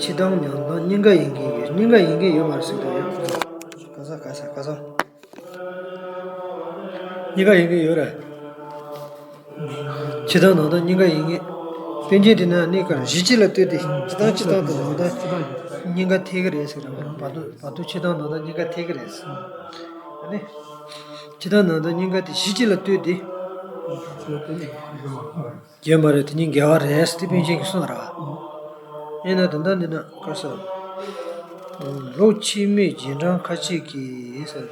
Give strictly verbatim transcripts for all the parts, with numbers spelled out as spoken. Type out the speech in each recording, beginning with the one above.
ཕྱི་དང་ནང་དང་གཉིས་ཀ་ཡིན་གྱི་ཡོད། གཉིས་ཀ་ཡིན་གྱི་ཡོད་མ་རེད་ཟེར་གྱི་ཡོད། ག་ས་ག་ས་ག་ས། གཉིས་ཀ་ཡིན་གྱི་ཡོད་རེད། ཕྱི་དང་ནང་དང་གཉིས་ཀ་ཡིན་གྱི། དཔེ་རྒྱན་དེ་ན་གནས་སྐབས་གཞི་གཅིག་ལ་ལྟོས་ཏེ་ཕྱི་དང་ཕྱི་དང་དང་ནང་དང་གཉིས་ཀ་འཐད་ཀྱི་རེད་ཟེར་གྱི་རེད། བར་དུ་བར་དུ་ཕྱི་དང་ནང་དང་གཉིས་ཀ་འཐད་ཀྱི་རེད་ཟེར། ཨ་ནི། ཕྱི་དང་ནང་དང་གཉིས་ཀ་དེ་གཞི་གཅིག་ལ་ལྟོས་ཏེ། ཡོད་མ་རེད། དེ་གཉིས་འགལ་བ་རེད་ཟེར་དེ་པཎ་ཆེན་གྱིས་གསུངས་ར། ཡིན་ན་ད་ལྟ་འདི་ན་ག་ས། ལོག་ཕྱི་མའི་རྗེས་འབྲང་ཁ་ཅིག་གིས་ཟེར།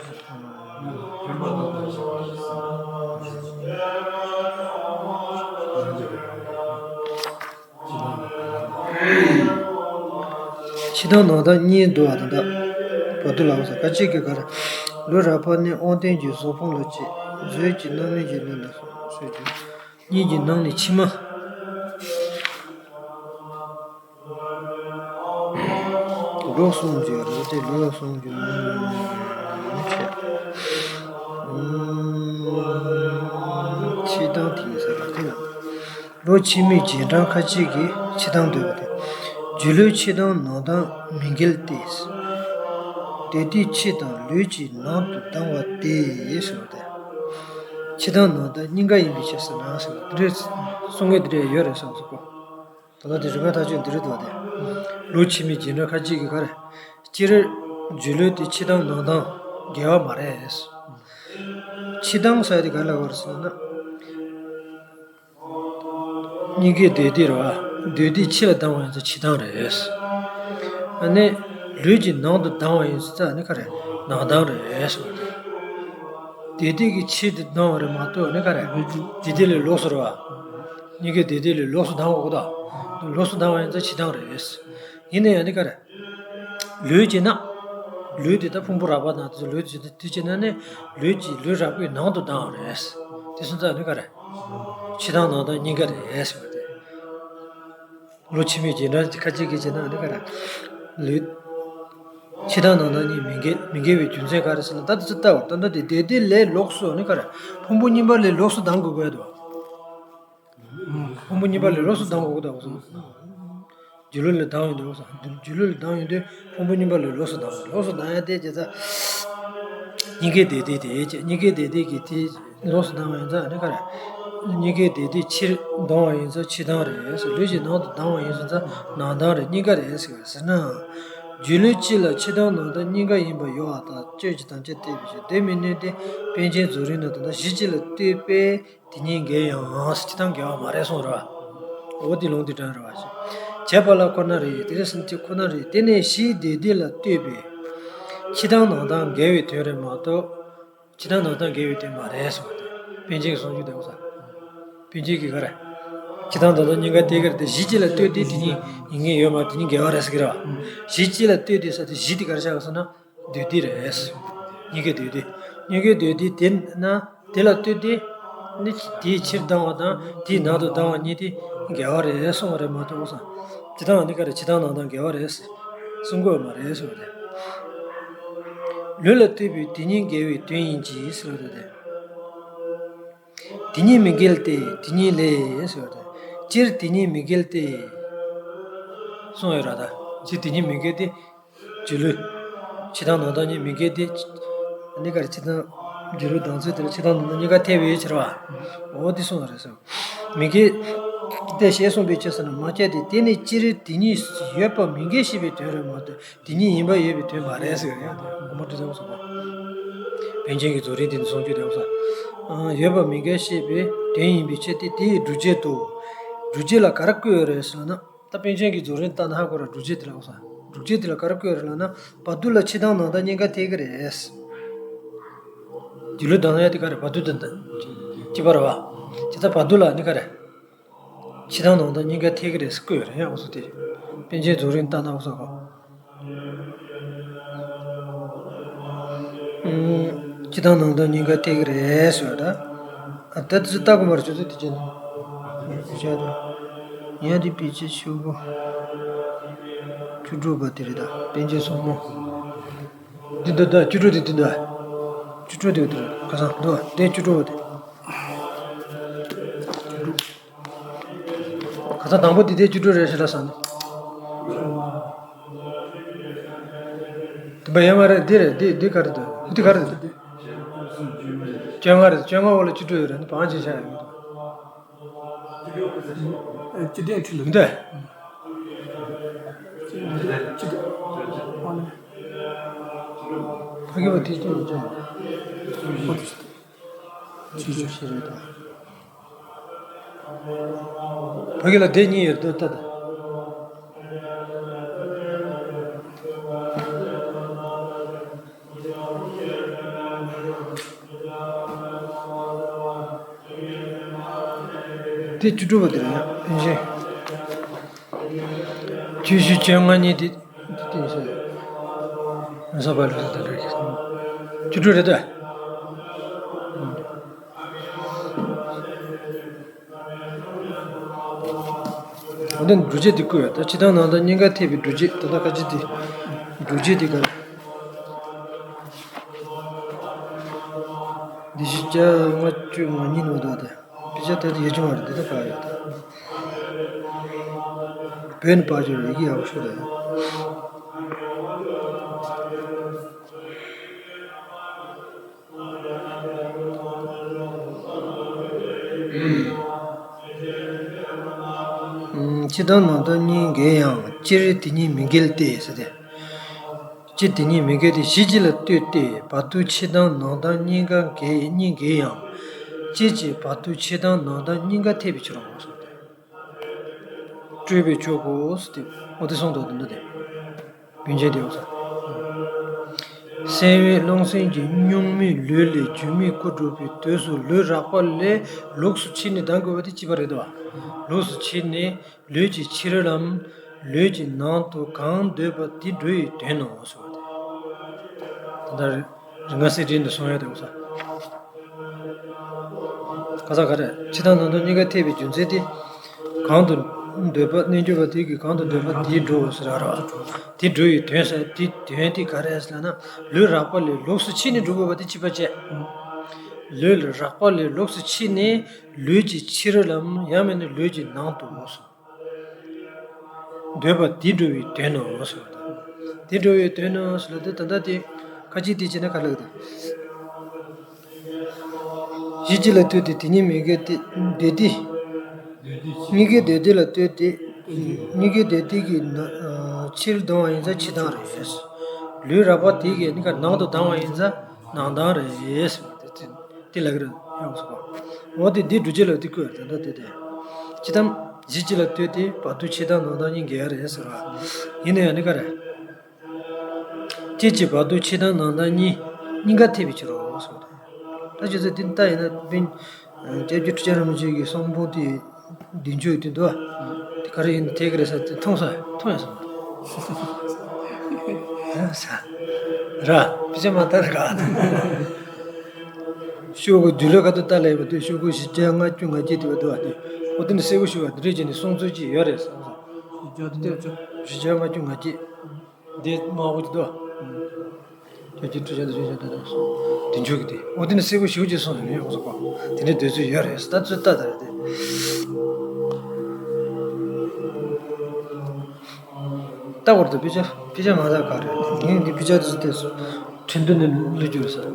ཕྱི་དང་ནང་དང་གཉིས་འདུ་བ་དང་། ད་བར་དུ་ལ་འོ་ས་ཁ་ཅིག་གིས་ག་རེ། ལུས་རགས་པ་ནི་དབང་རྟེན་གྱི་གཟུགས་ཕུང་ལ་སྐྱེ། མཛོད་ཀྱི་རྣམ་སྨིན་གྱི་ལུས་ལ་སོགས་ཀྱི། གཉིས་ཀྱི་ནང་ནས་ཕྱི་མ། ལོག་གསུམ་གྱི་རོ་དེ་ལོག་གསུམ་གྱི་ནང་ནས་ཕྱི་དང་དེ་ཡིན་ས་ར་དེ་ལ། ལོག་ཕྱི་མའི་རྗེས་འབྲང་ཁ་ཅིག་གིས་ཕྱི་དང་འདོད་པ་སྟེ། སྒྱུ་ལུས་ཕྱི་དང་ནང་དང་མི་འགལ་ཏེ། དེ་དུས་ཕྱི་དང་ལུས་ཀྱི་ནང་དུ་ལྡང་བ་སྟེ་ཞེས་པ་སྟེ། ཕྱི་དང་ནང་དང་གཉིས་ཀ་ཡིན་པའི་ཕྱིར་ཟེར་ན་ཟེར་བ་འདི་འདྲའི་གསུང་མཁན་འདི་འདྲ་ཡོད་རེད་བསམ་སོང་གོ། ད་ལྟ་དེ་རིགས་པ་ཐག་གཅོད་འདི་རེད་འདུག་སྟེ། ལོག་ཕྱི་མའི་རྗེས་འབྲང་ཁ་ཅིག་གིས་ག་རེ། སྤྱིར་སྒྱུ་ལུས་དེ་ཕྱི་དང་ནང་དང་འགལ་བ་མ་རེད། ཕྱི་དང་ཟེར་དེ་ག་ལ་བར་ཟེར་ན། གཉིས་ཀའི་དེ་དེ་རེད་བ། དེ་དེ་ཕྱི་ལ་ལྡང་བ་ཡིན་ཙང་ཕྱི་ལྡང་རེད། ཨ་ནི། ལུས་ཀྱི་ནང་དུ་ལྡང་བ་ཡིན་ཙང་ཨ་ནི་ག་རེ། ནང་ལྡང་རེད། དེ་དེ་གི་ཕྱི་དུ་ལྡང་བ་རེད་མ་གཏོགས་ཨ་ནི་ག་རེ། དེ་དེ་ལས་ལོགས་སུ་རེད་བ། གཉིས་ཀའི་དེ་དེ་ལས་ལོགས་སུ་ལྡང་དགོས་གོ་ད། ལོགས་སུ་ལྡང་བ་ཡིན་ཙང་ཕྱི་ལྡང་རེད། ཡིན་ན་ཡང་ནི་ག་རེ། ལུས་ཀྱི་ནང་། ལུས་དེ་ད་ཕུང་པོ་རགས་པ་ནང་དུ་ལུས་ཀྱི་དེ་ཀྱི་ནང་ནས་ལུས་ཀྱི་ལུས་རགས་པའི་ནང་དུ་ལྡང་བ་རེད། དེ་སོང་ཙང་ནི་ག་རེ། ཕྱི་དང་ནང་དང་གཉིས་ཀ་རེད་ཟེར་བ་དེ། ལོག་ཕྱི་མའི་རྗེས་འབྲང་ཁ་ཅིག་གིས་བྱས་ན་ནི་ག་རེ། ལུས། ཕྱི་དང་ནང་དང་གཉིས་མི་འགལ་མི་འགལ་བའི་རྒྱུ་མཚན་ག་རེ་ཟེར་ན་ད་དེ་ཚོ་ལྟ་བར་ད་ལྟ་དེ་དེ་དེ་ལས་ལོགས་སུ་ནི་ག་རེ། ཕུང་པོ་གཉིས་པ་ལས་ལོགས་སུ་ལྡང་དགོས་དགོས་ཡ་དོ། ཕུང་པོ་གཉིས་པ་ལས་ལོགས་སུ་ལྡང་དགོས་ཀྱི་འདུག་གསུངས། སྒྱུ་ལུས་ལས་ལྡང་ཡོང་དུས་གསུངས། སྒྱུ་ལུས་ལས་ལྡང་ཡོང་དུས་ཕུང་པོ་གཉིས་པ་ལས་ལོགས་སུ་ལྡང་། ལོགས་སུ་ལྡང་ཡ་དེ་བྱས་ཙང་། གཉིས་ཀའི་དེ་དེ་དེ་བྱས། གཉིས་ཀའི་དེ་དེ་གི་དེ་ལོགས་སུ་ལྡང་བ་ཡིན་ཙང་ནི་ག་རེ། གཉིས་ཀའི་དེ་དེ་ཕྱིར་ལྡང་བ་ཡིན་ཙང་ཕྱི་ལྡང་རེད་ཟེར། ལུས་ཀྱི་ནང་དུ་ལྡང་བ་ཡིན་ཙང་ནང་ལྡང་རེད། གཉིས་ཀ་རེད་ཟེར་ཟེར་ན། སྒྱུ་ལུས་སྤྱི་ལ་ཕྱི་དང་ནང་དང་གཉིས་ཀ་ཡིན་པ་ཡོད་པ་དང་གཅོད་ཀྱི་དམ་བཅའ་གཏད་པའི་ཕྱིར་དེ་མི་ནུས་ཏེ། པཎ་ཆེན་རྫོགས་རིམ་ན་ད་ལྟ་གཞི་གཅིག་ལ་ལྟོས་པས། དེ་གཉིས་འགལ་ཡང་ཕྱི་དང་འགལ་བ་མ་རེད་གསུངས་རེད་བ། འོ་དེ་ལུང་དེ་དྲངས་རེད་བ། བྱས་པ་ལ་ཁོ་ན་རེ་ཡིས་དེ་རེ་ཟིན་གྱི་ཁོ་ན་རེ་ཡིས་དེ་ནས་གཞི་དེ་དེ་ལ་ལྟོས་པས། ཕྱི་དང་ནང་དང་འགལ་བའི་དོན་རེད་མ་གཏོགས། ཕྱི་དང་ནང་དང་འགལ་བའི་དོན་མ་རེད་གསུངས་ཏེ། པཎ་ཆེན་གྱི་གསུང་རྒྱུན་དེ་འོ་ས། པཎ་ཆེན་གྱིས་ག་རེ། ཕྱི་དང་ནང་དང་གཉིས་ཀ་ལྟོས་ཀྱི་རེད་དེ་གཞི་གཅིག་ལ་ལྟོས་ཏེ་དེ་གཉིས་ཡིན་ངེས་ཡོད་མ་དེ་གཉིས་འགལ་བ་རེད་ཟེར་གྱི་རེད་བ། གཞི་གཅིག་ལ་ལྟོས་ཏེ་ས་དེ་གཞི་དེ་ག་རེ་ཆགས་ཀྱི་སོང་ན། དེ་དེ་རེད། གཉིས་ཀའི་དེ་དེ། གཉིས་ཀའི་དེ་དེ་དེ་ན། དེ་ལ་ལྟོས་ཏེ། ནི་དེའི་ཕྱིར་ལྡང་བ་དང་དེའི་ནང་དུ་ལྡང་བ་གཉིས་དེ་འགལ་བ་རེད་གསུངས་པ་རེད་མ་གཏོགས་སོང་། ཇི་ལྟར་ནི་ག་རེ་ཇི་ལྟར་ནང་དང་འགལ་བ་རེད་གསུང་དགོས་མ་རེད་གསུངས་པ་རེད། ལུས་ལ་ལྟོས་པས་དེ་གཉིས་འགལ་བའི་དོན་ཡིན་གྱི་ཟེར་བ་རེད། དེ་གཉིས་མི་འགལ་ཏེ་དེ་གཉིས་ལས་ཟེར་བ་རེད། སྤྱིར་དེ་གཉིས་མི་འགལ་ཏེ། གསུངས་ཡོད་ར་ད། སྤྱིར་དེ་གཉིས་མི་འགལ་ཏེ། སྒྱུ་ལུས། ཕྱི་དང་ནང་དང་གཉིས་མི་འགལ་ཏེ། ཨ་ནི་ག་རེ་ཕྱི་དང་། སྒྱུ་ལུས་དང་ཚུལ་དེ་ལ་ཕྱི་དང་ནང་དང་གཉིས་ཀ་འཐད་པའི་ཕྱིར་བ། འོ་དེ་གསུངས་པ་རེད་ཟེར། མི་འགལ་ཏེ་ཞེས་གསུངས་པའི་ཕྱིར་ཟེར་ན་མ་ཁྱབ་སྟེ། དེ་ནི་སྤྱིར་དེ་གཉིས་ཡོད་པ་མི་འགལ་ཞེས་པའི་དོན་རེད་མ་གཏོགས་དེ་གཉིས་ཡིན་པ་ཡོད་པའི་དོན་མ་རེད་ཟེར་ཡང་དགོངས་པ་འགྲེལ་ཚར་སོང་། པཎ་ཆེན་གྱི་རྫོགས་རིམ་དེ་ནི་གསུང་རྒྱུ་དེ་འོ་ས། ཡོད་པ་མི་འགལ་ཞེས་པའི་དོན་ཡིན་པའི་ཕྱིར་ཏེ། དེའི་སྒྲུབ་བྱེད་དུ། སྒྲུབ་བྱེད་ལ་ག་རེ་བཀོད་ཡོད་རེད་ཟེར་ན། ད་པཎ་ཆེན་གྱི་རྫོགས་རིམ་ལྟ་ན་ཧ་གོ་ར། སྒྲུབ་བྱེད་དེ་ལ་འོ་ས། སྒྲུབ་བྱེད་དེ་ལ་ག་རེ་བཀོད་རེད་ལབ་ན། བར་དུ་ལ་ཕྱི་དང་ནང་དང་གཉིས་ཀ་འཐད་ཀྱི་རེད། སྒྱུ་ལུས་དང་ཡ་དེ་ག་རེ་བར་དུ་དང་གཅིག་པ་རེད་བ། ཇི་ལྟར་བར་དུ་ལ་ནི་ག་རེ། ཕྱི་དང་ནང་དང་གཉིས་ཀ་འཐད་ཀྱི་རེད་ཟེར་བཀོད་རེད་འོ་ས་དེ། པཎ་ཆེན་རྫོགས་རིམ་ལྟ་ན་འོ་ས་གོ། ཕྱི་དང་ནང་དང་གཉིས་ཀ་འཐད་ཀྱི་རེད་ཟེར་བ་ད། ཨ་ད་དེ་ཚོ་ལྟ་དགོས་མ་རེད་ཁྱོད་ཚོ་དེ་བྱས་ན། བྱས་ན། ཡ་དེ་དཔེ་ཆ་ཤོག་བུ། བཅུ་དྲུག་པ་དེ་རེད་ད། པཎ་ཆེན་སོར་མོ། འདི་འདི་འདི་བཅུ་དྲུག་དེ་འདི་འདི། བཅུ་དྲུག་དེ་འདི་རེད། ཁ་སང་འདི་བ་དེ་བཅུ་དྲུག་པ་དེ། ཁ་སང་དང་པོ་དེ་དེ་བཅུ་དྲུག་རེད་ཤི་ལ་སང་ནི། དེ་འབའ་ཡ་མ་རེད། འདི་རེད། འདི་འདི་ག་རེ་འདུག་འདི་ག་རེ་འདུག་བཅོ་ལྔ་རེད། བཅོ་ལྔ་འོག་ལ་བཅུ་དྲུག་ཡོད་རེད། འདི་བང་ཆེ་ཤ་ཡོད་མི་འདུག་སྤྱི་དོན་ཁྲིད་ལ་མི་འདུག་ཕ་གི་བ་དེ་ཅི་ཡོད་ཅང་། ཅི་ཅི་ཞིག་རེད་དོ། ཕ་གི་ལ་སྡེ་གཉིས་ཡོད་དོ་ལྟ་དང་། དེ་བཅུ་དྲུག་པ་དེ་རེད། ཡིན་ཞིང་། བཅུ་བཞི་བཅོ་ལྔ་གཉིས་དེ། འདི་བསྟན་ས། ས་པ་ལུ་ས་དང་འདྲ་གི། བཅུ་དྲུག་རེད་ད། འོ་དེ་སྒྲུབ་བྱེད་དེ་བཀོད། ད་ཕྱི་དང་ནང་དང་གཉིས་ཀ་འཐད་པའི་སྒྲུབ་བྱེད། ད་ལྟ་ཁ་ཅིག་དེ་སྒྲུབ་བྱེད་དེ་ག་རེ། འདི་བཞི་བཅོ་ལྔ་བཅུ་ང་གཉིས་ནོ་ད་དེ། དཔེ་ཆ་དེ་ཡོད་ཀྱི་མ་རེད། འདི་ད་ག་ཡོད་ད། བོད་ནས་ཕར་ཕྱོགས་ཡི་གེ་ཡག་པོ་ཤོད་དང་། ཕྱི་དང་ནང་དང་གཉིས་འགལ་ཡང་། སྤྱིར་དེ་གཉིས་མི་འགལ་ཏེ་ཟེར་ཏེ། སྤྱིར་དེ་གཉིས་མི་འགལ་ཏེ། གཞི་གཅིག་ལ་ལྟོས་ཏེ། བར་དུ་ཕྱི་དང་ནང་དང་གཉིས་ཀ་འགལ། གཉིས་འགལ་ཡང་། སྤྱིར་གྱི་བར་དུ་ཕྱི་དང་ནང་དང་གཉིས་ཀ་འཐད་པའི་ཕྱིར་རོ་གསུངས་ཏེ། སྤྲོས་པས་ཆོག་གོ་ཟེར་ཏེ། འོ་དེ་གསུངས་འདུག་དེ་འདྲ་དེ། བུན་ཆེན་དེ་འོ་ས། སེམས་དབེན་རླུང་སེམས་ཀྱི་གཉུག་མའི་ལུས་ལས་སྒྱུ་མའི་སྐུ་འགྲུབ་པའི་དུས་སུ་ལུས་རགས་པ་ལས་ལོགས་སུ་ཕྱིན་ནས་ལྡང་དགོས་པ་དེ་གཅིག་པ་རེད་དོ། ལོགས་སུ་ཕྱིན་ནས། ལུས་ཀྱི་ཕྱི་རོལ་ལམ། ལུས་ཀྱི་ནང་དུ་གང་འདོད་པ་དེ་འགྲོ་བའི་དོན་ནོ་ཟེར་བ་དེ། ད་ལྟ་རིག་རིག་སྔགས་གསེར་ཕྲེང་དུ་གསུངས་ཡོད་དེ་འོ་ས། ཁ་སང་ག་རེ། ཕྱི་དང་ནང་དུ་གཉིས་ཀ་འཐད་པའི་རྒྱུ་མཚན་དེ། གང་དུ་འདོད་པ་གནས་གྱུར་པ་དེ་གིས་གང་དུ་འདོད་པ་དེ་འགྲོ་ཟེར་ར་ར། དེ་འགྲོ་བའི་དོན་ཟེར་དེ་དོན་དེ་ག་རེ་ཟེར་ན། ལུས་རགས་པ་ལས་ལོགས་སུ་ཕྱིན་ནས་འགྲོ་དགོས་པ་དེ་གཅིག་པ་བྱས། ལུས་རགས་པ་ལས་ལོགས་སུ་ཕྱིན་ནས་ལུས་ཀྱི་ཕྱི་རོལ་ལམ། ཡང་མིན་ན་ལུས་ཀྱི་ནང་དུ་འོ་སོ། འདོད་པ་དེ་འགྲོ་བའི་དོན་ནོ་ཟེར་བ་དང་། དེ་འགྲོ་བའི་དོན་ནོ་ཟེར་ལ་དེ་ད་ལྟ་དེ་ཁ་ཅིག་དེ་བྱས་ན་ག་ལ་གི་དང་། གཞི་གཅིག་ལ་ལྟོས་ཏེ། དེ་གཉིས་མི་འགལ་ཏེ། འདོད་དེ། གཉིས་ཀའི་འདོད་དེ་ལ་ལྟོས་ཏེ། གཉིས་ཀའི་འདོད་དེ་གིས་ན་ཕྱིར་ལྡང་བ་ཡིན་ཙང་ཕྱིར་ལྡང་རེད། ལུས་རགས་པ་དེ་གིས་གཉིས་ཀ་ནང་དུ་ལྡང་བ་ཡིན་ཙང་ནང་ལྡང་རེད། དེ་ལ་གི་རེད་ཡང་སོ་པ། འོ་དེ་འདི་སྒྲུབ་བྱེད་ལ་དེ་བཀོད་ད་ལྟ་དེ་དེ། ཅི་ལྟར་གཞི་གཅིག་ལ་ལྟོས་ཏེ། བར་དུ་ཕྱི་དང་ནང་དང་གཉིས་འགལ་རེད་ཟེར་བ། ཡིན་ན་ཡང་ནི་ག་རེ། སྤྱིར་གྱི་བར་དུ་ཕྱི་དང་ནང་དང་གཉིས། གཉིས་ཀ་འཐད་པའི་ཕྱིར་རོ་གསུངས་ཏེ། ད་ཅི་ཟེར་དེ་ལྟ་ཡིན་ན་དཔེ། སྐྱབས་རྗེ་ཁྲི་བྱང་རིན་པོ་ཆེ་གི་གསུང་འབུམ་དེ་བདུན་ཅུ་ཡོད་དེ་འདུག་བ། དེ་ག་རེ་ཡིན་ན་འཐད་ཀྱི་རེད་ཟེར་དེ་མཐོང་ས་མཐོང་ཡ་སོང་། ས་ར་དཔེ་ཆ་མ་ལྟ་ར་ག་ཤོག་གུ་བདུན་ལོ་ཁ་ཐུག་ལྟ་ལས་པ་དེ་ཤོག་གུ་བཞི་བརྒྱ་ལྔ་བཅུ་ང་བརྒྱད་དེ་བ་འདུག་བ། དེ་འོ་དེ་ནི་གསལ་པོ་ཞུ་བ་འདི་འདྲས་བྱས་ནས་གསུང་ཚུལ་ཅིག་ཡོད་རེད་གསུངས་སོང་། བཞི་བརྒྱ་ལྔ་བཅུ་ང་བརྒྱད། འདི་དམར་པོ་དེ་འདུག་བ། ཁྱོད་ཀྱིས་ཁྲུས་བྱས་ནས་བཞིན་བཞིན་དུ་དང་སོང་། དེ་མཇུག་གི་དེ། འོ་དེ་ནི་གསལ་པོ་ཞེ་པོ་ཅིག་གསུངས་ཡོད་ཡོད་སོགས་པ། དེ་འདྲའི་འདོད་ཚུལ་ཡོད་རེད། ད་ཚོད་ལྟ་ད་རེད་དེ། ལྟ་བར་དུ་དཔེ་ཆ་དཔེ་ཆ་མ་ལྟ་ག་རེད། ངས་འདི་དཔེ་ཆ་དེ་ཚོ་བལྟས་སོང་། ཁྲིན་ཏུ་ནས་བླུགས་རྒྱུ་རེད་ས།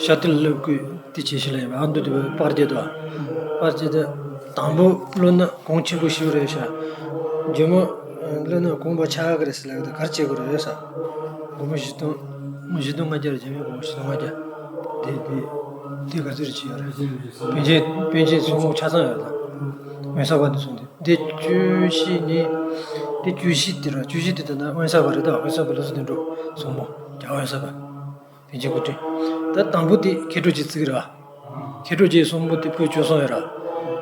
ཤ་ཏི་ལ་བླུགས་དགོས་དེ་བྱེད་ཤི་ལ་ཡིན་པ། ཨ་མདོ་དེ་པར་རྒྱས་དོ། པར་རྒྱས་དེ་དང་པོ་བླུགས་ན་གོང་ཆེན་པོ་ཞིག་རེད་ཤག་རྗེས་མ་བླུགས་ན་གོང་པ་ཆགས་ཀྱི་རེད་ཟེར་ལ་ག་རེ་བྱེད་དགོས་རེད་ས། སྒོར་མོ་བཞི་སྟོང་། བཞི་སྟོང་ལྔ་བརྒྱ་རེད། རྗེས་མའི་སྒོར་མོ་བཞི་སྟོང་ལྔ་བརྒྱ། དེ་དེ་དེ་ག་ཚོད་རེད་བྱེད་ཡོད་རེད། པཎ་ཆེན་པཎ་ཆེན་གསུང་འབུམ་ཆ་ཚང་ཡོད་ད། འོད་གསལ་པ་ནས་གསུངས་ཏེ། དེ་བཅུ་བཞི་ནི། དེ་བཅུ་བཞི་དེ་ར། བཅུ་བཞི་དེ་ད་ལྟ་འོད་གསལ་པ་རེད་ད། འོད་གསལ་པ་ལ་སོགས་དེ་འགྲོ་གསུང་འབུམ་རྒྱལ་བ་འོད་གསལ་པ། པཎ་ཆེན་སྐུ་ཕྲེང་། ད་དང་པོ་དེ་མཁས་གྲུབ་ཀྱི་ཚིག་ར། མཁས་གྲུབ་ཀྱི་གསུང་འབུམ་དེ་པོད་བཅུ་གསུམ་ཡོད་ར།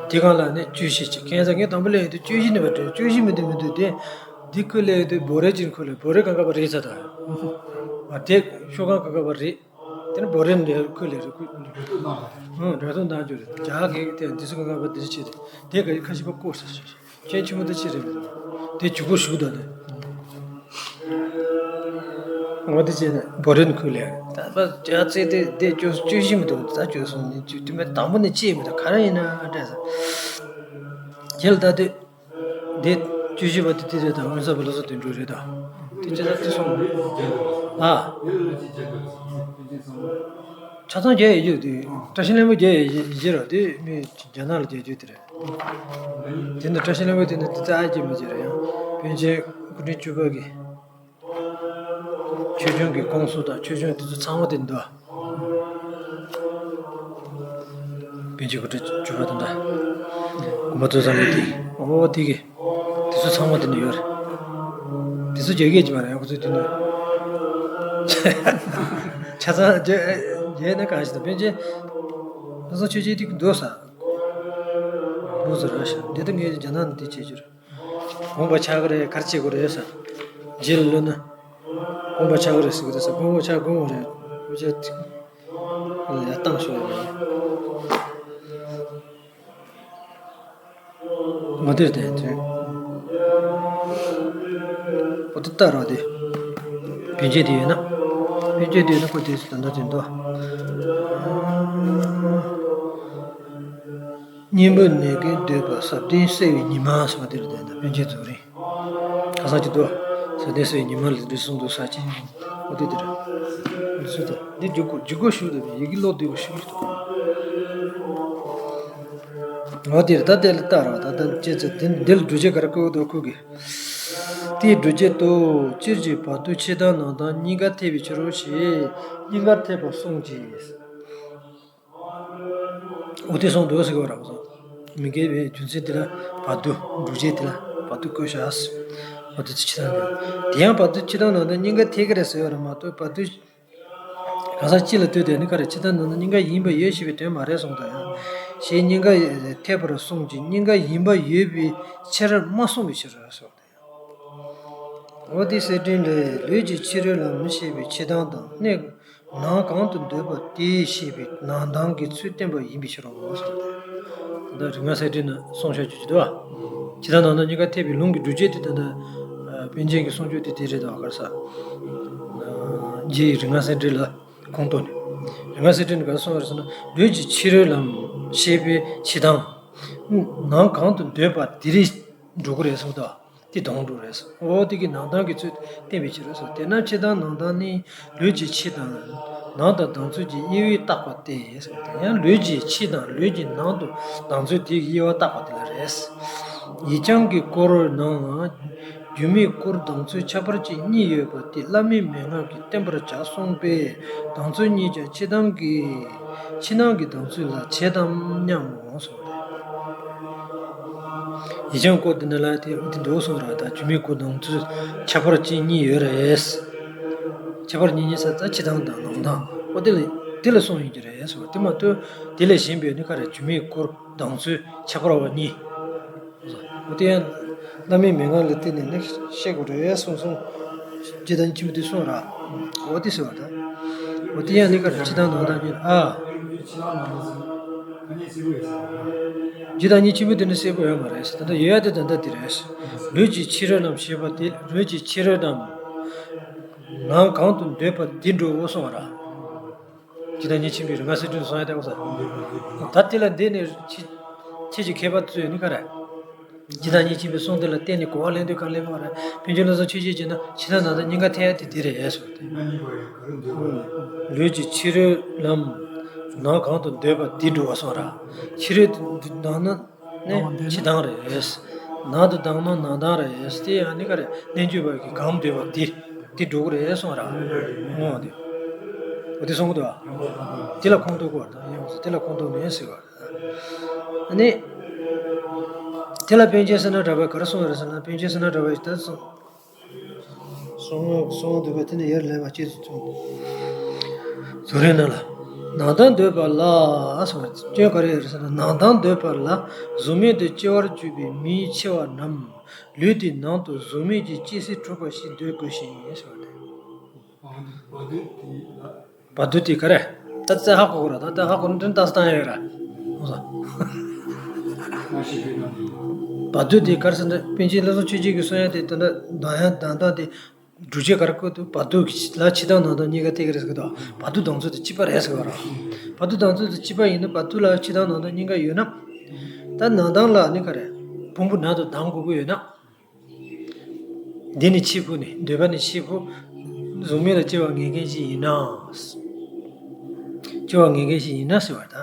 དེ་སྒང་ལ་ནི་བཅུ་བཞི་ཅིག་ཁྱེད་ཚོ་ངས་དང་པོ་ལས་ཡོང་དུས་བཅུ་བཞི་ནི་བ་དྲན། བཅུ་བཞི་མི་འདུག་མི་འདུག་དེ། འདི་ཁུལ་ལས་ཡོང་དུས་བོད་རིགས་ཀྱི་ཁུལ་ལས་བོད་རིགས་གང་ག་བ་རེད་ས་ད། ཨ་དེ་ཤོག་ཁང་གང་ག་བ་རེད། དེ་ནི་བོད་རིགས་འདི་ཁུལ་ལས་རེད་ཁུལ། ཧུང་རེ་ཐོང་འདང་རྒྱུ་རེད། རྒྱ་གི་དེ་འདི་ཚོ་གང་ག་བ་འདི་ཚོ་བྱེད་དེ། དེ་ག་ཁ་ཤས་པ་བསྐོར་ས་ཞིག་ཁྱེད་ཆུང་མ་དེ་ཅི་རེད་མི་འདུག་དེ་ཇུ་གུ་ཞུགས་དང་དེ། ངོ་དེ་བྱས་ན་བོད་རིགས་ཁུལ་ལས། ད་པ་རྒྱ་ཚད་དེ་དེ་བཅུ་བཅུ་བཞི་མི་འདུག་ད་བཅུ་གསུམ་ནི་བཅུ་དུ་མའི་དང་པོ་ནི་ཅི་མི་འདུག་ག་རེ་ཡིན་ན་འདྲ་ས། ཁྱེད་ལ་ད་དེ། དེ་བཅུ་བཞི་པ་དེ་དེ་རེད་ད། འོད་གསལ་པ་ལ་སོགས་དེ་འགྲོ་རེད་ད། དེ་ཅི་ལ་དེ་སོང་། ཨ། ཆ་ཚང་རྒྱལ་ཡོད་རྒྱུ་དེ། བཀྲ་ཤིས་ལྷུན་པོ་རྒྱལ་ཡོད་རྒྱུ་རེད། དེ་མི་རྒྱ་ནག་ལ་རྒྱལ་རྒྱུ་དེ་རེད། དེ་ནི་བཀྲ་ཤིས་ལྷུན་པོ་དེ་ནི་དེ་ཙམ་ཨ་ཅེ་མི་རྒྱལ་རེད། ཡང་པཎ་ཆེན་སྐུ་ཕྲེང་བཅུ་པ་གི་ཆོས་སྐྱོང་གི་སྐུ་གསུང་དང་ཆོས་སྐྱོང་དེ་ཚོ་ཚང་མ་དེ་འདུག་པཎ་ཆེན་སྐུ་ཕྲེང་བཅུ་པ་དང་འདྲ། དགོངས་པ་རྫོགས་ཚར་བའི་དེ། ཨོ་དེ་གི། དེ་ཚོ་ཚང་མ་དེ་ནས་ཡོད་རེད། དེ་ཚོ་རྒྱ་སྐད་ཅིག་མ་རེད། ཁོ་ཚོ་དེ་ནས་ཆ་ཚང་རྒྱ་རྒྱ་ནས་གང་ཞིག་དང་པཎ་ཆེན་བློ་བཟང་ཆོས་རྒྱན་དེ་འདུག་ས། འདུག་ས་ར་ཤ་འདི་ལྟ་ངས་རྒྱ་ནག་ནས་དེ་བྱེད་རྒྱུ་རེད། དགོངས་པ་ཆགས་ཀྱི་རེད། ག་རེ་བྱེད་དགོས་རེད་ས། རྗེ་ལ་ལོས་ན། དགོངས་པ་ཆགས་ཀྱི་རེད་ཟེར་གྱི་རེད་ས། དགོངས་པ་ཆགས་དགོངས་པ་རེད། དགོངས་པ་ཆགས་ཡ་བཏང་ཤོག་ཡ། ང་དེར་བསྟན་དུས། ཨོ་དེ་ལྟ་རོགས་དེ། པཎ་ཆེན་དེ་ཡོད་ན། པཎ་ཆེན་དེ་ཡོད་ན་ཁོ་དེ་ད་ལྟ་དེ་འདུག་གཉེན་པོ་ནད་ཀྱིས་འདོད་པ་ཟབ་དོན་གསལ་བའི་ཉི་མ་ཟེར་བ་དེ་རེད། དེ་ད་པཎ་ཆེན་རྫོགས་རིང་། ཁ་སང་ཅིག་ཏུ། ས་སྟེང་སོགས་ཉི་མ་ལས་འདྲི་གསུངས་འདུག་ས་ཅན། འོ་དེ་དེ་རེད། འདི་ཚོ་དེ་འདི་འཇུག་སྒོ་འཇུག་སྒོ་ཞུགས་འདུག་ཡི་གེ་ཀློག་བདེ་བོ་ཞུགས་འདུག་འོ་དེ་རེད། ད་དེ་ལ་ལྟ་རོགས། ད་ལྟ་ཅེས་ཚེ་དེ་འདི་ལ་སྒྲུབ་བྱེད་ག་རེ་བཀོད་འདུག་ཁོ་གི། དེའི་སྒྲུབ་བྱེད་དུ། སྤྱིར་གྱི་བར་དོའི་ཕྱི་དང་ནང་དང་གཉིས་ཀ་འཐད་པའི་ཕྱིར་རོ་ཞེས་གཉིས་ཀ་འཐད་པ་གསུངས་ཀྱི། འོ་དེ་སོང་འདུག་ཟེར་གི་བ་རང་སོང་། མི་འགལ་བའི་རྒྱུ་མཚན་དེ་ལ་བར་དོ། སྒྲུབ་བྱེད་དེ་ལ་བར་དོ་བཀོད་བཞག་བར་དོ་དེ་ཕྱི་དང་ནང་། དེ་ཡང་བར་དོ་ཕྱི་དང་ནང་དང་གཉིས་ཀ་འཐད་ཀྱི་རེད་ཟེར་བ་རེད་མ་གཏོགས། བར་དོ་གང་ཟག་སྤྱི་ལ་ལྟོས་ཏེ་ནི་ག་རེ་ཕྱི་དང་ནང་དང་གཉིས་ཀ་ཡིན་པ་ཡོད་ཞེས་པའི་དོན་མ་རེད་གསུངས་དང་། ཡང་ཞེས་གཉིས་ཀ་འཐད་པར་གསུངས་ཀྱི་གཉིས་ཀ་ཡིན་པ་ཡོད་པའི་ཕྱིར་མ་གསུངས་པའི་ཕྱིར་རོ་གསུངས་ཏེ། འོ་དེ་གསེར་ཕྲེང་ལས། ལུས་ཀྱི་ཕྱི་རོལ་ལམ་ཞེས་པའི་ཕྱི་དང་དང་། གནས་ནང་གང་དུ་འདོད་པ་དེ་ཞེས་པའི་ནང་དང་གི་ཚུལ་བསྟན་པ་ཡིན་པའི་ཕྱིར་རོ། ད་རིག་སྔགས་གསེར་ཕྲེང་ན་གསུངས་བཞག་རྒྱུ་ཅིག་འདུག་བ། ཕྱི་དང་ནང་དང་གཉིས་ཀ་འཐད་པའི་ལུང་གི་སྒྲུབ་བྱེད་དེ་ད་ལྟ་པཎ་ཆེན་གྱི་གསུང་ཆོས་དེ་དེ་རེད་དོ། ག་རེ་ཟ། རྗེ་ཡི་རིག་སྔགས་གསེར་ཕྲེང་ལ་ཁུངས་གཏུགས་ནས། རིག་སྔགས་གསེར་ཕྲེང་ནས་ག་རེ་གསུངས་པ་རེད་ཟེར་ན། ལུས་ཀྱི་ཕྱི་རོལ་ལམ་ཞེས་པའི་ཕྱི་དང་། ནང་གང་དུ་འདོད་པ་དེ་རེད། འགྲོ་གི་རེད་གསུངས་དོ། དེ་དོན་འགྲོ་རེད། འོ་དེ་གི་ནང་དོན་གྱི་ཚུལ་བསྟན་པའི་ཕྱིར་རོ། དེས་ན་ཕྱི་དང་ནང་དང་ནི། ལུས་ཀྱི་ཕྱི་དང་ནང་དུ་ལྡང་ཚུལ་གྱི་དབྱེ་བས་བཏགས་པ་སྟེ། ཡང་ལུས་ཀྱི་ཕྱི་དང་ལུས་ཀྱི་ནང་དུ་ལྡང་ཚུལ་དེ་གི་དབྱེ་བ་བཏགས་པ་དེ་ལ་རེད། ཡིག་བྱང་གི་སྐོར་ནང་། སྒྱུ་མའི་སྐོར་ལྡང་ཚུལ་ཁྱད་པར་ཅན་གཉིས་ཡོད་པ་དེ་བླ་མའི་མན་ངག་གིས་བསྟན་པར་བྱ་གསུངས་པས། ལྡང་ཚུལ་གཉིས་ཀྱང་ཕྱི་དང་གི་ཕྱི་ནང་གི་ལྡང་ཚུལ་ལ་བྱེད་དམ་སྙམ་མོ་གསུངས་ཏེ། ཡིག་བྱང་སྐོར་འདི་ནི་ལ་དེ་འདི་འདུག་གསུངས་ར། ད་སྒྱུ་མའི་སྐོར་ལྡང་ཚུལ་ཁྱད་པར་ཅན་གཉིས་ཡོད་རེད། ཁྱད་པར་གཉིས་གཉིས་ས་ད་ཕྱི་དང་དང་ནང་དང་འོ་དེ་ལ་དེ་ལ་གསུངས་ཡིན་གྱི་རེད་ཟེར་བ་དེ་མ་གཏོགས། དེ་ལས་གཞན་པའི་ནི་ག་རེ་སྒྱུ་མའི་སྐོར་ལྡང་ཚུལ་ཁྱད་པར་བ་གཉིས། འོ་དེ་ཡང་བླ་མའི་མན་ངག་ལ་བརྟེན་ནས་ནི་ཤེས་དགོས་རེད་གསུངས་སོང་། རྗེ་བདག་ཉིད་ཆེན་པོས་དེ་གསུངས་ར། འོ་དེ་ཟེར་བ་ད། འོ་དེ་ཡང་ནི་ག་རེ་ཕྱི་དང་ནང་དང་གཉིས་ཨ། རྗེ་བདག་ཉིད་ཆེན་པོས་དེ་ནི་གསལ་པོ་ཡོད་མ་རེད། ད་ལྟ་ཡོད་ཡ་དེ་ད་ལྟ་དེ་རེད། ལུས་ཀྱི་ཕྱི་རོལ་ལམ་ཞེས་པ་དེ་ལུས་ཀྱི་ཕྱི་རོལ་ལམ། ནང་གང་དུ་འདོད་པ་དེ་འགྲོའོ་གསུངས་ར། ཇི་ལྟར་ཉིད་ཕྱིན་པའི་རིག་སྔགས་གསེར་ཕྲེང་གསུང་ཡ་དེ་གོ་ས། ད་དེ་ལ་འདི་ནི་ཆེ་ཆེ་གི་མཁས་པ་ཚོས་ནི་ག་རེ། ཇི་ལྟར་ཉིད་ཕྱིན་པའི་གསུང་དེ་ལ་བརྟེན་ནས་གོ་བ་ལེན་དུས་གང་ལེན་གོ་རེད། ཕན་ཆད་བློ་བཟང་ཆོས་རྒྱན་གྱིས་ན་ཕྱི་དང་ནང་དང་གཉིས་ཀ་འཐད་ཡ་དེ་འདི་རེད་ཟེར་ཏེ། ལུས་ཀྱི་ཕྱི་རོལ་ལམ། ནང་གང་དུ་འདོད་པ་དེ་འགྲོ་བ་གསུངས་ར། ཕྱི་རོལ་དུ་ལྡང་ན། ནི་ཕྱི་དང་རེད། ནང་དུ་ལྡང་ན་ནང་དང་རེད། དེ་ཡང་ནི་ག་རེ་རྣལ་འབྱོར་པ་གིས་གང་འདོད་པ་དེ་དེ་འགྲོ་གི་རེད་གསུངས་ར། ངོ་དེ། འོ་དེ་གསུང་གི་འདུག་ཨ། དེ་ལ་ཁུངས་གཏུགས་དགོས་རེད་ད། ཡང་དེ་ལ་ཁུངས་གཏུགས་ནས་ཟེར་བ་རེད། ཨ་ནི། དེ་ལ་པཎ་ཆེན་བསོད་ནམས་གྲགས་པས་ག་རེ་གསུངས་ཡོད་རེད་ཟེར་ན། པཎ་ཆེན་བསོད་ནམས་གྲགས་པས་ད་གསུངས། གསུང་ངག་གསུང་འདུག་པ་དེ་ནི་ཡར་ལེན་པ་གཅིག་ཏུ་མཚུངས། རྫོགས་རིམ་ནང་ལ། ནང་དང་འདོད་པ་ལ་གསུངས་པ་སྐྱོན་ག་རེ་ཡོད་རེད་ཟེར་ན། ནང་དང་འདོད་པ་ལ་གཟུགས་མེད་དུ་སྐྱེ་བར་འགྱུར་བའི་མིའི་ཆེ་བ་རྣམས་ལུས་དེའི་ནང་དུ་གཟུགས་མེད་ཀྱི་སྐྱེ་སྲིད་འཁྲུགས་པ་ཞིག་འདོད་དགོས་ཤིང་གསུངས་པ་སྟེ། བར་དོ་དེ་ག་རེ། ད་ཙེ་ཧ་གོ་གོ་ར། ད་ད་ཧ་གོ་ན་དྲན་ཏག་སྟངས་ཡོད་ར། ཧོ་ས། བར་དོ་དེ་ག་རེ་ཟེར་ན། པཎ་ཆེན་བློ་བཟང་ཆོས་རྒྱན་གྱིས་གསུང་ཡ་དེ་ད་ལྟ་གདམས་ཡ་གདམས་སྟངས་དེ་སྒྲུབ་བྱེད་ག་རེ་བཀོད་འདུག་བར་དོ་ལ་ཕྱི་དང་ནང་དང་གཉིས་ཀ་ཐད་ཀྱི་རེད་ཟེར་གི་འདུག་བར་དོ་ལྡང་ཚུལ་དེ་གཅིག་པ་རེད་ཟེར་གི་ར། བར་དོ་ལྡང་ཚུལ་དེ་གཅིག་པ་ཡིན་ན་བར་དོ་ལ་ཕྱི་དང་ནང་དང་གཉིས་ཀ་ཡོད་ན། ད་ནང་དང་ལ་ནི་ག་རེ། ཕུང་པོ་ནང་དུ་ལྡང་དགོས་ཀྱི་ཡོད་ན། འདི་ནི་འཆི་འཕོ་ནི། འདོད་པ་ནི་འཆི་འཕོ། གཟུགས་མེད་ལ་སྐྱེ་བ་ངེས་མཁན་ཞིག་ཡིན་ན། སྐྱེ་བ་ངེས་མཁན་ཞིག་ཡིན་ན་ཟེར་བ་དང་།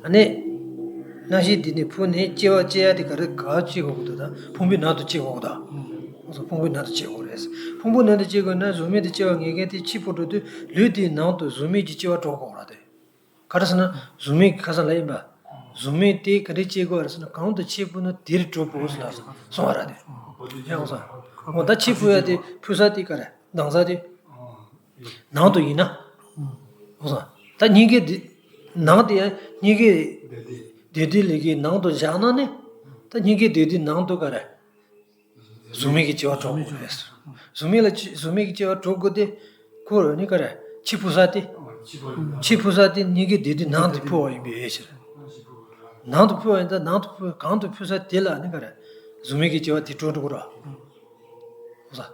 ཨ་ནི། རྣམ་ཤེས་འདི་ནི་འཕོ་ནས་སྐྱེ་བ་སྐྱེ་ཡ་དེ་ག་རེ་ག་སྐྱེ་དགོས་ཀྱི་འདུག་ད་ཕུང་པོའི་ནང་དུ་སྐྱེ་དགོས་ཀྱི་འདུག་ཕུང་པོའི་ནང་དུ་སྐྱེ་དགོས་རེད། ཕུང་པོའི་ནང་དུ་སྐྱེ་དགོས་ན་གཟུགས་མེད་དུ་སྐྱེ་བ་ངེས་མཁན་དེ་འཆི་འཕོ་འགྲོ་དུས་ལུས་དེའི་ནང་དུ་གཟུགས་མེད་ཀྱི་སྐྱེ་བ་འགྲོ་དགོས་ར་དེ། ག་རེ་ཟེར་ན། གཟུགས་མེད་ཀྱི་ཁ་སང་ལ་ཡིན་པ། གཟུགས་མེད་དེ་ག་འདྲས་སྐྱེ་དགོས་རེད་ཟེར་ན་གང་དུ་འཆི་འཕོ་ན་དེར་འགྲོ་དགོས་ཟེར་ལ་གསུངས་པ་ར་དེ། ཡང་གསུངས། འོ་ད་འཆི་འཕོ་ཡ་དེ་འཕོ་ས་དེ་ག་རེ་ལྡང་ས་དེ། ནང་དུ་ཡིན་ན། ཡང་གསུངས། ད་སྙིང་གའི་འདི། ནང་དེ་ཡང་སྙིང་གའི། བདེ་སྡུག་ལས་ཀྱི་ནང་དུ་བཞག་ན་ནི། ད་སྙིང་གའི་བདེ་སྡུག་ནང་དུ་ག་རེ། གཟུགས་མེད་ཀྱི་སྐྱེ་བ་འགྲོ་དགོས་རེད། གཟུགས་མེད་ལ་ཅི་གཟུགས་མེད་ཀྱི་སྐྱེ་བ་འགྲོ་དགོས་ཏེ། ཁོ་རང་ནི་ག་རེ། འཆི་འཕོ་ས་དེ། འཆི་འཕོ་ས་དེ་སྙིང་གའི་བདེ་སྡུག་ནང་དུ་འཕོ་བ་ཡིན་པའི་ཕྱིར། ནང་དུ་འཕོ་བ་ཡིན་ད་ནང་དུ་འཕོ་གང་དུ་འཕོ་ས་དེ་ལ་ནི་ག་རེ། གཟུགས་མེད་ཀྱི་སྐྱེ་བ་དེ་འགྲོ་འགྲོ་དགོས་ར། ཧོ་ས།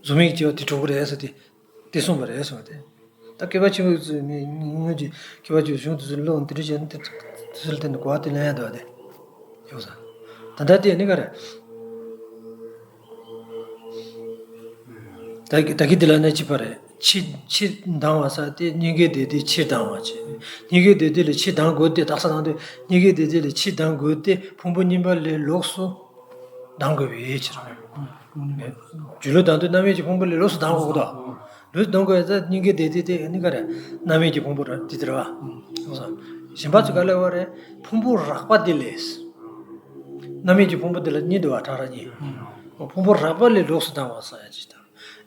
གཟུགས་མེད་ཀྱི་སྐྱེ་བ་དེ་འགྲོ་གི་རེད་ཟེར་ཏེ། དེ་གསུངས་པ་རེད་ཟེར་བ་དེ། ད་མཁས་པ་ཆེན་པོ་ཚོས་ནི་སྔོན་གྱི་མཁས་པ་ཆེན་པོ་གཞུང་དེ་ཚོ་ཀློག་འདི་འདྲ་བྱས་ན་དེ་ཚོ་ལ་བརྟེན་ནས་གོ་བ་དེ་ལེན་ཡ་འདུག་བ་དེ། ཡོད་ས། ད་ལྟ་དེ་ནི་ག་རེ། ད་ད་གི་དེ་ལ་ནི་གཅིག་པ་རེད། འཆི་འཆི་ལྡང་བ་ས་དེ་སྙིང་གའི་བདེ་སྡུག་འཆི་ལྡང་བ་བྱས། སྙིང་གའི་བདེ་སྡུག་ལས་འཆི་ལྡང་དགོས་ཏེ་དག་ས་དང་དུ་སྙིང་གའི་བདེ་སྡུག་ལས་འཆི་ལྡང་དགོས་ཏེ་ཕུང་པོ་གཉིས་པ་ལས་ལོགས་སུ། ལྡང་དགོས་པའི་ཕྱིར། སྒྱུ་ལུས་ལྡང་དུས་རྣམ་སྨིན་གྱི་ཕུང་པོ་ལས་ལོགས་སུ་ལྡང་དགོས་ཀྱི་འདུག་ལོགས་སུ་ལྡང་དགོས་ཡ་ད་སྙིང་གའི་བདེ་སྡུག་དེ་ནི་ག་རེ། རྣམ་སྨིན་གྱི་ཕུང་པོ་རེད་དེ་དེ་རེད་བ། གཞན་པ་ཚོ་ག་ལ་བ་རེད། ཕུང་པོ་རགས་པ་དེ་ལས། རྣམ་སྨིན་གྱི་ཕུང་པོ་དེ་ལ་གཉིས་འདུག་བ་ཕྲ་རགས་གཉིས། ཕུང་པོ་རགས་པ་ལས་ལོགས་སུ་ལྡང་བ་ཟེར་ཡ་ཅིག་དང་།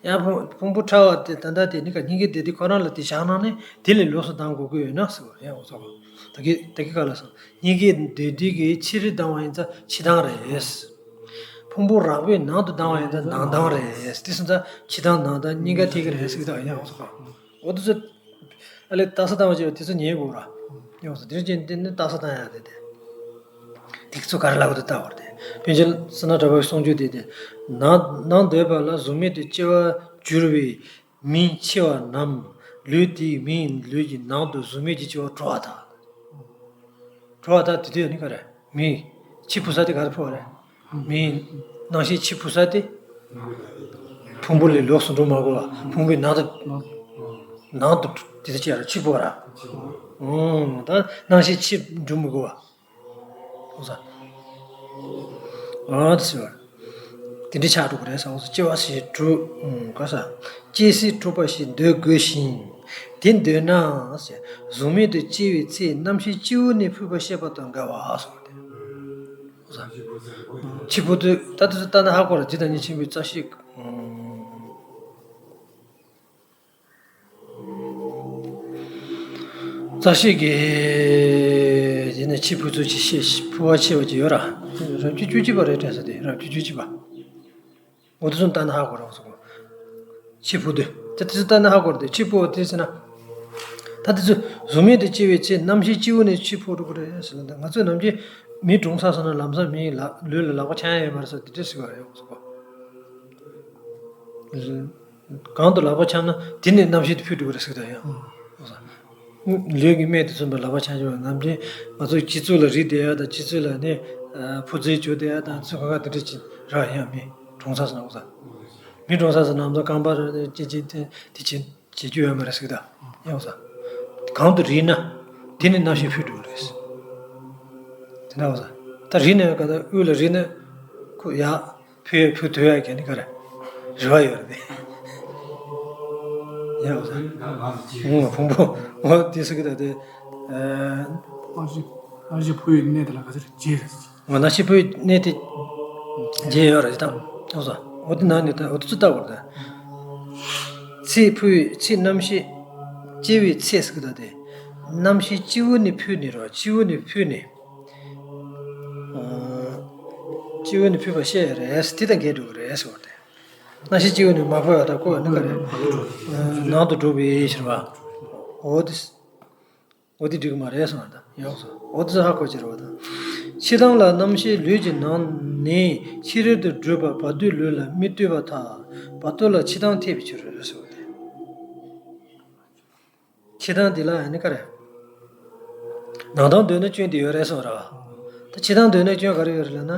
ཡང་ཕུང་ཕུང་པོ་ཕྲ་བ་དེ་ད་ལྟ་དེ་ནི་ག་སྙིང་གའི་བདེ་སྡུག་ཁོ་རང་ལ་དེ་བཞག་ན་ནི་དེ་ལས་ལོགས་སུ་ལྡང་དགོས་ཀྱི་ཡོད་ན་ཟེར་བ་ཡང་འོ་ཚོགས། ད་གི་ད་གི་ག་ལ་སོང་། སྙིང་གའི་བདེ་སྡུག་གིས་ཕྱིར་ལྡང་བ་ཡིན་ཙང་ཕྱི་ལྡང་རེད། ཕུང་པོ་རགས་པའི་ནང་དུ་ལྡང་བ་ཡིན་ཙང་ནང་ལྡང་རེད། དེ་སོང་ཙང་ཕྱི་ལྡང་ནང་ལྡང་གཉིས་ཀ་ཐེག་གི་རེད་ཟེར་གི་འདུག་ཡང་འོ་ཚོགས། འོ་དེ་ཚོ། ཨ་ལས་རྟགས་གསལ་བཏང་བ་བྱས་པ་དེ་ཚོ་ཉན་དགོས་ར། ཡོངས་སུ་དེར་བྱས་དེ་ནི་རྟགས་གསལ་བཏང་ཡག་དེ་དེ། དེ་ཚོ་ག་རེ་ལབ་དགོས་འདུག་ལྟ་བར་དེ། པཎ་ཆེན་བསོད་ནམས་གྲགས་པའི་གསུང་རྒྱུན་དེ་དེ། ནང་ནང་སྡོད་པ་ལ་གཟུགས་མེད་དུ་སྐྱེ་བར་འགྱུར་བའི་མིང་ཆེ་བ་རྣམས་ལུས་དེའི་མིང་ལུས་ཀྱི་ནང་དུ་གཟུགས་མེད་ཀྱི་སྐྱེ་བར་འགྲོ་བ་དང་། འགྲོ་བ་དང་དེ་དུས་ནི་ག་རེ། མིང་། འཆི་འཕོ་ས་དེ་ག་རེ་འཕོ་བ་རེད། མིང་། རྣམ་ཤེས་འཆི་འཕོ་ས་དེ། ཕུང་པོ་ལས་ལོགས་སུ་འགྲོ་མ་དགོས་པ། ཕུང་པོའི་ནང་དུ། ནང་དུ་དེ་ཚོ་ཅི་ཡ་ར་འཆི་འཕོ་བ་ར། ཨོ། ད་རྣམ་ཤེས་འཆི་འགྲོ་མི་དགོས་པ། ཨོ་ས། ཨ་དེ་ཟེར་བ། དེ་འདྲའི་ཆགས་འགྲོ་གི་རེད་ཟེར། ཨོ་ས་སྐྱེ་བ་ཞེས་གྲུབ། ཨུམ་ག་ས། སྐྱེ་སྲིད་གྲུབ་པ་ཞེས་འདོད་དགོས་ཤིང་། དེ་འདོད་ན་ཟེར། གཟུགས་མེད་དུ་སྐྱེ་བའི་ཚེ་རྣམ་ཤེས་སྐྱེ་བོ་ནས་འཕོས་པ་བཤད་པ་དང་འགལ་བ་གསུངས་ཏེ། འཆི་འཕོ་དུས་ད་དུས་སུ་ལྟ་ན་ཧ་གོ་ར། ཇི་ལྟར་ཉིད་ཆེན་པོའི་རྩ་ཤེས། རྩ་ཤེས་ཀྱིས་ཡིན་ན་འཆི་འཕོ་ཚུལ་གྱི་ཤེས་འཕོ་བ་ཆེ་བ་ཅིག་ཡོད་ར། རབ་བྱེད་བཅུ་གཅིག་པ་རེད་དྲན་ས་དེ་རབ་བྱེད་བཅུ་གཅིག་པ། འོ་དེ་ཚོ་ལྟ་ན་ཧ་གོ་ར་འོ་ཚོ་གོ། འཆི་འཕོ་དུས་ད་དེ་ཚོ་ལྟ་ན་ཧ་གོ་ར་དེ་འཆི་འཕོ་དེ་ཟེར་ན། ད་དེ་ཚོ་གཟུགས་མེད་དུ་སྐྱེ་བའི་ཚེ་རྣམ་ཤེས་སྐྱེ་བོ་ནས་འཆི་འཕོ་འགྲོ་གི་རེད་ཟེར་ན། ད་ང་ཚོས་ནམ་རྒྱུན་མི་གྲོངས་ས་སོང་ན་ལམ་སང་མིའི་ལ་ལུས་ལ་ལག་པ་འཆང་ཡ་ཡོད་མ་རེད་ཟེར་དེ་འདྲས་ཟེར་བ་རེད་འོ་ཚོ་གོ། གང་དུ་ལག་པ་འཆང་ན་དེ་ནས་རྣམ་ཤེས་དེ་འཕོས་འགྲོ་གི་རེད་ཟེར་གི་འདུག་ཡང་། ལུས་ཀྱི་སྨད་དུ་སོན་པའི་ལག་པ་འཆང་བྱ་བ་ནམ་རྒྱུན་ང་ཚོ་སྤྱི་ཚོགས་ལ་རིག་བསྡད་ཡ་དང་སྤྱི་ཚོགས་ལ་ནི་ཕོ་རྩལ་སྦྱོང་བསྡད་ཡ་དང་ཚོ་ཁ་ཁ་དེ་འདྲ་ཅིག་རག་ཡང་མི་གྲོངས་ས་སོང་ན། མི་གྲོངས་ས་སོང་ན་ང་ཚོ་རྐང་པ་རེ་རེ་ཅི་ཅི་དེ་དེ་བྱེད་བྱེད་རྒྱུ་ཡོད་མ་རེད་ཟེར་གི་འདུག་ཡང་ས། གང་དུ་རིལ་ན་དེ་ནི་རྣམ་ཤེས་འཕོས་འགྲོ་གི་རེད། དེ་འདྲ་བ་ས། ད་རིལ་ན་ག་ད་དབུས་ལ་རིལ་ན་ཁོ་ཡ། ཕུལ་ཡ་ཕུལ་ཐུབ་ཡ་ག་ནི་ག་རེ། རེ་བ་ཡོད་རེད། ཡ་འོ་ད། ཨུང་ཕུང་པོ་འོ་དེ་སུ་གི་ད་དེ། རྣམ་ཤེས་རྣམ་ཤེས་འཕོ་བའི་གནས་དེ་ལ་ག་ཚོད་རྗེས་རེད། འོ་རྣམ་ཤེས་འཕོ་བའི་གནས་དེ། རྗེས་ཡོད་རེད་ད། འོ་ས། འོ་དེ་ནང་ནས་ད་འོ་དེ་ཚོ་ལྟ་བར་ད། ཚེ་འཕོ་བའི་ཚེ་རྣམ་ཤེས། སྐྱེ་བའི་ཚེ་སུ་གི་ད་དེ། རྣམ་ཤེས་སྤྱི་བོ་ནས་འཕོས་ནས་རོ་སྤྱི་བོ་ནས་འཕོས་ནས། སྤྱི་བོ་ནས་འཕོས་པ་བཤད་ཡ་རེད། དེ་དང་འགལ་འགྲོ་གི་རེད་ཟེར་བ་དེ། རྣམ་ཤེས་སྤྱི་བོ་ནས་མ་འཕོས་པ་དང་ཁོ་ནི་ག་རེད། ནང་དུ་འགྲོ་བའི་ཕྱིར་བ། འོ་དེ། འོ་དེ་འགྲིག་གི་མ་རེད་ཟེར་བ་དང་ཡོངས་སུ་འོ་དེ་ཚོ་ཧ་གོ་ཅེར་བ་དང་། འཆི་བདག་ལ་རྣམ་ཤེས་ལུས་ཀྱི་ནང་ནས་ཕྱི་རོལ་དུ་བྲོས་པ་བར་དོའི་ལུས་ལ་མི་ལྟོས་པར་ཐལ། བར་དོ་ལ་འཆི་བདག་ཐེ་བའི་ཕྱིར་ཟེར་བ་དེ། འཆི་བདག་འདི་ལ་ཡང་ནི་ག་རེ། ནང་ལྡང་འདོད་ན་སྐྱོན་དེ་ཡོད་རེད་གསུངས་ར། ད་འཆི་བདག་འདོད་ན་སྐྱོན་ག་རེ་ཡོད་རེད་ལབ་ན།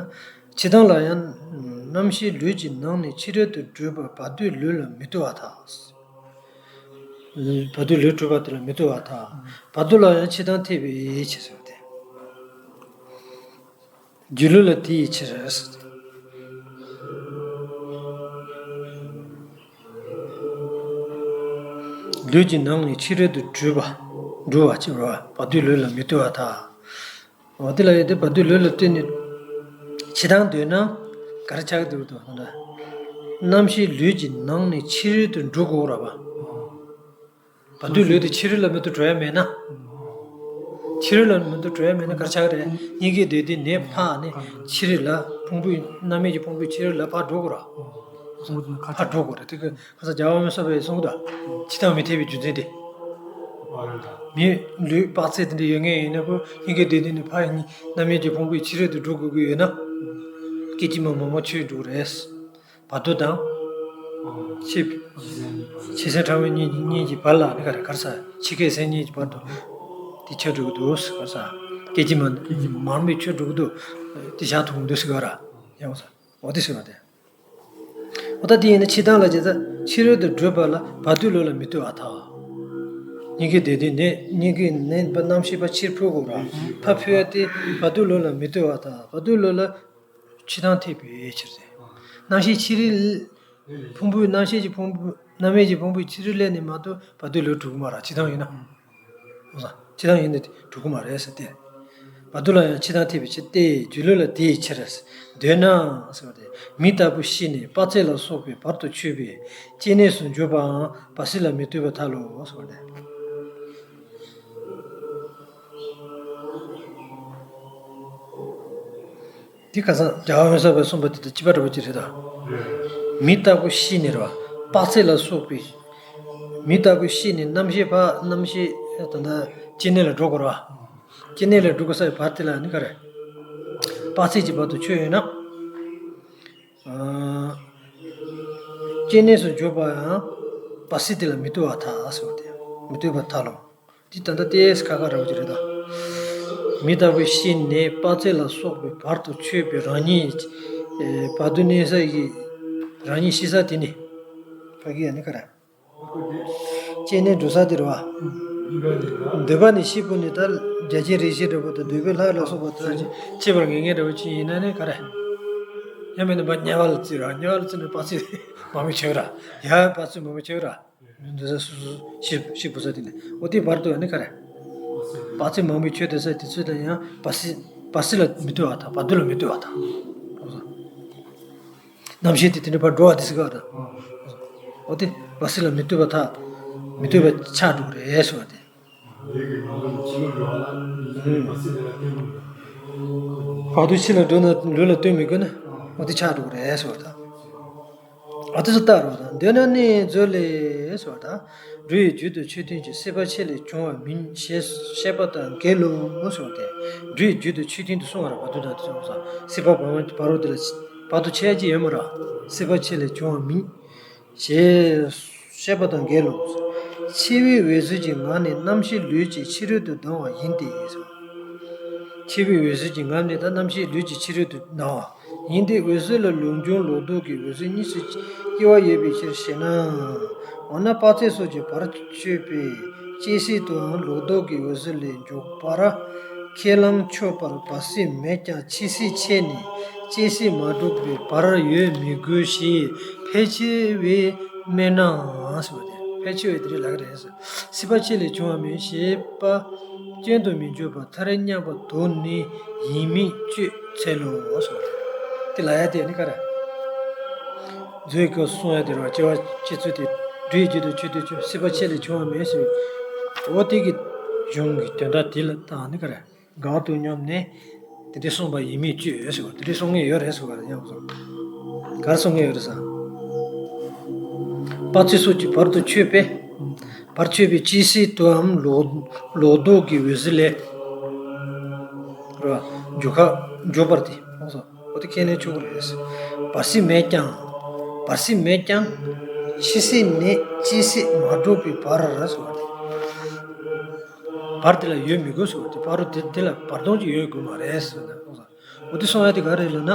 འཆི་བདག་ལ་ཡང་། རྣམ་ཤེས་ལུས་ཀྱི་ནང་ནས་ཕྱི་རོལ་དུ་བྲོས་པ་བར་དོའི་ལུས་ལ་མི་ལྟོས་པར་ཐལ། བར་དོའི་ལུས་བྲོས་པ་དེ་ལ་མི་ལྟོས་པར་ཐལ། བར་དོ་ལ་ཡང་ཕྱི་དང་འཐད་པའི་ཕྱིར་ཟེར་བ་སྟེ། སྒྱུ་ལུས་ལ་དེའི་ཕྱིར། ལུས་ཀྱི་ནང་ནས་ཕྱི་རོལ་དུ་བྲོས་པ། བྲོས་པ་ཅེས་པ་བར་དོའི་ལུས་ལ་མི་ལྟོས་པར་ཐལ། འོ་དེ་ལ་ཡོད་དེ་བར་དོའི་ལུས་ལ་ལྟོས་ནས་ཕྱི་དང་འདོད་ན་ག་རེ་ཆགས་ཀྱི་འདུག་དོ། རྣམ་ཤེས་ལུས་ཀྱི་ནང་ནས་ཕྱི་རོལ་དུ་འགྲོ་དགོས་ར་བ། བར་དོའི་ལུས་དེ་ཕྱི་རོལ་ལ་མི་ལྟོས་འགྲོ་ཡ་མེད་ན། ཕྱི་རོལ་ལ་མི་ལྟོས་འགྲོ་ཡ་མེད་ན་ག་རེ་ཆགས་ཀྱི་རེད། སྙིང་གའི་འདོད་ལྡན་ནས་ཕར་ནས་ཕྱི་རོལ་ལ་ཕུང་པོའི་རྣམ་སྨིན་གྱི་ཕུང་པོའི་ཕྱི་རོལ་ལ་ཕར་འགྲོ་དགོས་ར། ཕར་འགྲོ་དགོས་ར། དེ་གི་ཁ་སང་རྒྱལ་བ་དབེན་ས་པས་གསུངས་དང་། ཕྱི་དང་མི་འཐད་པའི་རྒྱུ་མཚན་དེ། མི་ལུས་དཔག་ཚད་དེ་འདྲ་ཡོད་མཁན་ཡིན་ན་ཁོ་སྙིང་གའི་འདོད་ལྡན་ནས་ཕར་རྣམ་སྨིན་གྱི་ཕུང་པོའི་ཕྱི་རོལ་དུ་འགྲོ་དགོས་ཀྱི་ཡོད་ན། སྐད་ཅིག་མ་མང་པོ་ཆོད་འགྲོ་གི་རེད། བར་དོ་དང་། ཕྱི། ཕྱི་སེམས་ཕྲ་མོ་གཉིས་གཉིས་ཀྱི་བར་ལ་ནི་ག་རེ་ག་རེ་ཟ། ཕྱི་སྐད་སེམས་གཉིས་ཀྱི་བར་དུ། དེ་ཆོད་འགྲོ་གི་འདུག་ག་རེ་ཟ། སྐད་ཅིག་མ་མང་པོས་ཆོད་འགྲོ་གི་འདུག་དེ་བཞག་ཐུབ་ཀྱི་འདུག་ཟེར་ག་ར། ཡང་ཟ། འོ་དེ་ཟེར་བ་དེ། འོ་ད་དེ་ཡིན་ན་ཕྱི་དང་ལ་བྱས་ཙང་ཕྱི་རོལ་དུ་བགྲོད་པ་ལ་བར་དོའི་ལུས་ལ་མི་ལྟོས་པར་ཐལ། སྙིང་གའི་འདོད་ལྡན་ནས་སྙིང་གའི་ནས་རྣམ་ཤེས་པ་ཕྱིར་འཕོ་དགོས་ར། ཕར་འཕོ་ཡ་དེ་བར་དོའི་ལུས་ལ་མི་ལྟོས་པར་ཐལ། བར་དོའི་ལུས་ལ་ཕྱི་དང་འཐད་པའི་ཕྱིར་ཟེར། རྣམ་ཤེས་ཕྱི་རོལ། ཕུང་པོའི་རྣམ་ཤེས་ཀྱི་ཕུང་པོ་རྣམ་སྨིན་གྱི་ཕུང་པོའི་ཕྱི་རོལ་ལ་ནི་མ་གཏོགས་བར་དོའི་ལུས་འགྲོ་གི་མ་རེད། ཕྱི་དང་ཡིན་ན། ཕྱི་དང་ཡིན་ན་འགྲོ་གི་མ་རེད་ཟེར་ཏེ། བར་དོ་ལ་ཡང་ཕྱི་དང་འཐད་པའི་ཕྱིར་ཏེ། སྒྱུ་ལུས་ལ་དེའི་ཕྱིར། འདོད་ན་ཟེར་བ་སྟེ། མི་ལྟ་བུ་ཤི་ནས་དཔག་ཚད་ལ་སོགས་པའི་བར་དུ་ཆོད་པའི་སྐྱེ་གནས་སུ་འགྱུར་བའང་བར་སྲིད་ལ་མི་ལྟོས་པར་ཐལ་ལོ་ཟེར་བ་སྟེ། འདི་ཁ་སང་རྒྱལ་བ་དབེན་ས་པས་གསུངས་པ་དེ་དང་གཅིག་པ་འདྲ་པོ་ཅིག་རེད་ད། མི་ལྟ་བུ་ཤི་ནས་རེད་བ། དཔག་ཚད་ལ་སོགས་པའི། མི་ལྟ་བུ་ཤི་ནས་རྣམ་ཤེས་པ་རྣམ་ཤེས་ད་ལྟ་སྐྱེ་གནས་ལ་འགྲོ་དགོས་རེད་བ། སྐྱེ་གནས་ལ་འགྲོ་དགོས་ས་ཡི་བར་དེ་ལ་ནི་ག་རེ། དཔག་ཚད་ཀྱི་བར་དུ་ཆོད་ཡོད་ན། ཨ། སྐྱེ་གནས་སུ་འགྱུར་བའང་བར་སྲིད་དེ་ལ་མི་ལྟོས་པར་ཐལ་ཟེར་བ་དེ། མི་ལྟོས་པར་ཐལ་ལོ། འདི་ད་ལྟ་ཏེས་ཁ་ཁ་ར་བ་ཅིག་རེད་ད། མི་ལྟ་བུ་ཤི་ནས་དཔག་ཚད་ལ་སོགས་པའི་བར་དུ་ཆོད་པའི་རང་ཉིད། ཨེ། བར་དོ་གནས་ས་ཡི། རང་ཉིད་ཤི་ས་དེ་ནི། ཕ་གི་ཡ་ནི་ག་ར། སྐྱེ་གནས་འགྲོ་ས་དེ་རེད་བ། འདོད་པ་ནས་ཤི་བོ་ནི་ད་རྒྱལ་ཆེན་རིན་ཆེན་འདྲ་པོ་དང་འདོད་པའི་ལྷ་ལ་སོགས་པ་དང་སྐྱེ་བར་ངེས་ངེས་འདྲ་པོ་ཅིག་ཡིན་ན་ནི་ག་རེ། ཡང་མིན་ན་ཕར་དམྱལ་བ་ལ་བརྩི་ར། དམྱལ་བ་ལ་བརྩི་ན་དཔག་ཚད་མང་པོ་ཆོད་ར། ཡ་དཔག་ཚད་མང་པོ་ཆོད་ར། འདི་ས་སུ་སུ་ཤི་ཤི་བོ་ས་དེ་ནི་འོ་དེ་བར་དུ་ཡང་ནི་ག་རེ། དཔག་ཚད་མང་པོ་ཆོད་དེ་ས་དེ་ཚོ་དང་ཡང་བར་སྲིད་བར་སྲིད་ལ་མི་ལྟོས་པར་ཐལ། བར་དོ་ལ་མི་ལྟོས་པར་ཐལ། རྣམ་ཤེས་དེ་དེ་འདྲ་ཕར་འགྲོ་བ་དེ་ཟེར་ག་ར། འོ་དེ་བར་སྲིད་ལ་མི་ལྟོས་པར་ཐལ། མི་ལྟོས་པ་ཆགས་འགྲོ་གི་རེད་ཟེར་བ་དེ། བར་དོ་ཕྱི་ལ་འགྲོ་ན་ལུས་ལ་ལྟོས་མི་དགོས་ན་འོ་དེ་ཆགས་འགྲོ་གི་རེད་ཟེར་བ་དང་། འོ་དེ་ཚོ་ལྟ་རོགས་དང་། འདོད་ན་ནི་མཛོད་ལས་ཟེར་བ་དང་། འགྲོ་བའི་རྒྱུ་དང་ཆོས་མཐུན་གྱི། སྲིད་པ་ཆེ་ལས་བྱུང་བ་མིན་ཞེས་བཤད་པ་དང་འགལ་ལོ་ཟེར་བ་དེ། འགྲོ་བའི་རྒྱུ་དང་ཆོས་མཐུན་དུ་གསུང་བ་ར། བར་དོ་དང་དེ་ཚོ་སྲིད་པ་བར་མ་བར་དོ་དེ་ལ་བར་དོ་ཆད་ཀྱི་ཡོད་མ་ར། སྲིད་པ་ཆེ་ལས་བྱུང་བ་མིན། ཞེས་བཤད་པ་དང་འགལ་ལོ། འཆི་བའི་འོད་གསལ་གྱི་ངང་ནས་རྣམ་ཤེས་ལུས་ཀྱི་ཕྱི་རོལ་དུ་ལྡང་བ་ཡིན་ཏེ། འཆི་བའི་འོད་གསལ་གྱི་ངང་ནས་ད་རྣམ་ཤེས་ལུས་ཀྱི་ཕྱི་རོལ་དུ་ལྡང་བ་ཡིན་ཏེ། འོད་གསལ་ལ་ལུགས་འབྱུང་ལོག་རྟོག་གི་འོད་གསལ་གཉིས་སུ་སྐྱེ་བ་ཡོད་པའི་ཕྱིར་ཞེ་ན། འོ་ན་དཔག་ཚད་སོགས་ཀྱི་བར་ཆོད་པའི་སྐྱེ་སྲིད་དུའང་ལོག་རྟོག་གི་འོད་གསལ་ལས་འཇུག་པར་ཁས་བླངས་ཆོག་པར་བར་སྲིད་མེད་ཀྱང་འཆི་སྲིད་ཆད་ནས་སྐྱེ་སྲིད་མ་གྲུབ་པའི་བར་ཡོད་མི་དགོས་ཞེས་ཕལ་ཆེ་བས་སྨྲས་ནའང་ཟེར་བ་དེ། ཕལ་ཆེ་བས་དེ་རེད་ལབ་ཀྱི་རེད། སྲིད་པ་ཆེ་ལས་བྱུང་བ་མིན་ཞེས་པ་སྐྱོན་དུ་མི་འཇོག་པར་མཐར་སྙམ་པ་དོར་ནས་ཡིན་མིན་དཔྱོད་འཚལ་ལོ་ཟེར་བ་དེ། དེ་ལབ་ཡ་དེ་ནི་ག་རེ། མཛོད་ཀྱི་སྐབས་སུ་གསུང་ཡ་དེ་རེད་བ། སྐྱེ་བ་སྐྱེ་ཚུལ་དེ། འགྲོ་བའི་རྒྱུ་དང་ཆོས་མཐུན་གྱི། སྲིད་པ་ཆེ་ལས་བྱུང་བ་མིན་ཟེར་བའི། འོ་དེ་གི་གཞུང་གི་དོན་དག་དེ་ལ་དང་ནི་ག་རེ། དགག་ཏུ་སྙམ་ནས་དེ་འདྲའི་གསུངས་པ་ཡིན་མིན་དཔྱོད་ཟེར་བ། དེ་འདྲའི་གསུང་མཁན་ཡོད་རེད་ཟེར་བ་རེད། ཡང་གསུངས། ག་རེ་གསུང་མཁན་ཡོད་རེད་ཟེར། དཔག་ཚད་སོགས་ཀྱི་བར་དུ་ཆོད་པས། བར་ཆོད་པའི་སྐྱེ་སྲིད་དུའམ་ལོག་ལོག་རྟོག་གི་འོད་གསལ་ལས། རེད་བ། འཇུག་ཁ་འཇུག་པར་ཏེ། འོ་དེ་ཁས་ལེན་ཆོག་གི་རེད། བར་སྲིད་མེད་ཀྱང་། བར་སྲིད་མེད་ཀྱང་། འཆི་སྲིད་ནས་སྐྱེ་སྲིད་མ་གྲུབ་པའི་བར་ཟེར་བ་རེད། བར་དེ་ལ་ཡོད་མི་དགོས་ཟེར་བ་དེ། བར་དེ་དེ་ལ་བར་སྟོང་ཅིག་ཡོད་དགོས་མ་རེད་ཟེར་ན། འོ་དེ་གསུང་ཡ་དེ་ག་རེ་ལབ་ན།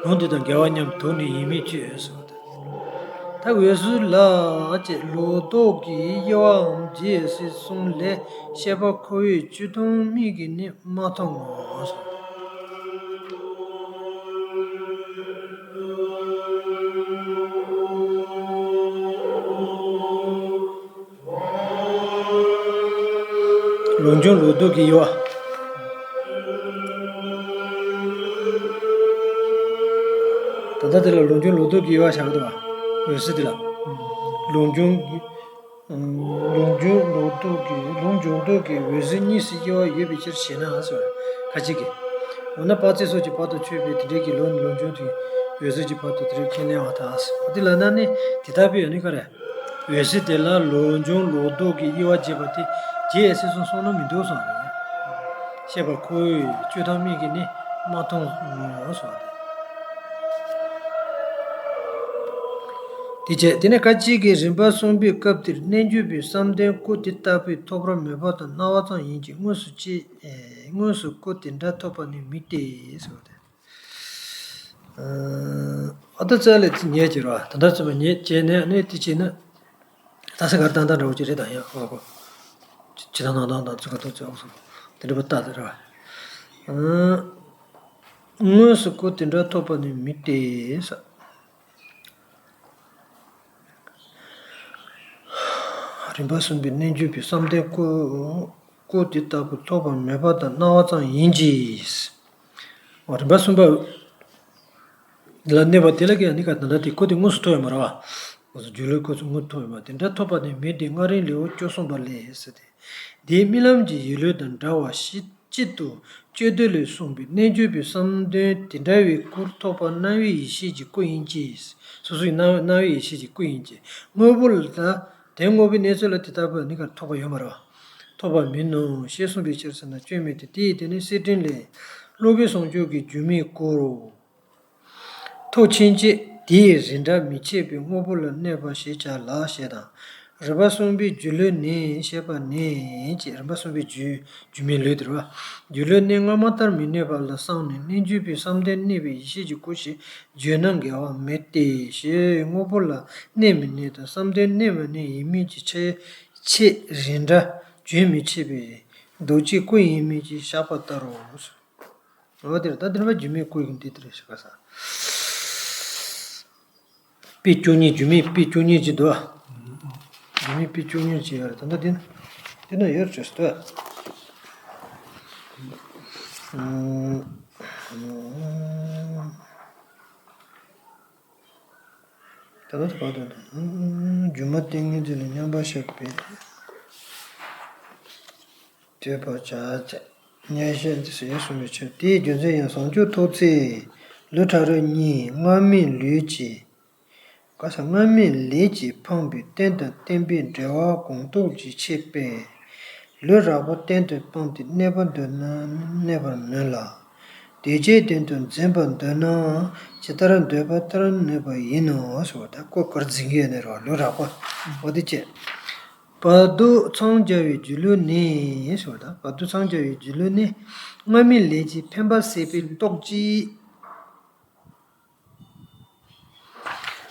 ལུང་དེ་དང་འགལ་བ་སྙམ་དུ་ནི་ཡིད་མི་བྱེད་ཟེར་བ་དང་། ད་འོད་གསལ་ལ་ཅེས་ལོག་རྟོག་གི་དབྱེ་བའམ་རྒྱས་སྲིད་གསུམ་ལས་བཤད་པ་ཁོ་བོས་སྤྱིར་བཏང་མིག་གིས་ནི་མ་མཐོང་ངོ་། ལུང་འབྱུང་ལོག་རྟོག་གི་དབྱེ་བ། ད་ལྟ་དེ་ལ་ལུང་འབྱུང་ལོག་རྟོག་གི་དབྱེ་བ་བྱ་གི་འདུག་བ། འོད་གསལ་དེ་ལ། ལུང་འབྱུང་གི། ལུང་འབྱུང་ལོག་རྟོག་གི་ལུང་འབྱུང་ལྡོག་གི་འོད་གསལ་གཉིས་སུ་དབྱེ་བ་ཡོད་པའི་ཕྱིར་ཞེ་ན་ཟེར་བ་ཁ་ཅིག་གིས། འོ་ན་དཔག་ཚད་སོགས་ཀྱི་བར་དུ་ཆོད་པའི་དེ་འདྲའི་གི་ལུང་ལུང་འབྱུང་དེ་འོད་གསལ་གྱི་བར་དུ་དེ་འདྲའི་ཁས་ལེན་པ་དང་། འོ་དེ་ལ་ན་ནི་དེ་ལྟ་བུའི་ཡོད་ནི་ག་རེ། འོད་གསལ་དེ་ལ་ལུང་འབྱུང་ལོག་རྟོག་གི་དབྱེ་བ་འབྱེད་པ་དེ་རྒྱས་སྲིད་གསུམ་གསུངས་ན་མི་འདུག་གསུངས་རེད། བཤད་པ་ཁོ་བོས་སྤྱིར་བཏང་མིག་གིས་ནི་མ་མཐོང་ངོ་གསུངས་རེད། དེ་བྱས་དེ་ནས་ཁ་ཅིག་གིས་རིམ་པ་གསུམ་པའི་སྐབས་དེར་རྣལ་འབྱོར་པའི་བསམ་གཏན་སྐུ་དེ་ལྟ་བུའི་ཐོབ་པར་མོས་པ་དང་སྣང་བ་ཙམ་ཡིན་གྱི་དངོས་སུ་ཅི། དངོས་སུ་སྐུ་དེ་འདྲ་ཐོབ་པ་ནི་མི་སྟེ་ཟེར་བ་དེ། ཨ་ད་ཙ་ལས་ཉེས་ཀྱི་ར་ད་ལྟ་ཙམ་ཉེས་བྱས་ནས་ནི་དེ་བྱས་ན། ད་ས་གར་ཏང་ཏང་འདྲ་བོ་ཅིག་རེད་ད་ཡང་ཨོ་གོ། ཇི་ལྟར་སྣང་སྟངས་དང་ཚིག་ཁ་ཐོག་ཚིག་ཨོ་སོ། དེ་འདྲ་པོ་ལྟ་དེ་ར། དངོས་སུ་སྐུ་དེ་འདྲ་ཐོབ་པ་ནི་མི་སྟེ་ས། རིམ་པ་གསུམ་པའི་རྣལ་འབྱོར་པའི་བསམ་གཏན་སྐུ། སྐུ་དེ་ལྟ་བུ་ཐོབ་པར་མོས་པ་དང་སྣང་བ་ཙམ་ཡིན་གྱི། རིམ་པ་གསུམ་པ་ལ་གནས་པ་དེ་ལ་ཀྱང་ནི་ག་ད་ལྟ་དེ་སྐུ་དེ་དངོས་སུ་ཐོབ་ཡོད་མ་རེད་བ། སྒྱུ་ལུས་སྐུ་ཚུལ་དངོས་སུ་ཐོབ་ཡོད་མ་དེ་འདྲ་ཐོབ་པ་ནི་མི་སྟེ། སྔ་རོལ་ལེའུ་བཅུ་གསུམ་པ་ལས་ཟེར་ཏེ། དེའི་རྨི་ལམ་གྱི་ཡིད་བློ་དང་འདྲ་བ་ཞིག་གཅིག་ཏུ་དཔྱོད་བདེ་ལས་གསུངས་པའི་རྣལ་འབྱོར་པའི་བསམ་གཏན་དེ་འདྲ་བའི་སྐུར་ཐོབ་པ་སྣང་བའི་ཡེ་ཤེས་ཀྱི་སྐུ་ཡིན་གྱི། སོ་སོའི་སྣང་སྣང་བའི་ཡེ་ཤེས་ཀྱི་སྐུ་ཡིན་གྱི། དངོས་པོ་ལ་ད་དེ་དངོས་པོའི་གནས་ཚུལ་ལ་དེ་ལྟ་བུ་ནི་ག་ཐོབ་པ་ཡོད་མ་རེད་བ། ཐོབ་པ་མིན་ནོ་ཞེས་གསུངས་པའི་ཕྱིར་ཟེར་ན་སྐྱོན་མེད་དེ། དེའི་དེ་ནི་སེར་སྦྲེང་ལས། སློབ་དཔོན་བྱང་ཆུབ་ཀྱི་སྒྱུ་མའི་སྐུ་རུ། ཐོབ་ཕྱིན་ཆད་དེའི་རིགས་འདྲ་མི་ཕྱེད་པའི་དངོས་པོ་ལ་གནས་པ་ཞེས་བྱ་ལ་ཞེས་དང་། རིམ་པ་གསུམ་པའི་སྒྱུ་ལུས་ནི་ཞེས་པ་ནི་ཅེས། རིམ་པ་གསུམ་པའི་སྒྱུ་སྒྱུ་མའི་ལུས་དེ་རེད་བ། སྒྱུ་ལུས་ནི་སྔ་མ་ལྟར་མི་གནས་པ་ལ་བསམས་ནས་རྣལ་འབྱོར་པའི་བསམ་གཏན་གནས་པའི་ཡེ་ཤེས་ཀྱི་སྐུ་ཞེས་བརྗོད་ན་འགལ་བ་མེད་དེ། ཞེས་དངོས་པོ་ལ་གནས་མི་གནས་དང་བསམ་གཏན་གནས་མི་གནས་ཡིན་མིན་གྱི་ཕྱེད་ཕྱེད་རིགས་འདྲ་རྒྱུན་མི་འཆད་པའི་རྡོ་རྗེའི་སྐུ་ཡིན་མིན་གྱིས་བཞག་པ་ལྟར་རོ། འོ་དེར་ད་དེར་བ་སྒྱུ་མའི་སྐུ་ཡིན་ཏེ་དེར་ཞེས་པ་ས། པི་བཅུ་གཉིས་སྒྱུ་མའི་པི་བཅུ་གཉིས་ཀྱི་འདུག་ཨ། སྒྱུ་མའི་པི་བཅུ་གཉིས་ཀྱི་ཡོད་རེད། ད་ལྟ་དེ་ན་དེ་ན་ཡོད་རེད་ཟེར་ཏོ། ད་ལྟ་དེ་བར་དུ་སྒྱུ་མ་ཏིང་ངེ་འཛིན་ལ་མཉམ་པར་བཞག་པའི། འདོད་པར་བྱ་སྟེ། ཉེར་ཞག་འདི་ཟེར་གསུངས་པའི་ཕྱིར། དེའི་རྒྱུ་མཚན་ཡང་བྱང་ཆུབ་ཐོབ་ཚེ་ལུས་ཕྲ་རབ་གཉིས་སྔར་མེད་ལུས་ཀྱི། ག་ས་སྔར་མེད་ལས་ཀྱིས་འཕངས་པའི་རྟེན་དང་བརྟེན་པའི་འབྲེལ་བ་གང་ཐོག་ཅིག་ཆད་པས། ལུས་རགས་པ་གཏན་དུ་སྤངས་ཏེ་གནས་པར་འདོད་ན་གནས་པར་ནུས་ལ། དེ་རྗེས་དོན་དུ་འཛིན་པར་འདོད་ནའང་ཇི་ལྟར་འདོད་པ་ལྟར་ནུས་པ་ཡིན་ནོ་ཟེར་བ་དང་། སྐུ་གར་འཛིན་གྱི་ཡོད་ནི་རེད་བ། ལུས་རགས་པ་འོ་དེ་བཅས། བར་དོ་འཚང་རྒྱ་བའི་སྒྱུ་ལུས་ནི་ཟེར་བ་དང་། བར་དོ་འཚང་རྒྱ་བའི་སྒྱུ་ལུས་ནི། སྔར་མེད་ལས་ཀྱིས་འཕེན་པ་ཟད་པའི་སྟོབས་ཀྱིས།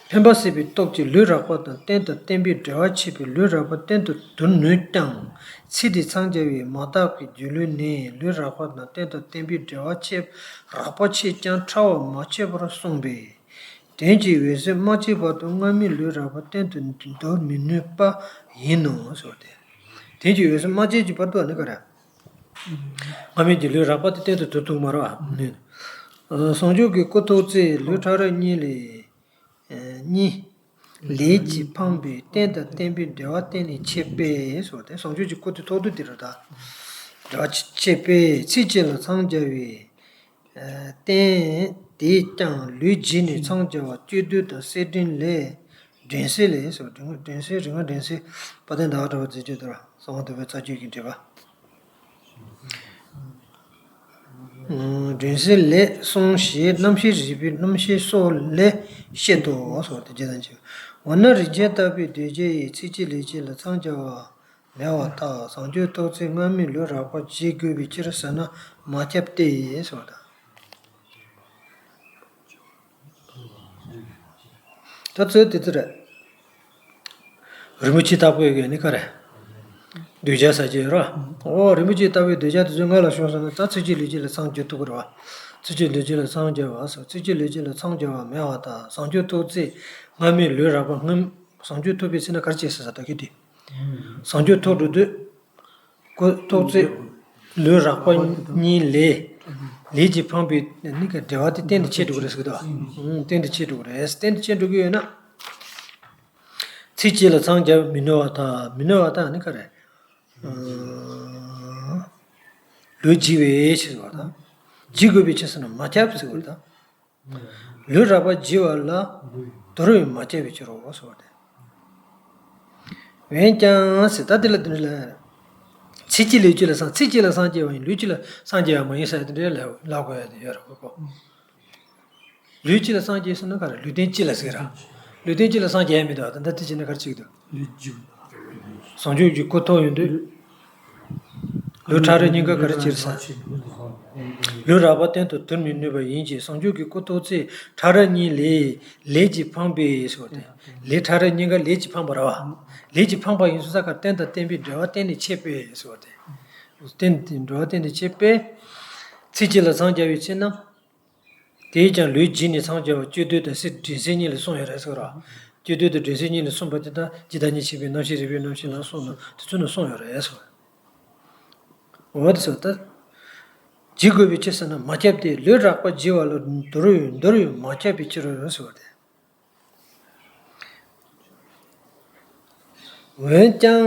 འཕེན་པ་ཟད་པའི་སྟོབས་ཀྱིས་ལུས་རགས་པ་དང་རྟེན་དང་བརྟེན་པའི་འབྲེལ་བ་ཆད་པས་ལུས་རགས་པ་གཏན་དུ་བསྡུ་ནུས་ཀྱང་། ཚེ་འདི་འཚང་རྒྱ་བའི་མ་དག་པའི་སྒྱུ་ལུས་ནི་ལུས་རགས་པ་དང་རྟེན་དང་བརྟེན་པའི་འབྲེལ་བ་ཆད། རགས་པ་ཆད་ཀྱང་ཕྲ་བ་མ་ཆད་པར་གསུངས་པས། དོན་གྱི་འོད་གསལ་མ་སྐྱེས་བར་དུ་སྔར་མེད་ལུས་རགས་པ་གཏན་དུ་བསྡུ་མི་ནུས་པ་ཡིན་ནོ་ཟེར་ཏེ། དོན་གྱི་འོད་གསལ་མ་སྐྱེས་ཀྱི་བར་དུ་ནི་ག་རེ། སྔར་མེད་ཀྱི་ལུས་རགས་པ་དེ་གཏན་དུ་བསྡུ་ཐུབ་མ་རེད་བ། བྱང་ཆུབ་ཀྱི་སྐུ་ཐོབ་ཚེ་ལུས་ཕྲ་རབ་གཉིས་ལས། གཉིས། ལས་ཀྱིས་འཕངས་པའི་རྟེན་དང་བརྟེན་པའི་འབྲེལ་བ་གཏན་ནས་ཆད་པས་ཟེར་བ་དེ། བྱང་ཆུབ་ཀྱི་སྐུ་དེ་ཐོབ་དུས་དེ་རུ་ད་འབྲེལ་བ་ཆད་པས་ཚེ་གཅིག་ལ་འཚང་རྒྱ་བའི་རྟེན་དེས་ཀྱང་ལུས་བརྗེས་ནས་འཚང་རྒྱ་བ་སྤྱོད་བསྡུས་དང་སེར་སྦྲེང་ལས། སྦྲེང་སེར་ལས་ཟེར་བ། སྦྲེང་སེར་རིགས་ལྔ་སྦྲེང་སེར། དཔལ་ལྡན་ཟླ་བ་གྲགས་པའི་མཛད་སྤྱོད་ལྟར་གསང་བ་འདུས་པའི་རྩ་རྒྱུད་ཀྱི་འགྲེལ་པ། སྦྲེང་སེར་ལས་གསུངས་ཞེས་རྣམ་ཤེས་རིག་པའི་རྣམ་ཤེས་སོགས་ལས་བཤད་དོ་ཟེར་བ་དེ་རྗེས་དང་བཅས། འོ་ན་རིན་ཆེན་ལྟ་བུའི་གདུལ་བྱ་ཡིས་ཚེ་གཅིག་ལས་གཅིག་ལ་འཚང་རྒྱ་བ་མེད་པར་ཐལ། བྱང་ཆུབ་ཐོབ་ཚེ་སྔར་མེད་ལུས་རགས་པ་བརྗེ་དགོས་པའི་ཕྱིར་ཟེར་ན་མ་ཁྱབ་སྟེ་ཟེར་བ་དང་། ད་ཚོད་དེ་ཚོ་རེད། རིན་པོ་ཆེ་ལྟ་བུའི་གི་ནི་ག་རེ། གདུལ་བྱ་ཟེར་གྱི་ཡོད་ར། ཨོ་རིན་པོ་ཆེ་ལྟ་བུའི་གདུལ་བྱ་དེ་ཚོ་ང་ལ་བྱུང་སོང་ན་ད་ཚིག་གཅིག་ལུས་གཅིག་ལ་སངས་རྒྱས་ཐུབ་ཀྱི་རེད་བ། ཚིག་གཅིག་ལུས་གཅིག་ལ་སངས་རྒྱས་པ་སོགས་ཚིག་གཅིག་ལུས་གཅིག་ལ་སངས་རྒྱས་པ་མེད་པ་དང་བྱང་ཆུབ་ཐོབ་ཚེ་སྔ་མའི་ལུས་རགས་པ་སྔ་བྱང་ཆུབ་ཐོབ་པའི་ཚེ་ན་ག་རེ་བྱེད་ཟེར་ས་ད་གི་དེ། བྱང་ཆུབ་ཐོབ་འགྲོ་དུས། ཀོ་ཐོག་ཚེ་ལུས་རགས་པ་གཉིས་ལས། ལས་ཀྱིས་འཕངས་པའི་ནི་ག་འབྲེལ་བ་དེ་གཏན་དུ་ཆད་འགྲོ་གི་རེད་ཟེར་གི་འདུག་བ། གཏན་དུ་ཆད་འགྲོ་གི་རེད། གཏན་དུ་ཆད་འགྲོ་གི་ཡོད་ན། ཚིག་གཅིག་ལ་འཚང་རྒྱ་མི་ནུས་པ་དང་མི་ནུས་པ་དང་ནི་ག་རེ། ལུས་འཇིག་པའི་ཕྱིར་བ་དང་། འཇིག་དགོས་པའི་ཕྱིར་ཟེར་ན་མ་ཁྱབ་ཟེར་བ་དང་། ལུས་རགས་པ་འཇིག་པ་ལ་དོ་རུང་མ་སྐྱེས་པའི་ཕྱིར་རོ་ཟེར་བ་སྟེ། འོན་ཀྱང་ཟེར་ད་འདི་ལ་འདི་འདྲ་ལ། ཚིག་གཅིག་ལུས་གཅིག་ལ་སངས་ཚིག་གཅིག་ལ་སངས་རྒྱས་པ་ཡིན་ལུས་གཅིག་ལ་སངས་རྒྱས་པ་མ་ཡིན་ཟེར་དེ་འདྲའི་ལ་ལབ་དགོས་ཡ་དེ་ཡོད་རེད་ཁོ་ཁོ། ལུས་གཅིག་ལ་སངས་རྒྱས་ཟེར་ན་ག་རེ་ལུས་རྟེན་གཅིག་ལ་ཟེར་ར། ལུས་རྟེན་གཅིག་ལ་སངས་རྒྱས་མི་འདུག་ད་ལྟ་དེ་བྱས་ན་ག་རེ་བྱེད་ཀྱི་འདུག་ལུས་འཇིག་བྱང་ཆུབ་ཀྱི་སྐུ་ཐོབ་ཡོང་དུས། ལུས་ཕྲ་རབ་གཉིས་ཀ་ག་རེ་བྱེད་ཟེར། ལུས་རགས་པ་གཏན་དུ་དུར་མི་ནུས་པ་ཡིན་གྱི་བྱང་ཆུབ་ཀྱི་སྐུ་ཐོབ་ཚེ་ཕྲ་རབ་གཉིས་ལས་ལས་ཀྱིས་འཕངས་པའི་ཟེར་བ་སྟེ། ལས་ཕྲ་རབ་གཉིས་ཀ་ལས་ཀྱིས་འཕངས་པ་རེད་བ། ལས་ཀྱིས་འཕངས་པ་ཡིན་ཙང་ས་ཀ་རྟེན་དང་བརྟེན་པའི་འབྲེལ་བ་གཏན་ནས་ཆད་པས་ཟེར་བ་སྟེ། རྟེན་དེ་འབྲེལ་བ་གཏན་ནས་ཆད་པས། ཚིག་གཅིག་ལ་འཚང་རྒྱ་བའི་ཕྱིར་ན། དེས་ཀྱང་ལུས་འཇིག་ནས་འཚང་རྒྱ་བ་སྤྱོད་བསྡུས་དང་སེམས་འགྲེལ་ཚིག་གཉིས་ལས་གསུངས་ཡོད་རེད་ཟེར་བ། སྤྱོད་བསྡུས་དང་འགྲེལ་ཚིག་གཉིས་ལས་གསུངས་པ་དེ་དག་ཇི་ལྟར་ཉིད་ཆེས་པའི་རྣམ་ཤེས་རིག་པའི་རྣམ་ཤེས་ལ་སོགས་ལ་དེ་ཚོ་ནས་གསུངས་ཡོད་རེད་ཟེར་བ། འོ་དེ་ཟེར་ད། འཇིག་དགོས་པའི་ཕྱིར་ཟེར་ན་མ་ཁྱབ་སྟེ་ལུས་རགས་པ་འཇིག་པ་ལ་དོ་རུང་དོ་རུང་མ་ཁྱབ་པའི་ཕྱིར་རོ་ཟེར་བ་སྟེ། འོན་ཀྱང་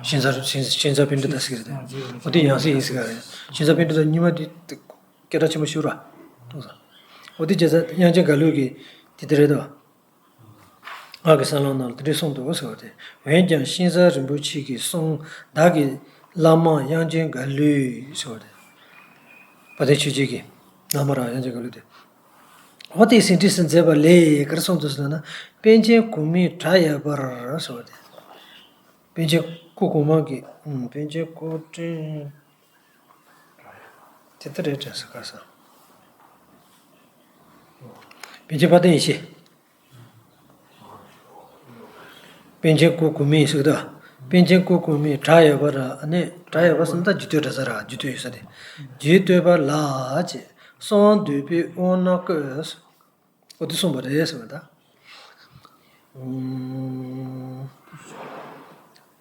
ཤིང་བཟའ་ཤིང་བཟའ་ཤིང་བཟའ་པཎྜི་ཏ་ཟེར་གི་རེད། འོ་དེ་ཡང་སྲིད་ཡིན་ཟེར་གི་རེད། ཤིང་བཟའ་པཎྜི་ཏ་རྙིང་མ་དེ་སྐད་གྲགས་ཆེན་པོ་ཞིག་རེད། འོ་དེ་རྗེ་བཙུན་དབྱངས་ཅན་དགའ་ལོས་ཀྱི་དེ་དེ་རེད་དོ། སྔགས་ཀྱི་ས་བོན་ནང་ལ་དེ་འདྲས་གསུངས་འདུག་ཟེར་བ་དེ། འོན་ཀྱང་ཤིང་བཟའ་རིན་པོ་ཆེ་གིས་གསུངས་བདག་གི་བླ་མ་དབྱངས་ཅན་དགའ་ལོས་ཟེར་བ་དེ། དཔལ་ལྡན་ཆོས་རྗེ་གི་བླ་མ་རང་དབྱངས་ཅན་དགའ་ལོས་དེ། འོ་དེ་ཟིན་བྲིས་སུ་མཛད་པ་ལས་ག་རེ་གསུངས་འདུག་ཟེར་ན། པཎ་ཆེན་གོང་མའི་གྲྭ་ཡོད་པར་ཟེར་བ་དེ། པཎ་ཆེན་སྐུ་གོང་མ་གི་ཨུམ། པཎ་ཆེན་སྐུ་ཕྲེང་དེ་ལྟར་རེད་དྲན་ས་ག་ས། པཎ་ཆེན་དཔལ་ལྡན་ཡེ་ཤེས། པཎ་ཆེན་སྐུ་གོང་མའི་ཟེར་གི་འདུག་པཎ་ཆེན་སྐུ་གོང་མའི་གྲྭ་ཡོད་པར་ཨ་ནི་གྲྭ་ཡོད་པ་ཟེར་ན་ད་རྒྱུད་སྟོད་གྲྭ་ས་ར་རྒྱུད་སྟོད་ཡོད་ས་དེ། རྒྱུད་སྟོད་པ་ལ་ཅེས་གསང་བ་འདུས་པའི་དབང་རྣོན་བཀོད། འོ་དེ་གསུངས་པ་རེད་ཟེར་བ་ད།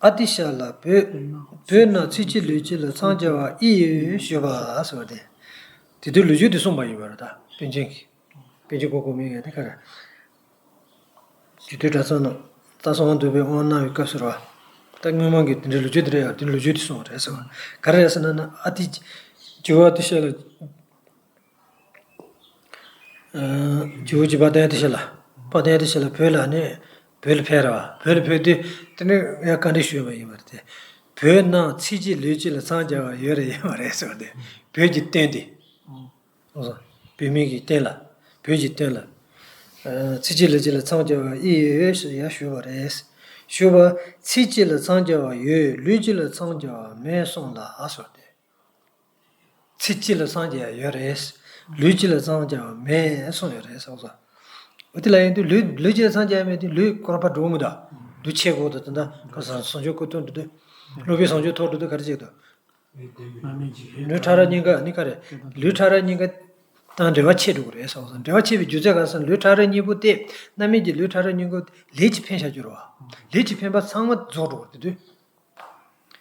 ཨ་ཏི་ཤ་ལ་བོད་བོད་ན་ཚིག་གཅིག་ལུས་གཅིག་ལ་འཚང་རྒྱ་བ་ཨི་ཡོད་ཞུས་པ་ཟེར་བ་དེ། དེ་དུས་ལོ་རྒྱུས་དེ་གསུངས་པ་ཡིན་པ་རེད་ད་པཎ་ཆེན་གྱིས། པཎ་ཆེན་སྐུ་གོང་མའི་ཡང་དེ་ག་རེད། རྒྱུད་སྟོད་གྲྭ་ཚང་ནང་རྩ་གསང་བ་འདུས་པའི་དབང་གནང་བའི་སྐབས་སུ་རེད་བ། ད་སྔོན་མ་གི་དེ་འདྲའི་ལོ་རྒྱུས་དེ་རེད་ཡ་དེ་ལོ་རྒྱུས་དེ་གསུངས་པ་རེད་ཟེར་བ། ག་རེ་རེད་ཟེར་ན་ན་ཨ་ཏི། ཇོ་བོ་ཨ་ཏི་ཤ་ལ། ཇོ་བོ་རྗེ་དཔལ་ལྡན་ཨ་ཏི་ཤ་ལ། དཔལ་ལྡན་ཨ་ཏི་ཤ་ལ་བོད་ལ་ནི། བོད་ལ་ཕེབས་ར་བ། བོད་ལ་ཕེབས་དུས་དེ་ནི་ཡང་བཀའ་འདྲི་ཞུས་པ་ཡིན་པ་རེད་དེ། བོད་ནང་ཚིག་གཅིག་ལུས་གཅིག་ལ་འཚང་རྒྱ་བ་ཡོད་རེད་ཡོད་མ་རེད་ཟེར་བ་དེ། བོད་ཀྱི་སྟེང་དེ། བོད་མི་གི་སྟེང་ལ། བོད་ཀྱི་སྟེང་ལ། ཚིག་གཅིག་ལུས་གཅིག་ལ་འཚང་རྒྱ་བ་ཨི་ཡོད་ཟེར་ཡ་ཞུས་པ་རེད། ཞུས་པ། ཚིག་གཅིག་ལ་འཚང་རྒྱ་བ་ཡོད་ལུས་གཅིག་ལ་འཚང་རྒྱ་བ་མེད་གསུངས་ལ་ཟེར་བ་དེ། ཚིག་གཅིག་ལ་སངས་རྒྱས་ཡོད་རེད། ལུས་གཅིག་ལ་སངས་རྒྱས་མེད་གསུངས་ཡོད་རེད་ཟེར་བ། འོ་དེ་ལ་ཡིན་དུས་ལུས་ལུས་གཅིག་ལ་སངས་རྒྱས་མེད་དུས་ལུས་ཁོ་རང་ཕར་འགྲོ་མི་འདུག་ལུས་ཆད་དགོས་འདུག་ད་ལྟ་ཁོ་བཟང་བཟང་སྤྱོད་སྐུ་མཐོང་འདུག་དུས། སློབ་དཔོན་བཟང་སྤྱོད་ཐོག་འགྲོ་དུས་ག་རེ་བྱེད་འདུག་ལུས་ཕྲ་རབ་གཉིས་ཀ་ནི་ག་རེ། ལུས་ཕྲ་རབ་གཉིས་ཀ་དང་འབྲེལ་བ་ཆད་འགྲོ་གི་རེད་ཟེར་བ། འབྲེལ་བ་ཆད་པའི་རྒྱུ་མཚན་ག་རེ་ཟེར་ན་ལུས་ཕྲ་རབ་གཉིས་པོ་དེ་རྣམ་སྨིན་གྱི་ལུས་ཕྲ་རབ་གཉིས་པོ་ལས་ཀྱིས་འཕེན་བཞག་རྒྱུ་རེད་བ། ལས་ཀྱིས་འཕེན་པ་ཚང་མ་རྫོགས་འགྲོ་གི་རེད་དུས།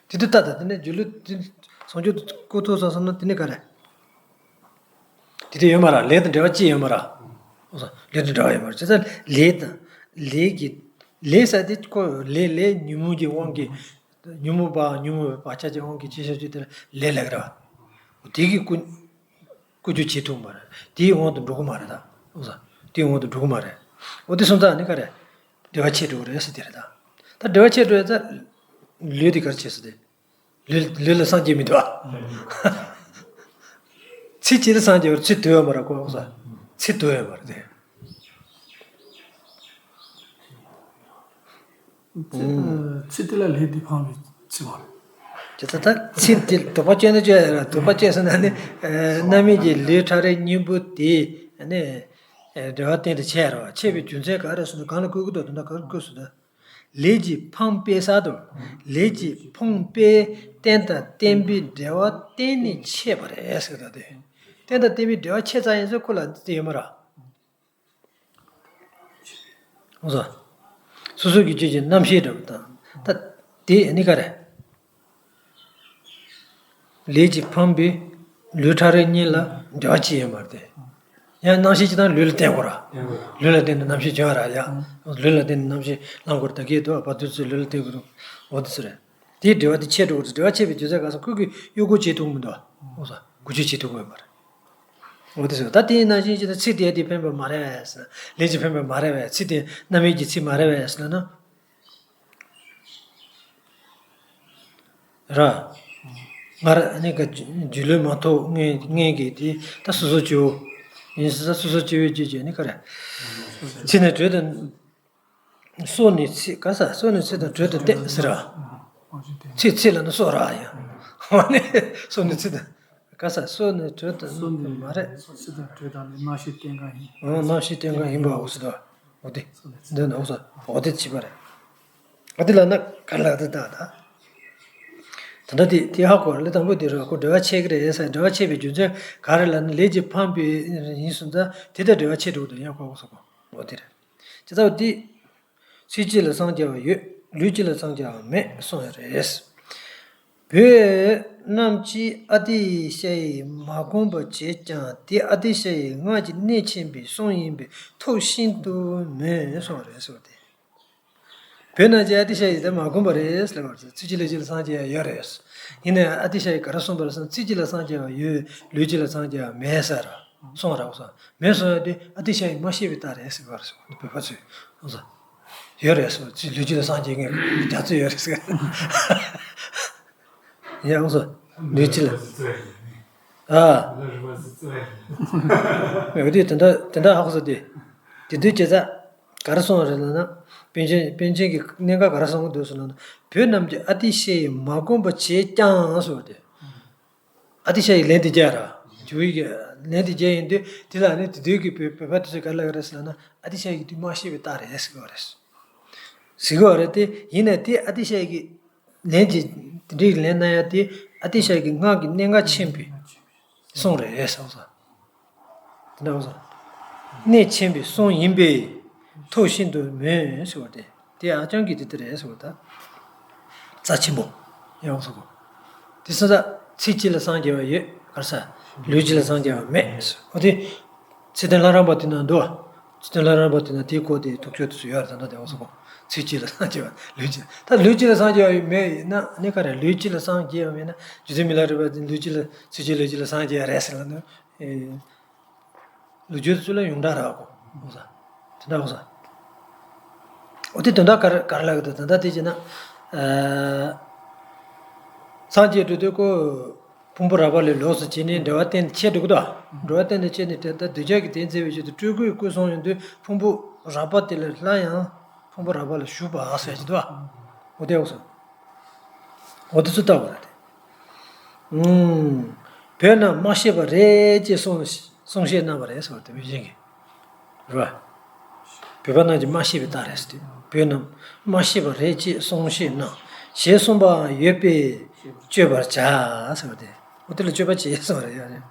དེ་དུས་ལྟ་དང་དེ་ནས་སྒྱུ་ལུས་དེ་བཟང་སྤྱོད་སྐུ་ཐོག་ཚང་སོང་ན་དེ་ནས་ག་རེ། དེ་དུས་ཡོད་མ་རེད། ལས་དང་འབྲེལ་བ་ཅི་ཡོད་མ་རེད། ལས་དང་འབྲེལ་བ་ཡོད་མ་རེད། བྱས་ཙང་ལས་དང་ལས་ཀྱི་ལས་ཟེར་དེ་ཁོ་ལས་ལས་ཉོན་མོངས་ཀྱི་དབང་གིས་ཉོན་མོངས་པ་ཉོན་མོངས་པའི་བག་ཆགས་ཀྱི་དབང་གིས་ཅི་བྱ་རྒྱུ་དེ་ལ་ལས་ལབ་ཀྱི་རེད་བ། དེ་གི་ཀུན། བཀོལ་སྤྱོད་བྱེད་ཐུབ་མ་རེད། དེའི་དབང་དུ་འགྲོ་གི་མ་རེད་ད། ཨོ་ཙང་། དེའི་དབང་དུ་འགྲོ་གི་མ་རེད། ཨོ་དེ་སོང་ཙང་ནི་ག་རེད། འབྲེལ་བ་ཆད་འགྲོ་གི་རེད་ཟེར་དེ་རེད་ད། ད་འབྲེལ་བ་ཆད་འགྲོ་ཡ་ཙང་། ལུས་དེ་ག་རེ་བྱེད་ཟེར་དེ། ལུས་ལུས་ལ་སངས་རྒྱས་མི་འདུག་ཨ། ཚེ་གཅིག་ལ་སངས་རྒྱས་པར་ཚེ་དུ་ཡོད་མ་རེད་ཁོ། ཚེ་དུ་ཡོད་མ་རེད་དེ། ཚེ་ཚེ་དེ་ལ་ལས་དེ་འཕངས་པའི་ཚེ་བ་རེད། ཇི་ལྟར་ད་ཚེ་དེ་དོགས་པ་བཅད་ན་བཅད་ཡ་ར། དོགས་པ་བཅད་སོང་ན་ནི་རྣམ་སྨིན་གྱི་ལུས་ཕྲ་རབ་གཉིས་པོ་དེ་ནི་འབྲེལ་བ་གཏན་དུ་ཆད་ར། ཆད་པའི་རྒྱུ་མཚན་ག་རེ་ཟེར་ན་གང་ལ་བཀོད་ཀྱི་འདུག་དོན་དག་ག་རེ་བཀོད་སོང་ད། ལས་ཀྱིས་འཕངས་པའི་ས་དང་། ལས་ཀྱིས་འཕངས་པའི་རྟེན་དང་བརྟེན་པའི་འབྲེལ་བ་གཏན་ནས་ཆད་པ་རེད་ཟེར་ད་དེ། རྟེན་དང་བརྟེན་པའི་འབྲེལ་བ་ཆད་ཙམ་ཡིན་ཚེ་ཁོ་ལ་དེ་ཡོད་མ་རེད། འོ་ཟ། སོ་སོ་གི་ཆོས་ཀྱི་རྣམ་ཤེས་འདྲ་བོ་དང་། ད་དེ་ནི་ག་རེ། ལས་ཀྱིས་འཕངས་པའི་ལུས་ཕྲ་རབ་གཉིས་ལ་འབྲེལ་བ་ཅི་ཡོད་མ་རེད་དེ། ཡང་རྣམ་ཤེས་ཅི་དང་ལུས་ལ་བརྟེན་དགོས་ར། ལུས་ལ་བརྟེན་ནས་རྣམ་ཤེས་བྱུང་བ་ར་ཡ། ལུས་ལ་བརྟེན་ནས་རྣམ་ཤེས་བླང་དགོས་ར། ད་གིས་དུ་བ་དུ་ཚོས་ལུས་ལ་བརྟེན་དགོས་ར། འོ་དེ་ཚོ་རེད། དེའི་འབྲེལ་བ་དེ་ཆད་འགྲོ་གི་རེད། འབྲེལ་བ་ཆད་པའི་རྒྱུ་མཚན་ག་ས་ཁོས་ཀྱི་གཡོ་སྒོ་བྱེད་ཐུབ་མི་འདུག་འོ་ཟ། འགུལ་སྐྱོད་བྱེད་ཐུབ་ཀྱི་ཡོད་མ་རེད། འོ་དེ་ཟེར། ད་དེ་ཡིན་ན་ཤེས་ཀྱི་ད་ཚེ་དེ་དེ་ཕན་པ་མ་རེད་ཟེར་ན། ལས་ཀྱིས་ཕན་པ་མ་རེད་བས། ཚེ་དེ་རྣམ་སྨིན་གྱི་ཚེ་མ་རེད་བས་ཟེར་ན། ར། ང་ར་ནི་ག་རྒྱུ་ལུས་མ་ཐོབ་ངེས་ངེས་ཀྱི་དེ་ད་སོ་སོ་སྐྱེ་བོ་ཡིན་ཟེར། ད་སོ་སོ་སྐྱེ་བོའི་རྒྱུད་ཀྱི་ནི་ག་རེ། ཚེ་ནི་དྲོད་དང་། སྲོག་ནི་ཚེ་ག་ས། སྲོག་ནི་ཚེ་དང་དྲོད་དང་བརྟེན་ཟེར་ར། ཚེ་ཚེ་ལ་ནི་སྲོག་ར་ཡང་། འོ་ནི་སྲོག་ནི་ཚེ་དང་། ག་ས། སྲོག་ནི་དྲོད་དང་སྲོག་ནི་མ་རེད། ཚེ་དང་དྲོད་དང་ནི་རྣམ་ཤེས་རྟེན་འགའ་ཡིན། འོ་རྣམ་ཤེས་རྟེན་འགའ་ཡིན་པའོ་ཟེར་དོ། འོ་དེ། འདི་ནི་འོ་ས། འོ་དེ་བྱས་པ་རེད། འོ་དེ་ལ་ན་ག་ལ་དེ་ད་ད། ད་ལྟ་དེ་དེ་ཧ་གོ་ར། ལས་དང་པོ་དེ་ར་ཁོ་འབྲེལ་བ་ཆད་ཀྱི་རེད་ཟེར། འབྲེལ་བ་ཆད་པའི་རྒྱུ་མཚན་ག་རེ་ལ་ནི་ལས་ཀྱིས་འཕངས་པའི་ཡིན་སོང་ཙང་དེ་དང་འབྲེལ་བ་ཆད་འགྲོ་གི་འདུག་ཡང་ཧ་གོ་སོང་གོ། འོ་དེ་རེད། ཇི་ལྟ་བ་འདི། ཚེ་གཅིག་ལ་སངས་རྒྱ་བ་ཡོད། ལུས་གཅིག་ལ་སངས་རྒྱ་བ་མེད་གསུངས་ཡོད་རེད། བོད་རྣམས་ཀྱིས་ཨ་ཏི་ཤ་ཡི་མ་བསྒོམས་པ་བྱས་ཀྱང་དེ་ཨ་ཏི་ཤ་ཡི་སྔགས་ཀྱི་གནད་ཆེན་པོའི་གསུང་ཡིན་པས་ཐུགས་ཤིན་ཏུ་མོས་གསུངས་རེད་ཟེར་བ་དེ། བོད་རྣམས་ཀྱིས་ཨ་ཏི་ཤ་ཡི་དེ་མ་བསྒོམས་པ་རེད་ཟེར་བ་རེད། ཚེ་གཅིག་ལུས་གཅིག་ལ་སངས་རྒྱ་ཡ་ཡོད་རེད། ཡིན་ནའི་ཨ་ཏི་ཤ་ཡི་ག་རེ་གསུངས་པ་རེད་ཟེར་ན། ཚེ་གཅིག་ལ་སངས་རྒྱ་བ་ཡོད། ལུས་གཅིག་ལ་སངས་རྒྱ་བ་མེད་ཟེར་གསུངས་ར། གསུངས། མེད་གསུངས་ཡ་དེ་ཨ་ཏི་ཤ་ཡི་མ་ཤེས་པའི་རྟགས་རེད་ཟེར་བ་རེད། བོད་པ་ཚོས་གསུངས་སོང་། ཡོད་རེད་ཟེར། ཚེ་ལུས་གཅིག་ལ་སངས་རྒྱས་མཁན་རྒྱ་མཚོ་ཡོད་རེད་ཟེར། ཡང་སོ། ལུས་གཅིག་ལ། ཨ། འོ་དེ་དེ་འདྲ་དེ་འདྲ་ཧ་གོ་སོང་དེ། དེ་དུས་བྱས་ཙང་ག་རེ་གསུངས་པ་རེད་ལབ་ན། པཎ་ཆེན་པཎ་ཆེན་གྱིས་གནད་འགག་ག་རེ་གསུང་གི་འདུག་ཟེར་ན། བོད་རྣམས་ཀྱིས་ཨ་ཏི་ཤ་ཡི་མ་བསྒོམས་པ་བྱས་ཀྱང་ཟེར་བ་དེ། ཨ་ཏི་ཤ་ཡི་ལན་དེ་རྒྱག་ར། ཇོ་བོ་ཡིས་ལན་དེ་རྒྱག་ཡིན་དུས་དེ་ལ་ནི་དེ་དུས་ཀྱི་བོད་བོད་པ་དེ་ཚོས་ག་རེ་ལབ་ཀྱི་རེད་ཟེར་ལབ་ན། ཨ་ཏི་ཤ་ཡི་དེ་མ་ཤེས་པའི་རྟགས་རེད་ཟེར་གྱི་ཡོད་རེད། ཟེར་གྱི་ཡོད་རེད་དེ། ཡིན་ནའི་དེ་ཨ་ཏི་ཤ་ཡི་གི་ལན་གྱི་དེ་འདྲའི་ལན་གནང་ཡ་དེ་ཨ་ཏི་ཤ་ཡི་གི་སྔགས་ཀྱི་གནད་འགག་ཆེན་པོའི་གསུང་རེད་གསུངས་སོང་། དེ་འདྲ་གསུངས། གནད་ཆེན་པོའི་གསུང་ཡིན་པས་ཐུགས་ཤིན་ཏུ་མོས་ཟེར་བ་དེ། དེ་ཨ་ཅང་གིས་དེ་ལྟར་རེད་ཟེར་བ་ད། རྩ་ཆེན་པོ་ཡང་སོགས། དེ་སོང་ཙང་ཚེ་གཅིག་ལ་སངས་རྒྱ་བ་ཡོད། ག་རེ་ཟ། ལུས་གཅིག་ལ་སངས་རྒྱ་བ་མེད་ཟེར། འོ་དེ། ཚེ་བརྟན་ལྷ་རམས་པ་དེ་ན་འདུག་ཚེ་བརྟན་ལྷ་རམས་པ་དེ་ན་དེའི་སྐོར་དེ་དུག་ཆོས་དེ་ཚོ་ཡོད་རེད། ད་ལྟ་དེ་འོ་སོགས། ཚེ་གཅིག་ལ་སངས་རྒྱ་བ་ལུས་གཅིག་ད་ལུས་གཅིག་ལ་སངས་རྒྱ་བ་མེད་ཡིན་ན་ནི་ག་རེ། ལུས་གཅིག་ལ་སངས་རྒྱ་བ་མེད་ན་རྗེ་བཙུན་མི་ལ་རས་པ་དེ་ལུས་གཅིག་ལ་ཚེ་གཅིག་ལུས་གཅིག་ལ་སངས་རྒྱ་བ་རེད་ཟེར་ལ་ནི། ལོ་རྒྱུས་སུ་ལ་ཡོངས་གྲགས་རག་གོ། འོ་ས། དེ་འདྲ་འོ་ས། འོ་དེ་དོན་དག་ག་རེ་ག་རེ་ལབ་ཀྱི་འདུག་དོན་དག་དེ་བྱས་ན། ཨ། སངས་རྒྱས་འགྲོ་དུས་ཁོ་ཕུང་པོ་རགས་པ་ལས་ལོགས་སུ་བྱས་ནས་འབྲེལ་བ་གཏན་ནས་ཆད་འགྲོ་གི་འདུག་འབྲེལ་བ་གཏན་ནས་ཆད་ནས་དེ་ལྟར་གདུལ་བྱ་གི་དོན་མཛད་པའི་ཆེད་དུ་སྤྲུལ་སྐུའི་སྐུ་གསུང་ཡོང་དུས་ཕུང་པོ་རགས་པ་དེ་ལས་སླར་ཡང་ཕུང་པོ་རགས་པ་ལ་ཞུགས་པ་ཟེར་གྱི་འདུག་འོ་དེ་འོ་ས། འོ་དེ་ཚོ་ལྟ་བ་རེད། ཨུམ། བོད་རྣམས་མ་ཤེས་པ་རེད་ཅེས་གསུང་གསུང་བཤད་གནང་བ་རེད་ཟེར་བ་དེ་བོད་ཞིང་གི། རེད་བ། བོད་པ་རྣམས་ཀྱིས་མ་ཤེས་པའི་རྟགས་རེད་ཟེར་ཏེ། བོད་རྣམས་མ་ཤེས་པ་རེད་ཅེས་གསུང་བཤད་གནང་། ཞེས་གསུངས་པའང་ཡོད་པས་བཅོས་པར་བྱ་ཟེར་བ་དེ། འོ་དེ་ལ་བཅོས་པ་བྱེད་ཟེར་བ་རེད་ཡ་རེད།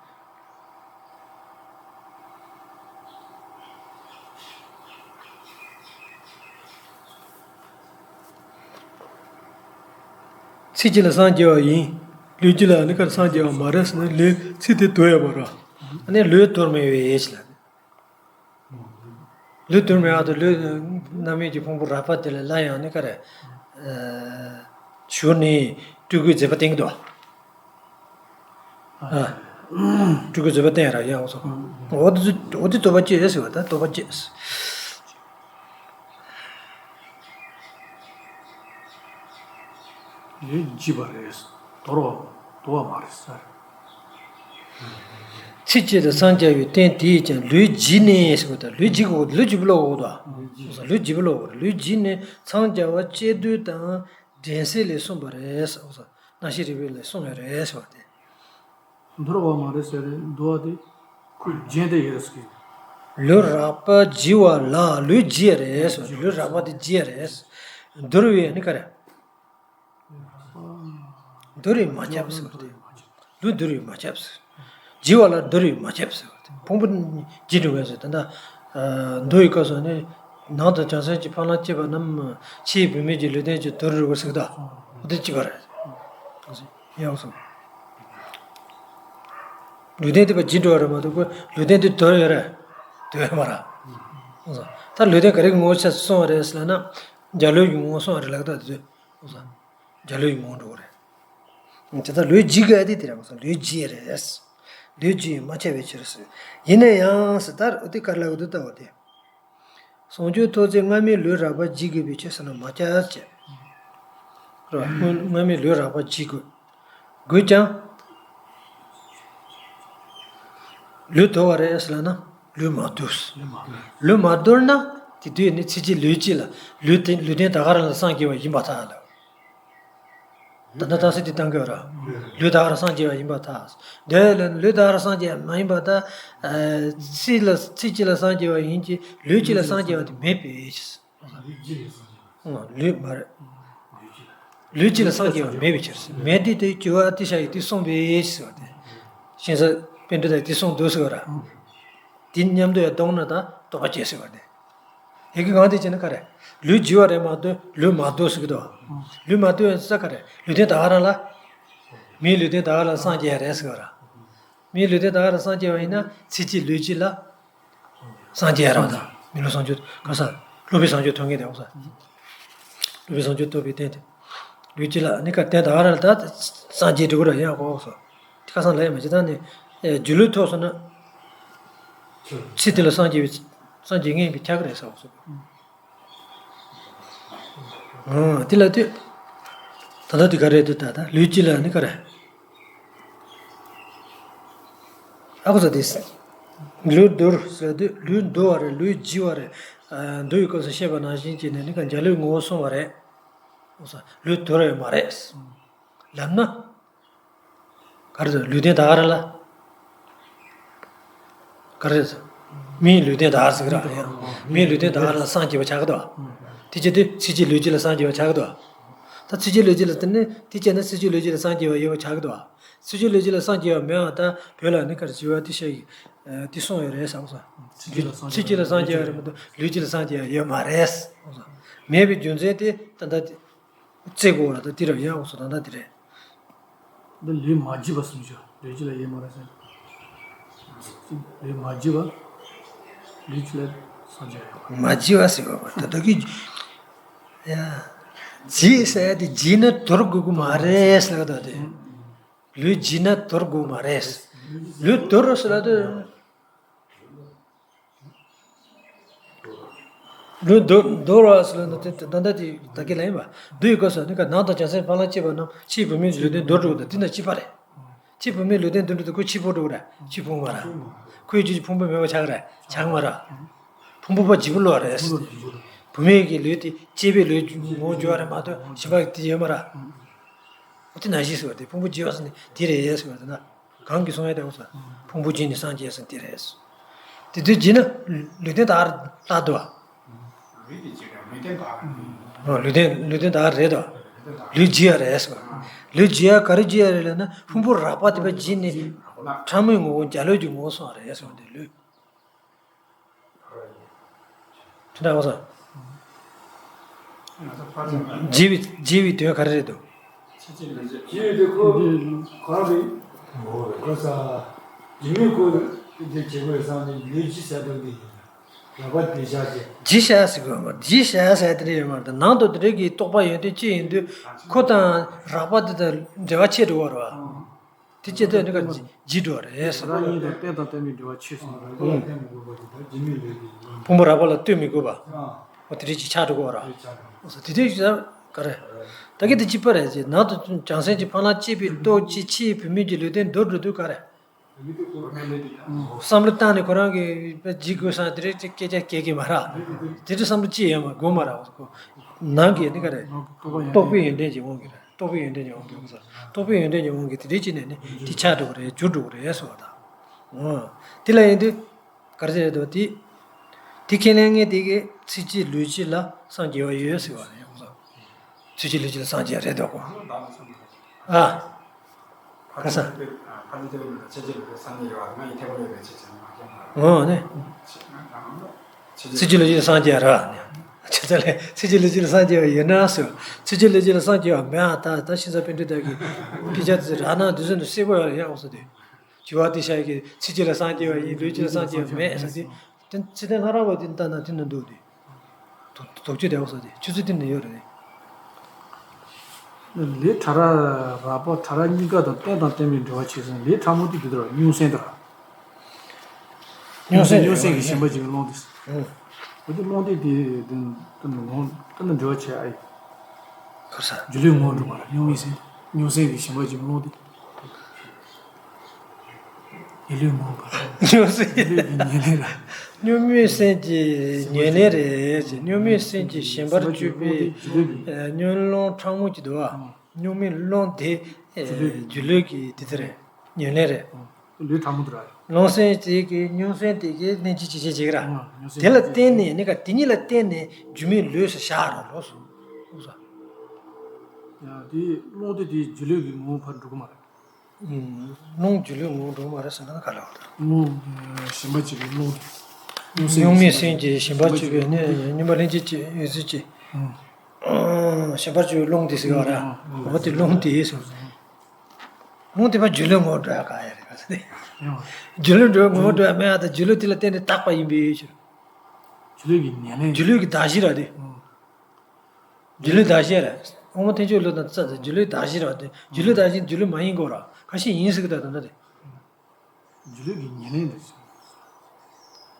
ཚེ་གཅིག་ལ་སངས་རྒྱས་པ་ཡིན། ལུས་གཅིག་ལ་ནི་ག་རེ་སངས་རྒྱས་པ་མ་རེད་ཟེར་ན་ལུས་ཚེ་དེ་དུ་ཡོད་པ་ར། ཨ་ནི་ལུས་དུར་མེད་པའི་ཡེ་ཤེས་ལ། ལུས་དུར་མེད་པ་དང་ལུས་རྣམ་སྨིན་གྱི་ཕུང་པོ་རགས་པ་དེ་ལ་སླར་ཡང་ནི་ག་རེ། ཞུགས་ནས་སྤྲུལ་སྐུའི་མཛད་པ་བསྟན་གྱི་འདུག་ཨ། སྤྲུལ་སྐུའི་མཛད་པ་བསྟན་ར་ཡང་འོ་སོ། འོ་དེ་ཚོ་འོ་དེ་དོགས་པ་སྐྱེས་ཟེར་བ་ད་དོགས་པ་སྐྱེས། ལས་བགྱིས་པ་རེད། དོར་བ་དོར་བ་མ་རེད་ཟེར། ཚིག་གཅིག་ལ་སངས་རྒྱ་བའི་རྟེན་དེས་ཀྱང་ལུས་བརྗིད་ནས་ཟེར་བ་དང་ལུས་བརྗིད་དགོས། ལུས་བརྗིད་པོ་ལོག་དགོས་དོ། ལུས་བརྗིད་པོ་ལོག་དགོས། ལུས་བརྗིད་ནས་འཚང་རྒྱ་བ་བཅས་བདུད་དང་འགྲན་སེལ་ལས་གསུངས་པ་རེད། སྣང་ཞེན་རིག་པའི་ལས་གསུངས་ཡོད་རེད་ཟེར་བ་དེ། འདོར་བ་མ་རེད་ཟེར་རེད། འདོར་བ་དེ་ཁོས་རྒྱན་དེ་ཡོད་རེད་ཟེར་གི། ལུས་རགས་པ་བརྗིད་པ་ལ་ལུས་བརྗིད་རེད་ཟེར། ལུས་རགས་པ་དེ་བརྗིད་རེད། འདོར་བའི་ནི་ག་རེ། འདོར་བས་མ་ཁྱབ་ཟེར་བ་དེ། ལུས་འདོར་བས་མ་ཁྱབ་ཟེར། བརྗིད་པ་ལ་འདོར་བས་མ་ཁྱབ་ཟེར་བ་དེ། ཕུང་པོ་བརྗིད་འགྲོ་བས་ཟེར། ད་ལྟ་འདོར་བའི་སྐབས་སུ་ནི་ནང་དུ་བྱང་སེམས་ཀྱི་ཕ་ལམ་སྐྱེས་པ་རྣམས་ཕྱིའི་བུད་མེད་ཀྱི་ལུས་རྟེན་གྱིས་འདོར་རུ་ཟེར་གི་ད། འདི་གཅིག་པ་རེད། ཡག་སོང་། ལུས་རྟེན་དེ་བ་བརྗིད་འགྲོ་བ་རེད་མ་གཏོགས་ཁོས་ལུས་རྟེན་དེ་འདོར་ཡོད་རེད། འདོར་ཡོད་མ་རེད། ད་ལུས་རྟེན་ག་རེ་གི་ངོ་བོ་ཆ་སོང་བ་རེད་ཟེར་ན། འཇའ་ལུས་ཀྱི་ངོ་བོ་སོང་བ་རེད་ལབ་ད་དེ། འཇའ་ལུས་ཀྱི་ངོ་བོ་འགྲོ་གི་རེད། དེ་ལྟར་ལུས་བརྗིད་དགོས་ཏེ་དེ་རེད་མ་སོང་། ལུས་བརྗིད་རེད། ལུས་བརྗིད་མ་ཁྱབ་པའི་ཕྱིར་ཟེར། ཡིན་ན་ཡང་ཟེར་ད་འོ་དེ་ག་རེ་ལབ་འདུག་ལྟ་བ་དེ། ཟུང་འཇུག་ཐོབ་ཚེ་སྔ་མའི་ལུས་རགས་པ་བརྗིད་དགོས་པའི་ཕྱིར་ཟེར་ན་མ་ཁྱབ་ཅེས། རེད་བ། སྔ་སྔ་མའི་ལུས་རགས་པ་བརྗིད་དགོས། དགོས་ཀྱང་། ལུས་འདོར་བ་རེད་ཟེར་ལབ་ན་ལུས་མ་འདོར། ལུས་མ་འདོར་ན་དེ་དུས་ནི་ཚིག་གཅིག་ལུས་གཅིག་ལ་ལུས་དེ་ལུས་རྟེན་ད་ག་རང་ལ་སངས་རྒྱས་པ་ཡིན་པར་ཐལ་ལ། ད་ལྟ་རྟགས་གསལ་དེ་བཏང་གི་ཡོད་ར། ལུས་ད་ག་རང་སངས་རྒྱས་པ་ཡིན་པར་ཐལ། འདོད་ལ་ལུས་ད་ག་རང་སངས་རྒྱས་པ་མ་ཡིན་པར་ཐལ། ཚིག་ལ་ཚིག་གཅིག་ལ་སངས་རྒྱས་པ་ཡིན་གྱི་ལུས་གཅིག་ལ་སངས་རྒྱས་པ་དེ་མེད་པའི་ཕྱིར། ལུས་མ་རེད། ལུས་གཅིག་ལ་སངས་རྒྱས་པ་མེད་པའི་ཕྱིར། མེད་དེ་དེ་སྦྱོར་བ་དེ་བྱ་ཡི་དེ་གསུངས་པའི་ཕྱིར་ཟེར་བ་དེ། ཤིང་ས་པཎྜི་ཏ་དེ་གསུངས་འདུག་ཟེར་བ་ར། དེ་མཉམ་དུ་ཡང་གཏོང་ན་ད་རྟོགས་པ་སྐྱེ་ཟེར་བ་དེ། ཡི་གེ་གང་དེ་བྱས་ན་ག་རེ། ལུས་བརྗིད་པ་རེད་མ་གཏོགས་ལུས་མ་འདོར་ཟེར་གི་འདུག་ལུས་མ་འདོར་ཡང་ས་ག་རེ། ལུས་རྟེན་ད་ག་རང་ལ། མིའི་ལུས་རྟེན་ད་ག་རང་ལ་སངས་རྒྱས་རེད་ཟེར་བ་ར། མིའི་ལུས་རྟེན་ད་ག་རང་སངས་རྒྱས་པ་ཡིན་ན་ཚིག་གཅིག་ལུས་གཅིག་ལ། སངས་རྒྱས་རང་དང་མི་ལུས་སངས་རྒྱས་ག་ས། སློབ་པའི་སངས་རྒྱས་ཐོབ་མཁན་དེ་འོ་ས། སློབ་པའི་སངས་རྒྱས་ཐོབ་པའི་རྟེན་དེ། ལུས་གཅིག་ལ་ནི་ཀ་རྟེན་ད་ག་རང་ལ་ད་སངས་རྒྱས་འགྲོ་གི་ར་ཡང་གོ་འོ་ས། དེ་ཁ་སང་ལ་ཡང་མ་བྱེད་ད་ནི། སྒྱུ་ལུས་ཐོབ་སོང་ན། ཚེ་འདི་ལ་སངས་རྒྱས་པའི་སངས་རྒྱས་ངེས་པའི་ཁྱག་རེད་ས་འོ་ས། འོ་དེ་ལ་དུས། ད་ལྟ་དེ་ག་རེད་དུ་ད་ད་ལུས་གཅིག་ལ་ནི་ག་རེ། ཨ་ཁུ་ས་དེ། ལུས་འདོར་ཟེར་དུས་ལུས་འདོར་བ་རེད། ལུས་བརྗིད་པ་རེད། འདོར་བའི་སྐབས་སུ་བཤད་པ་ནང་བཞིན་བྱས་ནས་ནི་ག་འཇའ་ལུས་ངོ་བོ་སོང་བ་རེད། ཨོ་ས་ལུས་འདོར་ཡོད་མ་རེད། ལབ་ན། ག་རེ་ཟེར་ལུས་རྟེན་ད་ག་ར་ལ། ག་རེ་ཟེར། མིའི་ལུས་རྟེན་ད་ག་ར་ཟེར་གི་ར། མིའི་ལུས་རྟེན་ད་ག་ར་ལ་སངས་རྒྱས་པ་ཆགས་ཀྱི་འདུག་དེ་བྱེད་དུས་ཚིག་གཅིག་ལུས་གཅིག་ལ་སངས་རྒྱས་པ་ཆགས་ཀྱི་འདུག་ད་ཚིག་གཅིག་ལུས་གཅིག་ལ་དེ་ནི་དེ་བྱས་ན་ཚིག་གཅིག་ལུས་གཅིག་ལ་སངས་རྒྱས་པ་ཡོད་པ་ཆགས་ཀྱི་འདུག་ཚིག་གཅིག་ལུས་གཅིག་ལ་སངས་རྒྱས་པ་མེད་པ་ད་བོད་ལ་ནི་ག་རེ་བྱེད་པ་དེ་ཤེས་ཀྱི། དེ་གསུངས་ཡོད་རེད་བསམ་སོང་། ཚིག་གཅིག་ལ་སངས་རྒྱས་པ་རེད་མ་གཏོགས་ལུས་གཅིག་ལ་སངས་རྒྱས་པ་ཡོད་མ་རེད། མེད་པའི་རྒྱུ་མཚན་དེ་ད་ལྟ་དེ། རྩེ་དགོས་ལ་ད་དེ་ར་ཡག་འོ་སོ་ད་ལྟ་དེ་རེད། འདི་ལུས་མ་བརྗིད་པ་གསུངས་ཤག་ལུས་གཅིག་ལ་ཡོད་མ་རེད་ཟེར། ལུས་མ་བརྗིད་པ། ལུས་གཅིག་ལ་སངས་རྒྱས་ཡོད་མ་རེད། མ་བརྗིད་པ་ཟེར་བ་ད་ལྟ་གི། ཡ། བརྗིད་ཟེར་དེ་བརྗིད་ན་དོར་དགོས་ཀྱི་མ་རེད་ཟེར་བ་ད་དེ། ལུས་བརྗིད་ན་དོར་དགོས་མ་རེད། ལུས་དོར་ཟེར་ལ་དེ། ལུས་འདོར་འདོར་བ་ཟེར་ལ་ནི་དེ་ད་ལྟ་དེ་ད་གི་ལ་ཡིན་པ། འདུས་སྐབས་སུ་ནི་ཀ་ནང་དུ་བྱང་སེམས་ཕ་ལ་སྐྱེས་པ་རྣམས་ཕྱིའི་བུད་མེད་ཀྱི་ལུས་རྟེན་འདོར་འགྲོ་གི་འདུག་དེ་ན་གཅིག་པ་རེད། ཕྱིའི་བུད་མེད་ལུས་རྟེན་འདོར་འགྲོ་དུས་ཁོ་ཕྱི་ཕུང་འགྲོ་གི་རེད། ཕྱི་ཕུང་མ་ར། ཁོའི་རྒྱུད་ཀྱི་ཕུང་པོ་མེད་པ་ཆགས་རེད་ཆགས་མ་ར། ཕུང་པོ་པ་བརྗིད་པོ་ལོག་རེད། བུད་མེད་ཀྱི་ལུས་དེ་སྐྱེས་པའི་ལུས་ངོ་བོ་འགྱུར་བ་རེད་མ་གཏོགས་གཞན་པ་དེ་ཡོད་མ་ར། འོ་དེ་ནང་བཞིན་ཟེར་བ་དེ་ཕུང་པོ་བརྗིད་པ་ཟེར་ནས་དེ་རེད་ཟེར་བ་དེ་ན། གང་གིས་གསུངས་ཡ་དེ་འོ་ས། ཕུང་པོ་བརྗིད་ནས་སངས་རྒྱས་ཟེར་དེ་རེད། དེ་དུས་བརྗིད་ན་ལུས་རྟེན་དག་ལྷག་འདུག་བ། ལུས་དེ་བརྗིད་ཀྱང་ལུས་རྟེན་དག་རེད། ཨོ་ལུས་རྟེན་ལུས་རྟེན་དག་རེད་དོ། ལུས་བརྗིད་ཡ་རེད་ཟེར་བ། ལུས་བརྗིད་ཡ་ག་རེ་བརྗིད་ཡ་རེད་ལབ་ན་ཕུང་པོ་རགས་པ་དེ་པ་བརྗིད་ནས་ཕྲ་མོའི་ངོ་བོ་འཇའ་ལུས་ཀྱི་ངོ་བོ་སོང་བ་རེད་ཟེར་བ་དེ་ལུས། དེ་འདྲ་འོ་ས། བརྗེ་བའི་བརྗེ་བའི་དོན་ག་རེ་རེད་འདུག་བརྗེ་བའི་དོན་ཁོ་གོ་རེད། གོ་ས། བརྗེ་མི་ཁོ་དེ་བྱེད་དགོས་བསམ་ནས་ལུས་བརྗེ་ས་དང་དེ་ཡིན། རགས་པ་བརྗེ་བྱ་བྱེད། བརྗེ་བྱ་ཟེར་དགོས་མ་བརྗེ་བྱ་ཟེར་དེ་འདྲ་ཡོད་མ་རེད། ནང་དུ་དེ་འདྲ་གི་རྟོག་པ་ཡོད་དུས་ཅི་ཡིན་དུས་ཁོ་དང་རགས་པ་དེ་དང་འབྲེལ་བ་ཆད་འགྲོ་བ་རེད་བ། དེ་ཅི་ཐད་ནི་ཀ་འཇིག་འགྲོ་བ་རེད། རང་ཉིད་དང་རྟེན་དང་བརྟེན་པའི་འབྲེལ་བ་ཆོད་སོང་བ་རེད། ཕུང་པོ་རགས་པ་ལ་ལྟོས་མི་དགོས་པ། འོ་དེ་འདྲ་ཅིག་ཆགས་འགྲོ་གི་བ་ར། དེ་འདྲ་ཅིག་ག་རེ། ད་གི་དེ་གཅིག་པ་རེད་ཅེས་ནང་དུ་བྱང་སེམས་ཀྱི་ཕ་ལ་སྐྱེས་པའི་སྟོབས་ཀྱིས་ཕྱིའི་བུད་མེད་ཀྱི་ལུས་རྟེན་འདོར་འགྲོ་དུས་ག་རེ། བསམ་བློ་བཏང་ནས་ཁོ་རང་གིས་བརྗེད་དགོས་བསམ་དེ་རིགས་ཅིག་སྐད་ཆ་སྐད་ཀྱི་མ་རེད། དེ་འདྲ་བསམ་བློ་ཅི་ཡོད་མ་དགོས་མ་རེད། ནང་གི་ནི་ག་རེ། རྟོགས་པའི་ཡོན་ཏན་གྱི་དབང་གིས་རེད། རྟོགས་པའི་ཡོན་ཏན་གྱི་དབང་གིས་རེད། རྟོགས་པའི་ཡོན་ཏན་གྱི་དབང་གིས་དེ་འདྲ་བྱས་ནས་ནི་དེ་ཆགས་འགྲོ་གི་རེད། འགྱུར་འགྲོ་གི་རེད་ཟེར་བ་དང་། འོ། དེ་ལ་ཡིན་དུས། ག་རེ་ཟེར་དུས་དེ། དེ་ཁས་ལེན་མཁན་དེ་གིས་ཚེ་གཅིག་ལུས་གཅིག་ལ་སངས་རྒྱས་པ་ཡོད་ཟེར་བ་རེད། ཚེ་གཅིག་ལུས་གཅིག་ལ་སངས་རྒྱས་རེད་འདུག་གོ། ཨ། ཁ་སང་། འོ་ནི། ཚེ་གཅིག་ལུས་གཅིག་ལ་སངས་རྒྱས་ར་ནི། ཁྱེད་ཚོ་ལས་ཚེ་གཅིག་ལུས་གཅིག་ལ་སངས་རྒྱས་པ་ཡོད་ན་ཟེར། ཚེ་གཅིག་ལུས་གཅིག་ལ་སངས་རྒྱས་པ་མེད་ཨ། ད་ད་ཤིང་བཟའ་པཎྜི་ཏ་གི་དཔེ་ཆ་དེ་རག་ན་དུས་ཚོད་དུ་གསལ་པོ་ཡོད་རེད་ཡ། འོ་ཟེར་དུས། དྲི་བ་དེ་བཞག་གི་ཚེ་གཅིག་ལ་སངས་རྒྱས་པ་ཡིན། ལུས་གཅིག་ལ་སངས་རྒྱས་པ་མེད་ཟེར་དུས། དེ་ཚེ་ཏན་ལྷ་རམས་པ་དེ་ལྟ་ན་དེ་ན་འདུག་དེ། དོགས་གཅོད་དེ་འོག་ས་དེ་ཆུ་ཚོད་དེ་ན་ཡོད་རེད། ལས་ཕྲ་རགས་རགས་པ་ཕྲ་རགས་གཉིས་ཀ་དང་རྟེན་དང་བརྟེན་པའི་འབྲེལ་བ་ཆེ་ཟེར། ལས་ཕྲ་མོ་དེ་དེ་དུ་ར་སྙུང་སེན་དུ་ར། སྙུང་སེན་སྙུང་སེན་གྱི་ཞེན་པ་ཅིག་སློང་དེ། ཨུ། འོ་དེ་སློང་དེ་དེ་དེ་དེ་ན་ངོ་དེ་ན་འབྲེལ་བ་ཆེ་ཨ་ཡི། ག་རེ་ཟེར། སྒྱུ་ལུས་ངོ་བོ་འགྲུབ་པ་ར་སྙུང་མི་སེན། སྙུང་སེན་གྱི་ཞེན་པ་ཅིག་སློང་དེ། སྒྱུ་ལུས་ངོ་བོ། སྙུང་སེན། སྒྱུ་ལུས་ཀྱི་ཉེར་ལེན་ར། སྙུང་མི་སེན་གྱི་ཉེར་ལེན་རེད། སྙུང་མི་སེན་གྱི་ཞེན་པར་གྱུར་པའི་སྙུང་སློང་ཕྲ་མོ་གཅིག་འདུག་བ། སྙུང་མི་སློང་དེ་སྒྱུ་ལུས་ཀྱི་དེ་དེ་རེད། ཉེར་ལེན་རེད། ལུས་ཕྲ་མོ་དེ་ར། སློང་སེན་དེ་གི་སྙུང་སེན་དེ་གི་ལྷན་ཅིག་བྱེད་བྱེད་བྱེད་ཀྱི་ར། སྙུང་སེན་དེ་ལ་བརྟེན་ནས་ནི་ག་དེ་གཉིས་ལ་བརྟེན་ནས་སྒྱུ་མའི་ལུས་སུ་བཞག་ར་ལོ་སོ། ཡང་དེ་སློང་དེ་དེ་སྒྱུ་ལུས་ཀྱི་ངོ་བོ་ཕར་འགྲོ་གི་མ་རེད། སློང་སྒྱུ་ལུས་ངོ་བོ་འགྲོ་གི་མ་རེད་ཟེར་ན་ག་ལ་བ་དང་། སློང་ཞེན་པ་བྱེད་པའི་སློང་། སྙུང་མི་སེན་གྱི་ཞེན་པར་གྱུར་པའི་ནི་སྙུང་མ་ལྷན་ཅིག་བྱེད་ཡོད་ཚུལ་གྱི། ཞེན་པར་གྱུར་པའི་སློང་དེ་ཟེར་བ་ར། འོ་དེ་སློང་དེ་ཟེར། སློང་དེ་ཕར་སྒྱུ་ལུས་ངོ་བོ་འགྲོ་ཡ་ག་ཡ་རེད་ག་ཟེར་ཏེ། སྒྱུ་ལུས་འགྲོ་ངོ་བོ་འགྲོ་ཡ་མེད་ཡ་དང་སྒྱུ་ལུས་དེ་ལ་བརྟེན་ནས་བཏགས་པ་ཡིན་པའི་ཕྱིར། སྒྱུ་ལུས་ཀྱི་ཉེར་ལེན། སྒྱུ་ལུས་ཀྱི་གདགས་གཞི་ར་དེ། སྒྱུ་ལུས་གདགས་གཞི་ར། དབུ་མ་ཐལ་འགྱུར་བློ་དང་རྩ་དང་སྒྱུ་ལུས་གདགས་གཞི་ར་དེ། སྒྱུ་ལུས་གདགས་གཞི་སྒྱུ་ལུས་མ་ཡིན་དགོས་ར། ཁ་ཤས་ཡིན་ཟེར་གི་ད་ད་ད་དེ། སྒྱུ་ལུས་ཀྱི་ཉེར་ལེན་རེད།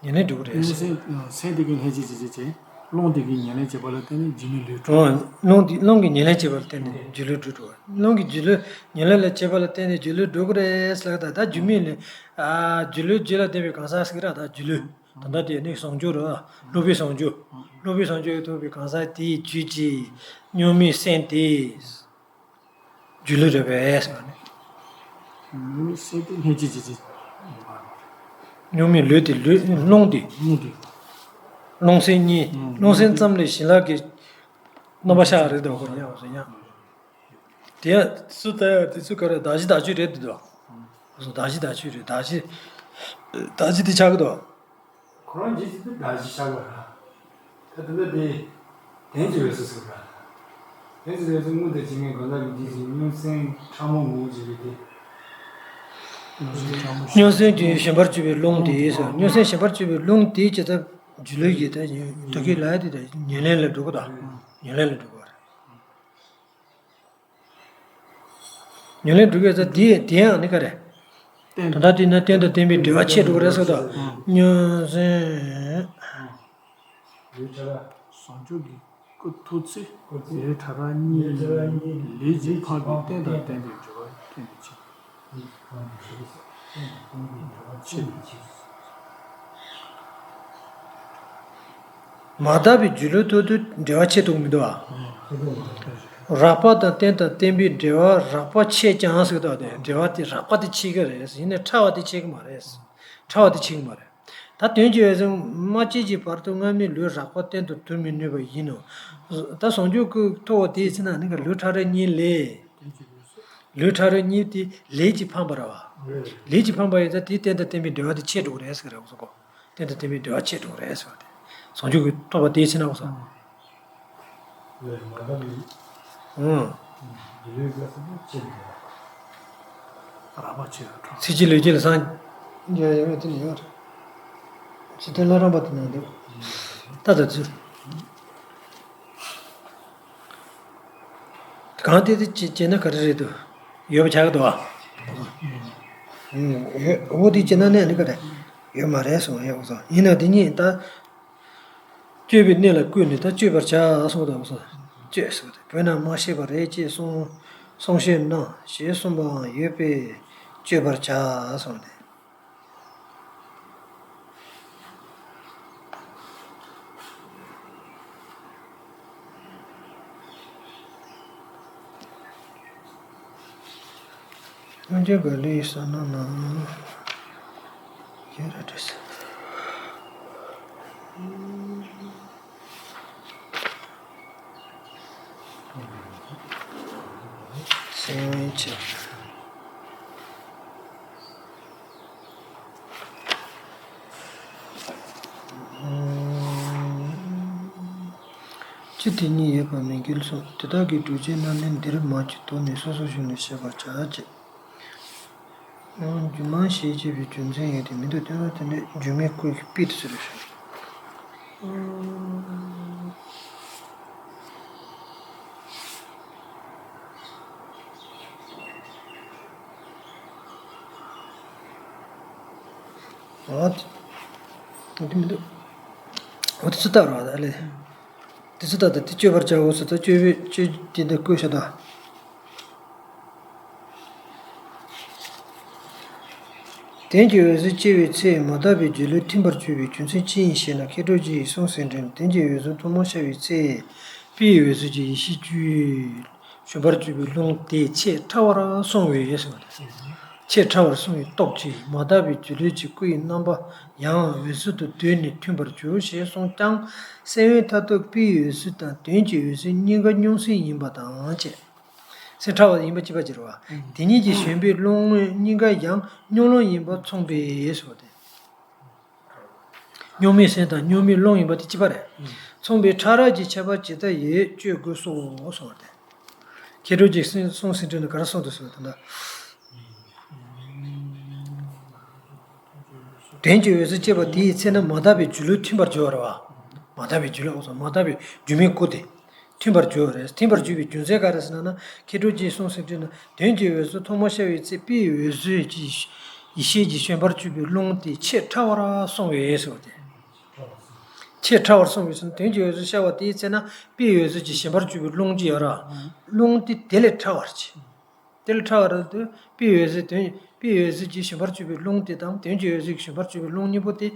ཉེར་ལེན་འགྲོ་གི་རེད། སེམས་སེམས་དེ་གི་ལྷན་སྐྱེས་བྱེད་བྱེད་བྱེད། སློང་དེ་གི་ཉེར་ལེན་བྱེད་པ་ལ་བརྟེན་ནས་སྒྱུ་མའི་ལུས་འགྲོ། ཨོ། སློང་དེ་སློང་གི་ཉེར་ལེན་བྱེད་པ་ལ་བརྟེན་ནས་སྒྱུ་ལུས་འགྲོ་འགྲོ། སློང་གི་སྒྱུ་ལུས་ཉེར་ལེན་ལ་བྱེད་པ་ལ་བརྟེན་ནས་སྒྱུ་ལུས་འགྲོ་གི་རེད་ཟེར་ལ་ད་ད་སྒྱུ་མའི་ལུས། ཨ། སྒྱུ་ལུས་རྒྱུད་ལ་ལྡན་པའི་གང་ཟག་ཟེར་གི་ར་ད་སྒྱུ་ལུས། ད་ལྟ་དེ་ནི་བཟང་སྤྱོད་རེད། སློབ་དཔོན་བཟང་སྤྱོད། སློབ་དཔོན་བཟང་སྤྱོད་ཐུབ་པའི་གང་ཟག་དེའི་རྒྱུད་ཀྱི་སྙུང་མའི་སེམས་དེ། སྒྱུ་ལུས་རེད་པས་ཟེར་བ་ནི། སྙུང་མའི་སེམས་དེ་ལྷན་སྐྱེས་ཀྱི་ཅིག་སྙུང་མའི་ལུས་དེ་ལུས་སློང་དེ། སློང་དེ། སློང་སེམས་གཉིས། སློང་སེམས་ཙམ་ལས་བྱིན་རླབས་ཀྱི་རྣམ་པ་ཤར་རེད་དོ་ཁོ་ཡང་ཟེར་ཡང་། དེ་ཡང་སུ་ལྟ་ཡང་དེ་ཚོ་ག་རེ་གདགས་གཞི་བདག་ཆོས་རེད་དེ་དོ། གདགས་གཞི་བདག་ཆོས་རེད། གདགས་གཞི། གདགས་གཞི་དེ་ཆགས་ཀྱི་དོ། ཁོ་རང་རྗེས་སུ་དེ་གདགས་གཞི་ཆགས་པ་ར། ད་དེ་འདྲ་དེ། དོན་གྱི་འོད་གསལ་ཟེར་བ། དོན་གྱི་འོད་གསལ་དངོས་དང་བཅས་ངེས་འགོག་ལ་མི་འདུས་ཀྱི་སྙུང་སེམས་ཕྲ་མོ་ངོ་བོ་འཇིག་པའི་དེ། སྙུང་སེམས་ཀྱི་ཞེན་པར་གྱུར་པའི་རླུང་དེ་ཟེར། སྙུང་སེམས་ཞེན་པར་གྱུར་པའི་རླུང་དེ་ཇི་ལྟར་སྒྱུ་ལུས་ཀྱི་དེ་ད་གི་ལ་དེ་དེ་ཉེར་ལེན་ལ་འགྲོ་གི་དང་། ཉེར་ལེན་ལ་འགྲོ་གི་རེད། ཉེར་ལེན་སྒྲུབ་པའི་རྩ་འདི་དེ་ཡང་ནི་ག་རེ། རྟེན། ད་ལྟ་དེ་ན་རྟེན་དང་བརྟེན་པའི་འབྲེལ་བ་ཆད་འགྲོ་གི་རེད་ཟེར་དང་། སྙུང་གཞི། ལུས་ཕྲ་རགས། བཟང་སྤྱོད་ཀྱི་སྐུ་ཐུག་ཚེ། ལུས་ཕྲ་རགས་གཉིས། ལས་ཀྱིས་འཕངས་པའི་རྟེན་དང་བརྟེན་པའི་འབྲེལ་བ་བརྟེན་པའི་ཕྱིར། ཆད། མ་དག་པའི་སྒྱུ་ལུས་ཐོག་ཏུ་འབྲེལ་བ་ཆད་འགྲོ་གི་མི་འདུག་ཨ། རགས་པ་དང་རྟེན་དང་བརྟེན་པའི་འབྲེལ་བ་རགས་པ་ཆད་ཀྱང་ཟེར་དོ། དེ་འབྲེལ་བ་དེ་རགས་པ་དེ་ཆད་ཀྱི་རེད། ཡིན་ནའི་ཕྲ་བ་དེ་ཆད་ཀྱི་མ་རེད། ཕྲ་བ་དེ་ཆད་ཀྱི་མ་རེད། ད་དོན་གྱི་འོད་གསལ་མ་སྐྱེས་ཀྱི་བར་དུ་སྔ་མའི་ལུས་རགས་པ་བརྟན་དུ་དུ་མི་ནུས་པ་ཡིན་ནོ། ད་བཟང་སྤྱོད་ཀྱི་ཐོག་དེའི་ཚེ་ན་ནི་ལུས་ཕྲ་རགས་གཉིས་ལས། ལུས་ཕྲ་རགས་གཉིས་དེ་ལས་ཀྱིས་འཕངས་པ་རེད་བ། ལས་ཀྱིས་འཕངས་པ་ཡིན་ཙང་དེའི་རྟེན་དང་བརྟེན་པའི་འབྲེལ་བ་དེ་ཆད་འགྲོ་གི་རེད་ཟེར་གི་རེད་གོ། རྟེན་དང་བརྟེན་པའི་འབྲེལ་བ་ཆད་འགྲོ་གི་རེད་ཟེར་བ་དེ། བཟང་སྤྱོད་ཀྱི་རྟོགས་པ་དེའི་ཚེ་ན་གོ་སོང་། ཨང་། རགས་པ་ཆད་ཡོད་གྲོགས། ཚེ་གཅིག་ལུས་གཅིག་ལ་སངས་རྒྱས་ཡོད་མེད་དེ་ནི་ཡོད་རེད། ཇི་ལྟར་བླ་རམས་པ་དེ་ན་འདུག་ད་ལྟ་ཚུལ། གང་དེ་དེ་བྱེད་བྱེད་ན་ག་རེ་རེད་འདུག་ཡོད་པ་ཆགས་ཀྱི་འདུག་ཨ། ཡོད། འོ་དེ་བྱེད་ན་ནས་ནི་ག་རེ། ཡོད་མ་རེད་གསུངས་ཡོད་གསུངས། ཡིན་ན་དེ་གཉིས་ད། སྤྱོད་པའི་གནས་ལ་བཀོད་ནས་ད་གཅོད་པར་བྱ་གསུངས་དང་གསུངས། གཅོད་ཟེར་བ་དེ་བོད་ན་མ་ཤེས་པ་རེད་ཅེས་གསུངས། གསུང་བཤད་གནང་ཞེས་གསུངས་པའང་ཡོད་པས་གཅོད་པར་བྱ་གསུངས་ཏེ། སངས་རྒྱས་དགའ་ལོའི་ས་ན་ན། ཁྱེད་ར་འདྲེས། སེམས་ཅན། ཅི་དེ་ཉིད་ཡོད་པ་མི་འགལ་སོགས་དེ་དག་གི་སྒྲུབ་བྱེད་རྣམ་སྨིན་འདིར་མ་གྱུར་ཏོ་ནས་སོ་སོར་ཞུགས་ནས་བཤད་པར་བྱ་ཅེས། སྒྱུ་མ་ཞེས་བྱ་བའི་རྒྱུ་མཚན་ཡོད་དེ་མི་འདུག་སྟོན་པ་དེ་ནི་སྒྱུ་མའི་སྐུ་ཡི་དཔེ་དུ་ཟེར་བ་ཞིག་འོ་དེ་མི་འདུག་འོ་དེ་ཚོ་ལྟ་རོགས་ཨ་ལས། དེ་ཚོ་ལྟ་དང་དེ་གཅོད་པར་བྱའོ་ཟེར་ད་གཅོད་པའི་གཅོད་དེ་འདི་བཀོད་བཞག་ད། དོན་གྱི་འོད་ཟེར་སྐྱེ་བའི་ཚེ་མ་དག་པའི་སྒྱུ་ལུས་ཐིམ་པར་གྱུར་པའི་རྒྱུ་མཚན་ཅི་ཡིན་ཞེ་ན། མཁས་གྲུབ་རྗེ་ཡི་གསུང་ཟིན་འགྲེམས། དོན་གྱི་འོད་ཟེར་ཐོག་མར་ཤར་བའི་ཚེ། དཔེའི་འོད་ཟེར་གྱི་ཡེ་ཤེས་ཀྱི་ཞོན་པར་གྱུར་པའི་རླུང་དེ་ཆེས་ཕྲ་བར་སོང་བས་ཟེར་བ་དང་། ཆེས་ཕྲ་བར་སོང་བའི་སྟོབས་ཀྱིས་མ་དག་པའི་སྒྱུ་ལུས་ཀྱི་སྐུ་ཡི་རྣམ་པ་ཡང་འོད་ཟེར་དུ་བསྡུས་ནས་ཐིམ་པར་གྱུར་ཞེས་གསུངས་ཀྱང་། སེམས་དབེན་མཐར་ཐུག་དཔེའི་འོད་ཟེར་དང་དོན་གྱི་འོད་ཟེར་གཉིས་ཀ་མྱོང་སེམས་ཡིན་པ་དང་བཅས། སེམས་ཕྲ་བ་ཡིན་པ་གཅིག་པ་གཅིག་རེད་བ། དེ་ཉིད་ཀྱིས་བཞེངས་པའི་རླུང་དངོས་གཉིས་ཀ་ཡང་མྱོང་རླུང་ཡིན་པ་མཚུངས་པས་ཟེར་བ་སྟེ། མྱོང་མེད་སེམས་དང་མྱོང་མེད་རླུང་ཡིན་པ་དེ་གཅིག་པ་རེད། མཚུངས་པའི་ཕྲ་རགས་ཀྱི་ཁྱད་པར་ཇི་ལྟ་ཡིས་དཔྱོད་དགོས་སོ་གསུངས་པ་སྟེ། མཁས་གྲུབ་རྗེ་གསུང་གསུང་ཟིན་འགྲེམས་ནས་ག་རེ་གསུངས་འདུག་ཟེར་བ་དེ་འདྲ། དོན་གྱི་འོད་ཟེར་སྐྱེས་པ་དེའི་ཚེ་ན་མ་དག་པའི་སྒྱུ་ལུས་ཐིམ་པར་འགྱུར་བ་རེད་བ། མ་དག་པའི་སྒྱུ་ལུས་འོ་ཙམ་མ་དག་པའི་སྒྱུ་མའི་སྐུ་དེ་ཐིམ་པར་འགྱུར་བ་རེད། ཐིམ་པར་འགྱུར་བའི་རྒྱུ་མཚན་ག་རེ་ཟེར་ན་ན། མཁས་གྲུབ་རྗེའི་གསུང་ཟིན་འགྲེམས་ན། དོན་གྱི་འོད་ཟེར་ཐོག་མར་ཤར་བའི་ཚེ་དཔེའི་འོད་ཟེར་གྱི་ཡེ་ཤེས་ཀྱི་ཞོན་པར་གྱུར་པའི་རླུང་དེ་ཆེས་ཕྲ་བར་སོང་བས་ཟེར་བ་དེ། ཆེས་ཕྲ་བར་སོང་བས་ཟེར་ན། དོན་གྱི་འོད་ཟེར་ཤར་བ་དེའི་ཚེ་ན་དཔེའི་འོད་ཟེར་གྱི་ཞོན་པར་གྱུར་པའི་རླུང་ཅིག་ཡོད་ར། རླུང་དེ་དེ་ལས་ཕྲ་བར་བྱེད། དེ་ལས་ཕྲ་བ་རེད་དུས་དཔེའི་འོད་ཟེར་དོན་དཔེའི་འོད་ཟེར་གྱིས་ཞོན་པར་གྱུར་པའི་རླུང་དེ་དང་དོན་གྱི་འོད་ཟེར་གྱིས་ཞོན་པར་གྱུར་པའི་རླུང་གཉིས་པོ་དེ་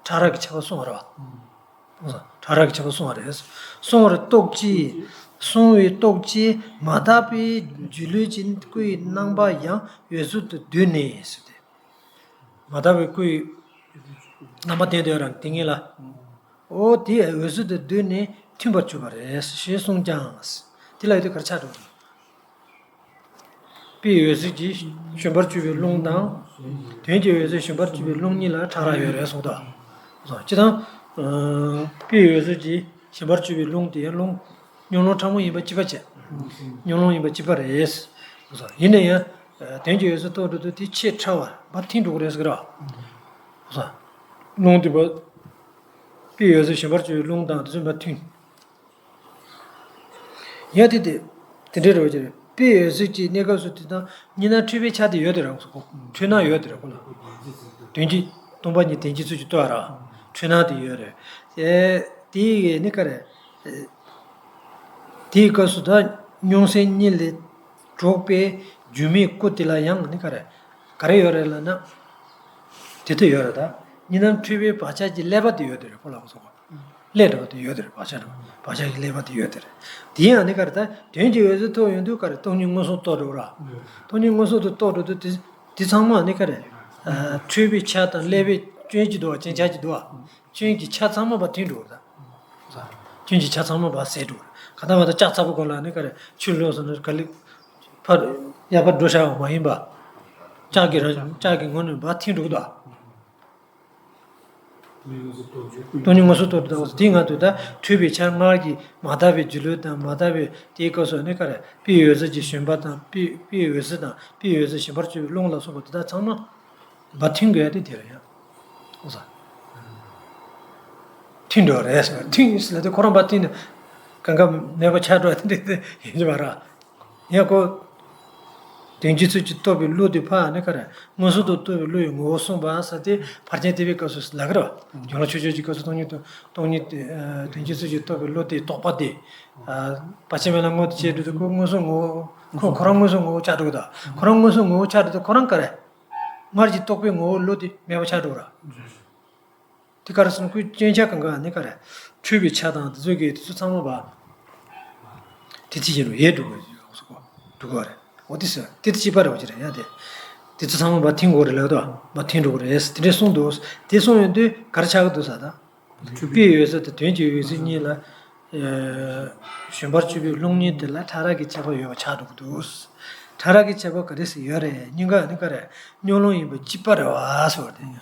ཕྲ་རགས་ཀྱི་ཁྱད་པར་སོང་བ་རེད་བ། ཕྲ་རགས་ཀྱི་ཁྱད་པར་སོང་བ་རེད། སོང་བར་རྟོགས་ཀྱིས། སོང་བའི་སྟོབས་ཀྱིས་མ་དག་པའི་སྒྱུ་ལུས་ཀྱི་སྐུ་ཡི་རྣམ་པ་ཡང་འོད་ཟེར་དུ་བསྡུས་ནས་ཟེར་ཏེ། མ་དག་པའི་སྐུ་ཡི་རྣམ་པ་དེ་འདོད་རང་དེ་ངེས་ལ། འོ་དེ་འོད་ཟེར་དུ་བསྡུས་ནས་ཐིམ་པར་གྱུར་པ་རེད་ཞེས་གསུངས་ཀྱང་། དེ་ལ་ཡོད་དུས་གར་ཆགས་འགྲོ། དཔེའི་འོད་ཟེར་གྱིས་ཞོན་པར་གྱུར་པའི་རླུང་དང་། དོན་གྱི་འོད་ཟེར་ཞོན་པར་གྱུར་པའི་རླུང་གཉིས་ལ་ཕྲ་རགས་ཡོད་རེད་གསུངས་ཏོ། སོ་སྤྱི་དང་། དཔེའི་འོད་ཟེར་གྱིས་ཞོན་པར་གྱུར་པའི་རླུང་དེ་རླུང་། མྱོང་རླུང་ཕྲ་མོ་ཡིན་པ་གཅིག་པ་བྱས། མྱོང་རླུང་ཡིན་པ་གཅིག་པ་རེད། སོ་ཡིན་ན་ཡང་། དོན་གྱི་འོད་ཟེར་རྟོགས་འགྲོ་དུས་དེ་ཆེས་ཕྲ་བར་འབའ་ཐིམ་འགྲོ་གི་རེད་ཟེར་གི་རེད་བ། སོ། རླུང་དེ་འབའ། དཔེའི་འོད་ཟེར་ཞོན་པར་གྱུར་པའི་རླུང་དང་དེ་ཚོ་འབའ་ཐིམ། ཡ་དེ་དེ། དེ་འདྲའི་རེ་བ་ཅིག་རེད། དཔེའི་འོད་ཟེར་གྱི་གནས་སྐབས་སུ་དེ་དང་གཉིས་སྣང་འཁྲུལ་པའི་ཆ་དེ་ཡོད་དེ་རེད་ཁོ། འཁྲུལ་སྣང་ཡོད་དེ་རེད་ཁོ་ལ། དོན་གྱི། སྟོང་པ་ཉིད་དོན་གྱི་ཚུལ་གྱིས་རྟོགས་ར། འཁྲུལ་སྣང་དེ་ཡོད་རེད། དེ་དེ་ཡི་ནི་ག་རེད། དེའི་སྐབས་སུ་ད་མྱོང་སེམས་གཉིས་ལས་གྲོགས་པའི་སྒྱུ་མའི་སྐུ་དེ་ལ་ཡང་ནི་ག་རེད། ག་རེ་ཡོད་རེད་ལབ་ན། དེ་དེ་ཡོད་རེད་ད། གཉིས་སྣང་འཁྲུལ་པའི་བག་ཆགས་ཀྱི་ཀླད་པ་དེ་ཡོད་དེ་རེད་ཁོ་ལ་ཁོ་ཚོ། ཀླད་འདྲ་བ་དེ་ཡོད་དེ་རེད་བག་ཆགས་འདྲ་བ་བག་ཆགས་ཀྱི་ཀླད་པ་དེ་ཡོད་དེ་རེད། དེ་ཡང་ནི་ག་རེ་ད་དོན་གྱི་འོད་ཟེར་ཐོབ་ཡོང་དུས་ག་རེ་སྟོང་ཉིད་མངོན་སུམ་རྟོགས་འགྲོ་ར། སྟོང་ཉིད་མངོན་སུམ་དུ་རྟོགས་འགྲོ་དུས་དེ་དེ་ཚང་མ་ནི་ག་རེ། འཁྲུལ་པའི་ཆ་དང་ཀླད་པའི་སྐྱོན་གྱི་འདུག་བ་སྐྱོན་ཆ་གྱི་འདུག་བ། སྐྱོན་གྱི་ཆ་ཚང་མ་བ་ཐིམ་འགྲོ་ར། སྐྱོན་གྱི་ཆ་ཚང་མ་བ་ཟད་འགྲོ་ར། ག་ད་བ་ད་ལྕགས་ཚ་པོ་གོ་ལ་ནི་ག་རེ་ཆུ་ལོག་སོང་ན་ག་ལི་ཕར་ཡར་ཕར་འགྲོ་བྱ་བ་མ་ཡིན་པ། ལྕགས་ཀྱི་ར་ལྕགས་ཀྱི་ངོས་ནས་བ་ཐིམ་འགྲོ་གི་འདུག་བ། སྟོང་ཉིད་མངོན་སུམ་རྟོགས་འགྲོ་དུས་དེའི་ངང་དུ་ད་འཁྲུལ་པའི་ཆ་སྔར་གྱི་མ་དག་པའི་སྒྱུ་ལུས་དང་མ་དག་པའི་དེའི་སྐབས་སུ་ནི་ག་རེ་དཔེའི་འོད་ཟེར་གྱི་ཞོན་པ་དང་དཔེ་དཔེའི་འོད་ཟེར་དང་དཔེའི་འོད་ཟེར་ཞོན་པར་གྱུར་པའི་རླུང་ལ་སོགས་པ་དེ་དག་ཚང་མ་བ་ཐིམ་དགོས་ཡ་དེ་དེ་རེད་ཡ། ཨོ་ས། ཐིམ་འགྲོ་རེད་ཟེར་བ་ཐིམ་ཟེར་ལ་དེ་ཁོ་རང་བ་ཐིམ་ནས་གང་ག་མེད་པ་ཆགས་འགྲོ་ཡ་དེ་འདྲ་ཡིན་གྱི་མ་རེད། ཡང་ཁོ། དོན་གྱི་ཚུལ་གྱིས་རྟོགས་པའི་བློ་དེ་ཕར་ནི་ག་རེ། མངོན་སུམ་དུ་རྟོགས་པའི་བློ་ཡི་ངོ་བོ་གསུངས་པ་ཟེར་ཏེ་ཕར་ཕྱིན་བསྟན་པའི་སྐབས་སུ་ལབ་ཀྱི་རེད་བ། རྒྱུ་ལ་ཆོས་ཅན་གྱི་སྐབས་སུ་སྟོང་ཉིད་དུ་སྟོང་ཉིད་དེ་དོན་གྱི་ཚུལ་གྱིས་རྟོགས་པའི་བློ་དེ་རྟོག་པ་དེ། ཕར་ཕྱིན་མེད་ལ་དངོས་དེ་བྱས་འགྲོ་དུས་ཁོ་མངོན་སུམ་ངོ་བོ་ཁོ་ཁོ་རང་མངོན་སུམ་ངོ་བོ་ཆགས་འགྲོ་གི་འདུག་ཁོ་རང་མངོན་སུམ་ངོ་བོ་ཆགས་འགྲོ་དུས་ཁོ་རང་ག་རེ། སྔར་གྱི་རྟོག་པའི་ངོ་བོ་བློ་དེ་མེད་པ་ཆགས་འགྲོ་གི་རེད། དེ་ག་རེ་ཟེར་ན་ཁོའི་སྐྱོན་ཆ་གང་ག་ནི་ག་རེ། འཁྲུལ་པའི་ཆ་དང་དེ་ཚོ་གི་དེ་ཚོ་ཚང་མ་བ། དེ་ཅི་ཡིན་རུང་ཡལ་འགྲོ་གི་ཡོད་ཟེར་གོ་འགྲོ་གི་རེད། འོ་དེ་ཟེར་དེ་དེ་གཅིག་པ་རེད་བ་ཅི་རེད་ཡ་དེ། དེ་ཚོ་ཚང་མ་མར་འཐེན་དགོས་རེད་ལབ་དོ། མར་འཐེན་འགྲོ་གི་རེད་དེ་འདྲས་གསུངས་འདུག་དེ་གསུངས་ཡོང་དུས་ག་རེ་ཆགས་ཀྱི་འདུག་ཟེར་ད། དཔེའི་འོད་གསལ་དང་དོན་གྱི་འོད་གསལ་གཉིས་ལ། ཨ། བཞིན་པར་གཅོད་པའི་རླུང་གཉིས་དེ་ལ་ཕྲ་རགས་ཀྱི་ཁྱད་པར་ཡོད་པ་ཆགས་འགྲོ་གི་འདུག་ཕྲ་རགས་ཀྱི་ཁྱད་པར་ག་རེ་ཟེར་ཡོད་རེད། གཉིས་ཀ་ནི་ག་རེ། གཉོམ་རླུང་ཡིན་པ་གཅིག་པ་རེད་བ་ཟེར་བ་དེ་ཡིན།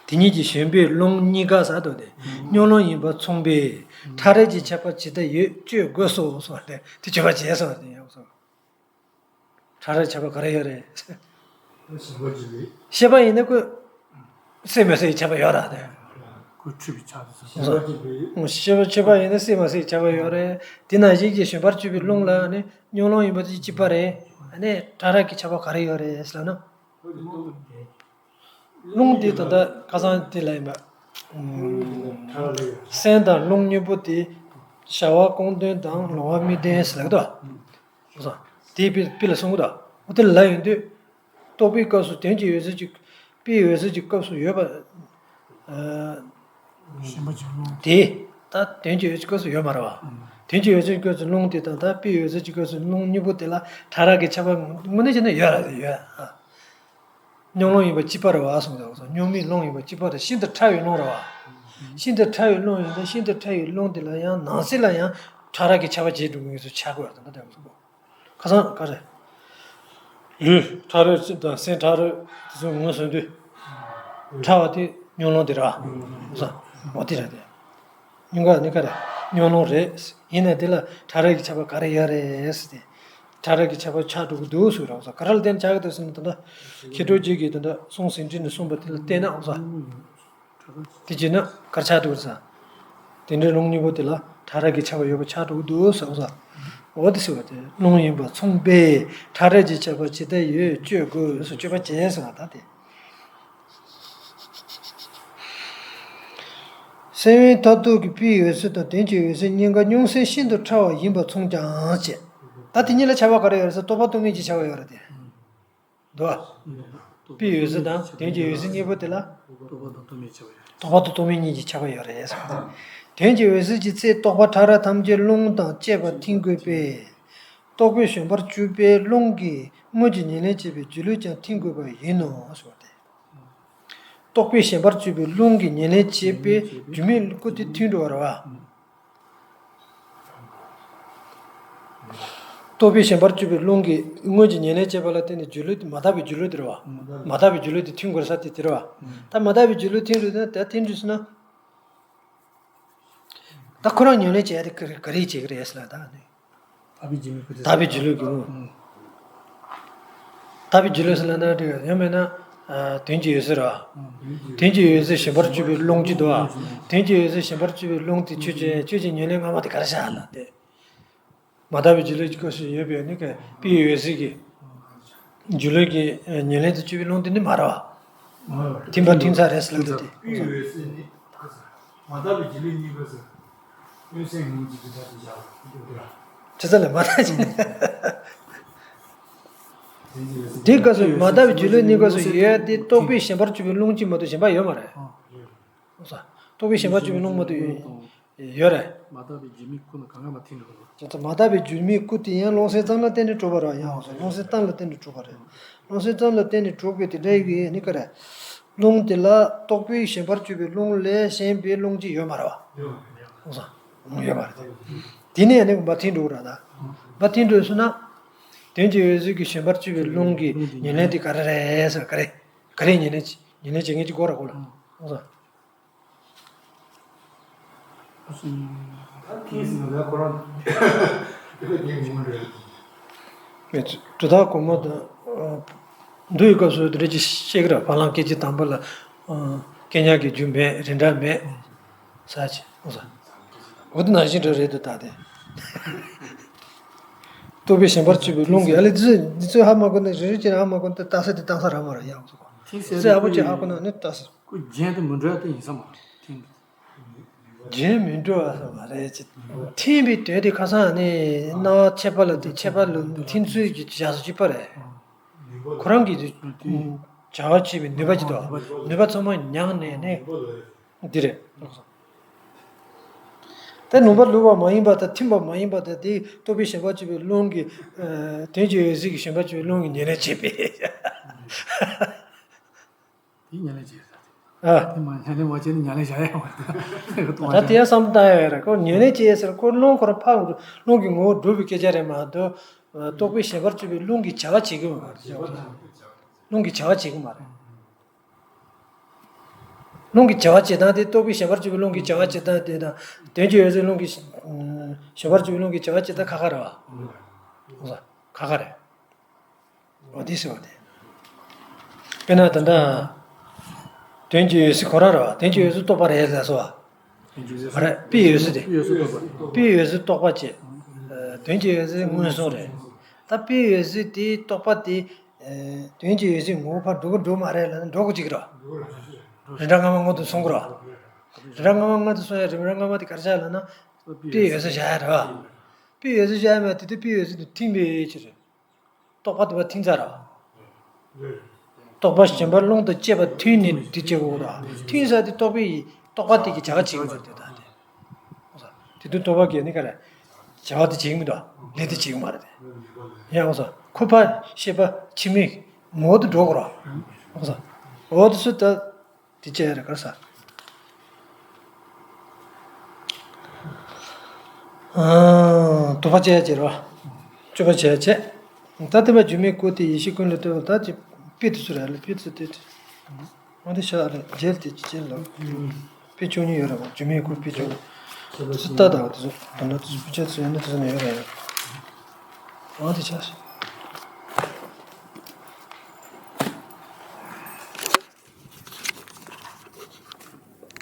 དེ་གཉིས་ཀྱི་བཞིན་པའི་རླུང་གཉིས་ཀ་ཟེར་དོ་དེ། གཉོམ་རླུང་ཡིན་པ་མཚུངས་པས་ཕྲ་རགས་ཀྱི་ཁྱད་པར་ཇི་ལྟར་ཡོད་གཅོད་དགོས་སོ་ཟེར་བ་དེ་དེ་གཅོད་པ་བྱས་ཟེར་བ་དེ་ཡིན། ཕྲ་རགས་ཁྱད་པར་ག་རེ་ཡོད་རེད། ཤེས་པ་ཡིན་ན་ཁོ་སྲིད་མི་སྲིད་ཁྱད་པར་ཡོད་ར་དེ། ཁོ་འཁྲུལ་པའི་ཆ་དེ་ཚོ། ཤེས་པ་ཤེས་པ་ཡིན་ན་སྲིད་མི་སྲིད་ཁྱད་པར་ཡོད་རེད། དེ་ནང་བཞིན་གྱི་བཞིན་པར་གཅོད་པའི་རླུང་ལ་ནི་གཉོམ་རླུང་ཡིན་པ་དེ་གཅིག་པ་རེད། ཨ་ནི་ཕྲ་རགས་ཀྱི་ཁྱད་པར་ག་རེ་ཡོད་རེད་ཟེར་ན། རླུང་དེ་ད་ལྟ་ཁ་སང་དེ་ལ་ཡིན་པ། སེམས་དང་རླུང་གཉིས་པོ་དེ་བྱ་བ་ཀུན་ལྡན་དང་ལོང་བ་དམིགས་ལྡན་ཟེར་ལབ་ཀྱི་འདུག་དེའི་དཔེ་དཔེ་ལ་གསུང་གི་འདུག་འོ་དེ་ལ་ཡིན་དུས། རྟོག་པའི་སྐབས་སུ་དོན་གྱི་འོད་གསལ་གྱི། དཔེའི་འོད་གསལ་གྱི་སྐབས་སུ་ཡོད་པ། ཨ། དེ། ད་དོན་གྱི་འོད་གསལ་སྐབས་སུ་ཡོད་མ་རེད་བ། དོན་གྱི་འོད་གསལ་སྐབས་སུ་རླུང་དེ་དང་ད་དཔེའི་འོད་གསལ་གྱི་སྐབས་སུ་རླུང་གཉིས་པོ་དེ་ལ་ཕྲ་རགས་ཀྱི་ཁྱད་པར་དངོས་གནས་བྱས་ན་ཡོད་ར་ཡོད། གཉོམ་རླུང་ཡིན་པ་གཅིག་པ་རེད་བ་གསུངས་འདུག་གཉོམ་མེད་རླུང་ཡིན་པ་གཅིག་པ་རེད། ཤིན་ཏུ་ཕྲ་བའི་རླུང་རེད་བ། ཤིན་ཏུ་ཕྲ་བའི་རླུང་ཡིན་ད་ཤིན་ཏུ་ཕྲ་བའི་རླུང་དེ་ལ་ཡང་ནང་གསེས་ལ་ཡང་ཕྲ་རགས་ཀྱི་ཁྱད་པར་འབྱེད་འགྲོ་མཁན་ཚོ་ཆགས་དགོས་རེད་ད་ལྟ་དེ། ཁ་སང་ག་རེ། ལུས་ཕྲ་རོལ་དང་སེམས་ཕྲ་རོལ་དེ་ཚོ་ངོས་བཟུང་དུས། ཕྲ་བ་དེ་གཉོམ་རླུང་དེ་རེད་བ། འོ་དེ་རེད་དེ། གཉིས་ཀ་ནི་ག་རེ། གཉོམ་རླུང་རེད། ཡིན་ན་དེ་ལ་ཕྲ་རགས་ཀྱི་ཁྱད་པར་ག་རེ་ཡོད་རེད་ཟེར་ཏེ། ཕྲ་རགས་ཀྱི་ཁྱད་པར་ཆགས་འགྲོ་གི་འདུག་ཟེར་རོགས་ཟེར་ག་རེ་ལ་བརྟེན་ཆགས་ཀྱི་འདུག་ཟེར་ན་ད་ལྟ། མཁས་གྲུབ་རྗེ་གིས་ད་ལྟ་གསུང་ཟིན་བྲིས་ནས་གསུངས་པ་དེ་ལ་བརྟེན་ན་འོ་ཟེར། དེ་བྱས་ན་ག་རེ་ཆགས་འགྲོ་གི་རེད་ཟེར། དེ་འདྲའི་རླུང་གཉིས་པོ་དེ་ལ་ཕྲ་རགས་ཀྱི་ཁྱད་པར་ཡོད་པ་ཆགས་འགྲོ་གི་འདུག་ཟེར་འོ་ཟེར། འོ་དེ་ཟེར་བ་དེ་རླུང་ཡིན་པ་མཚུངས་པས་ཕྲ་རགས་ཀྱི་ཁྱད་པར་ཇི་ལྟར་ཡོད་གཅོད་དགོས་སོ་གཅོད་པ་བྱས་ཟེར་བ་ད་དེ། སེམས་དབེན་མཐར་ཐུག་གི་དཔེའི་འོད་གསལ་དང་དོན་གྱི་འོད་གསལ་གཉིས་ཀ་མྱོང་སེམས་ཤིན་ཏུ་ཕྲ་བ་ཡིན་པ་མཚུངས་ཀྱང་ཞེས། ད་དེ་གཉིས་ལ་ཁྱད་པར་ག་རེ་ཡོད་རེད་ཟེར་རྟོག་པ་རྟོག་མེད་ཀྱི་ཁྱད་པར་ཡོད་རེད་དེ། འདུག་བ། དཔེའི་འོད་གསལ་དང་དོན་གྱི་འོད་གསལ་གཉིས་པོ་དེ་ལ། རྟོག་པ་དང་རྟོག་མེད་ཀྱི་ཁྱད་པར་ཡོད་རེད་ཟེར། དོན་གྱི་འོད་གསལ་གྱི་ཚེ་རྟོག་པ་ཕྲ་རགས་ཐམས་ཅད་རླུང་དང་བཅས་པ་འཐེན་དགོས་པས། རྟོག་པས་ཞེན་པར་གྱུར་པའི་རླུང་གིས་དངོས་ཀྱི་ཉེར་ལེན་བྱེད་པའི་སྒྱུ་ལུས་ཀྱང་འཐེན་དགོས་པ་ཡིན་ནོ་ཞེས་པ་སྟེ། རྟོག་པས་ཞེན་པར་གྱུར་པའི་རླུང་གིས་ཉེར་ལེན་བྱེད་པའི་སྒྱུ་མའི་སྐུ་དེ་འཐེན་འགྲོ་བ་རེད་བ། རྟོག་པས་ཞེན་པར་གྱུར་པའི་རླུང་གིས་དངོས་ཀྱི་ཉེར་ལེན་བྱེད་པ་ལ་བརྟེན་ནས་སྒྱུ་ལུས་དེ་མ་དག་པའི་སྒྱུ་ལུས་དེ་རེད་བ། མ་དག་པའི་སྒྱུ་ལུས་དེ་འཐེན་དགོས་ས་དེ་དེ་རེད་བ། ད་མ་དག་པའི་སྒྱུ་ལུས་འཐེན་འགྲོ་ན་ད་འཐེན་འགྲོ་སོང་ན། ད་ཁོ་རང་ཉེར་ལེན་བྱས་ཏེ་ག་རེ་བྱེད་ཀྱི་རེད་ཟེར་ལ་ད་ནི། དག་པའི་སྒྱུ་ལུས་ཀྱི། དག་པའི་སྒྱུ་ལུས་ཀྱི་ངོ་། དག་པའི་སྒྱུ་ལུས་ཟེར་ལ་ན་འགྲིག་ཡང་མེད་ན། དོན་གྱི་འོད་གསལ་ར། དོན་གྱི་འོད་གསལ་ཞེན་པར་གྱུར་པའི་རླུང་གཅིག་འདུག་ཨ། དོན་གྱི་འོད་གསལ་ཞེན་པར་གྱུར་པའི་རླུང་དེ་ཆོས་ཅན་ཆོས་ཅན་ཉེར་ལེན་སྔ་མ་དེ་ག་རེ་བྱ་ལ་དེ། མ་དག་པའི་སྒྱུ་ལུས་ཀྱི་སྐབས་སུ་ཡོད་པའི་ནི་དཔེའི་འོད་གསལ་གྱི། སྒྱུ་ལུས་ཀྱི་ཉེར་ལེན་དུ་གྱུར་པའི་རླུང་དེ་ནི་མ་རེད་བ། ཐིམ་པ་ཐིམ་ཚར་རེད་ཟེར་ལབ་འདུག་སྟེ། དཔེའི་འོད་གསལ་ནི་ད་ཟེར། མ་དག་པའི་སྒྱུ་ལུས་གཉིས་ཀ་ཟེར། དངོས་སེམས་ངོ་བོ་གཅིག་གི་ཐོག་ཏུ་བཞག་པ་འདུག་ག་དེ་ཚོ་ལ་མ་དག་ཅིང་། དེའི་སྐབས་སུ་མ་དག་པའི་སྒྱུ་ལུས་གཉིས་སྐབས་སུ་ཡོད་དེ་རྟོག་པས་ཞེན་པར་གྱུར་པའི་རླུང་གཅིག་མ་གཏོགས་གཞན་པ་ཡོད་མ་རེད། རྟོག་པས་ཞེན་པར་གྱུར་པའི་རླུང་མ་གཏོགས་ཡོད། ཡོད་རེད། མ་དག་པའི་སྒྱུ་མའི་སྐུ་ནི་གང་ག་མ་ཐིམ་འགྲོ་གི་རེད། ད་ལྟ་མ་དག་པའི་སྒྱུ་མའི་སྐུ་དེ་ཡང་རླུང་སེམས་ཙམ་ལ་བརྟེན་ནས་གྲུབ་པ་རེད་ཡང་རླུང་སེམས་ཙམ་ལ་བརྟེན་ནས་གྲུབ་པ་རེད། རླུང་སེམས་ཙམ་ལ་བརྟེན་ནས་གྲུབ་པའི་དེ་འདྲ་ཡི་གེ་ནི་ག་རེད། རླུང་དེ་ལ་རྟོག་པས་ཞེན་པར་གྱུར་པའི་རླུང་ལས་གཞན་པའི་རླུང་གཅིག་ཡོད་མ་རེད་བ། ཡོད་མ་རེད། ཡོད་མ་རེད། དེ་ནས་ནི་མ་ཐིམ་འགྲོ་གི་རེད་ད། མ་ཐིམ་འགྲོ་སོང་ན། དོན་གྱི་འོད་གསལ་གྱི་ཞེན་པར་གྱུར་པའི་རླུང་གི་ཉེར་ལེན་དེ་ག་རེ་རེད་ཟེར་ག་རེ། ག་རེ་ཉེར་ལེན་ཉེར་ལེན་བྱེད་མཁན་གཅིག་དགོས་རེད་གོ་ལ། ད་ཁེས་ནི་ལ་ཁོ་རང་དེ་ག་དེ་ངོ་མ་རེད། མེད་ཚུལ་གྲུབ་མཐའ་གོང་མ་དང་། འདུལ་བའི་སྐབས་སུ་དེ་འདྲ་ཅིག་བཤད་ཀྱི་རེད། བ་ལང་སྐད་ཅིག་དང་པོ་ལ། སྐད་ཉག་གི་རྒྱུ་མེད་རིགས་འདྲ་མེད། ས་ཆེ་འོ་ས། འོ་དེ་ནང་བཞིན་འདྲ་རེད་འདུག་ད་དེ། རྟོག་པས་ཞེན་པར་གྱུར་པའི་རླུང་གིས་ཨ་ལེ་འདི་ཚོ་འདི་ཚོ་ཧ་མ་གོ་ན་རེ་རེ་བྱས་ན་ཧ་མ་གོ་ན་ལྟ་ས་དེ་ལྟ་ས་རག་མ་རེད་ཡང་ཚོ། ཐིག་གསལ་ཚེ་ཨ་པོ་ཅིག་ཧ་གོ་ན་ནི་ལྟ་ས། ཁོ་རྒྱན་དེ་མི་འདྲ་དེ་ཡིན་ས་མ་རེད། རྒྱན་མི་འདྲ་བ་ས་མ་རེད་ཅེས། ཐིམ་པའི་དོན་དེ་ཁ་སང་ནི་སྣང་བ་ཁྱད་པར་ལ་དེ་ཁྱད་པར་ལ་ཐིམ་ཚུལ་གྱི་བྱ་སོ་གཅིག་པ་རེད། ཁོ་རང་གི་བྱ་བ་བྱེད་པའི་ནུས་པ་ཅིག་དང་ནུས་པ་ཚང་མ་མྱངས་ནས་ནི་འདི་རེད། ད་ དེ་ནུས་པ་ལུས་པ་མ་ཡིན་པ་དང་ཐིམ་པ་མ་ཡིན་པ་དང་དེ་རྟོག་པའི་ཞེན་པ་སྤྱོད་པའི་རླུང་གི་དོན་གྱི་འོད་གསལ་གྱི་ཞེན་པ་སྤྱོད་པའི་རླུང་གི་ཉེར་ལེན་བྱེད་པས། དེ་ཉེར་ལེན་བྱེད་ས་དེ། ཨ། དེ་མ་ཉེར་ལེན་མ་བྱས་ན་ཉེར་ལེན་བྱ་ཡ་ཡོང་བ་རེད། ད་དེ་ཡང་བསམ་བློ་བཏང་ཡ་ཡོད་རེད། ཁོ་ཉེར་ལེན་བྱེད་ཟེར་ཁོ་རླུང་ཁོ་རང་ཕར་རླུང་གི་ངོ་བོ་སྒྲུབ་པའི་སྐད་ཆ་རེད་མ་གཏོགས། རྟོག་པའི་ཞེན་པར་སྤྱོད་པའི་རླུང་གི་བྱ་བ་བྱེད་ཀྱི་ཡོད་མ་རེད། རླུང་གི་བྱ་བ་བྱེད་ཀྱི་མ་རེད། རླུང་གི་བྱ་བ་བྱེད་སྟངས་དེ། རྟོག་པའི་ཞེན་པར་སྤྱོད་པའི་རླུང་གི་བྱ་བ་བྱེད་སྟངས་དེ་དང་། དོན་གྱི་འོད་གསལ་རླུང་གི་ཞེན་པར་སྤྱོད་པའི་རླུང་གི་བྱ་བ་བྱེད་སྟངས་ཁ་ཁ་རེད་བ། ཁ་ཁ་རེད། འོ་དེ་ཟེར་བ་དེ། དཔེར་ན་ད་ལྟ་དོན་གྱི་འོད་གསལ་ཁོ་རང་རེད་བ། དོན་གྱི་འོད་གསལ་རྟོག་པ་རེད་ལབ་སོང་བ། མ་རེད། དཔེའི་འོད་གསལ་དེ། དཔེའི་འོད་གསལ་རྟོག་པ་བྱེད། དོན་གྱི་འོད་གསལ་མངོན་སུམ་རེད། ད་དཔེའི་འོད་གསལ་དེ་རྟོག་པ་དེ། དོན་གྱི་འོད་གསལ་ངོ་བོ་ཕར་འགྲོ་གི་འགྲོ་མ་རེད་ལབ་ན་འགྲོ་གི་ཅིག་རེད། རིགས་འདྲ་སྔ་མ་སྔོན་དུ་སོང་གི་རེད། རིགས་འདྲ་སྔ་མ་སྔོན་དུ་སོང་ཡ། རིགས་འདྲ་སྔ་མ་དེ་ག་རེ་བྱས་ལབ་ན། དཔེའི་འོད་གསལ་བཞག་ཡ་རེད་བ། དཔེའི་འོད་གསལ་བཞག་ཡ་མ་དེ་དུས་དཔེའི་འོད་གསལ་དེ་ཐིམ་པའི་ཕྱིར། རྟོག་པ་དེ་བ་ཐིམ་ཚར་ར། རྟོག་པ་ཞེན་པ་རླུང་དང་བཅས་པ་ཐིམ་ནས་དེ་བྱེད་དགོས་ར། ཐིམ་ས་དེ་རྟོག་པའི་རྟོག་པ་དེ་གི་བྱ་བ་བྱེད་ཀྱི་མ་རེད་དེ་ད་དེ། དེ་དུས་རྟོག་པ་གིས་ནི་ག་རེ། བྱ་བ་དེ་བྱེད་ཀྱི་མི་འདུག་ལས་དེ་བྱེད་ཀྱི་མ་རེད་དེ། ཡང་འོ་ས་ཁོ་ཕར་ཤེས་པ་ཕྱི་མའི་ངོ་བོ་དུ་འགྲོ་དགོས་ར། འོ་ས་འོ་དུ་སུ་ད། དེ་བྱས་རེད་ག་རེ་ཟ། ཨ། དོགས་པ་བྱས་བྱས་རེད་བ། བཅོས་པ་བྱས་བྱས། ད་ལྟ་བ་སྒྱུ་མའི་སྐུ་དེ་ཡེ་ཤེས་ཀུན་ལས་བཏོན་པ་ད་ཅི། དཔེ་དེ་ཚོ་རེད་ལ། དཔེ་ཚོ་དེ་དེ། འོ་དེ་ཤ་རེད། མཇལ་དེ་ཅི་ལ། དཔེ་བཅུ་གཉིས་ཡོད་རེད་བ། སྒྱུ་མའི་སྐུ་དཔེ་བཅུ་གཉིས། ཚོ་ལྟ་དང་དེ་ཚོ་དོན་དག་དེ་ཚོ་དཔེ་ཆ་ཚོ་ཡོད་ན་དེ་ཚོ་ནས་ཡོད་རེད། འོ་དེ་ཆ།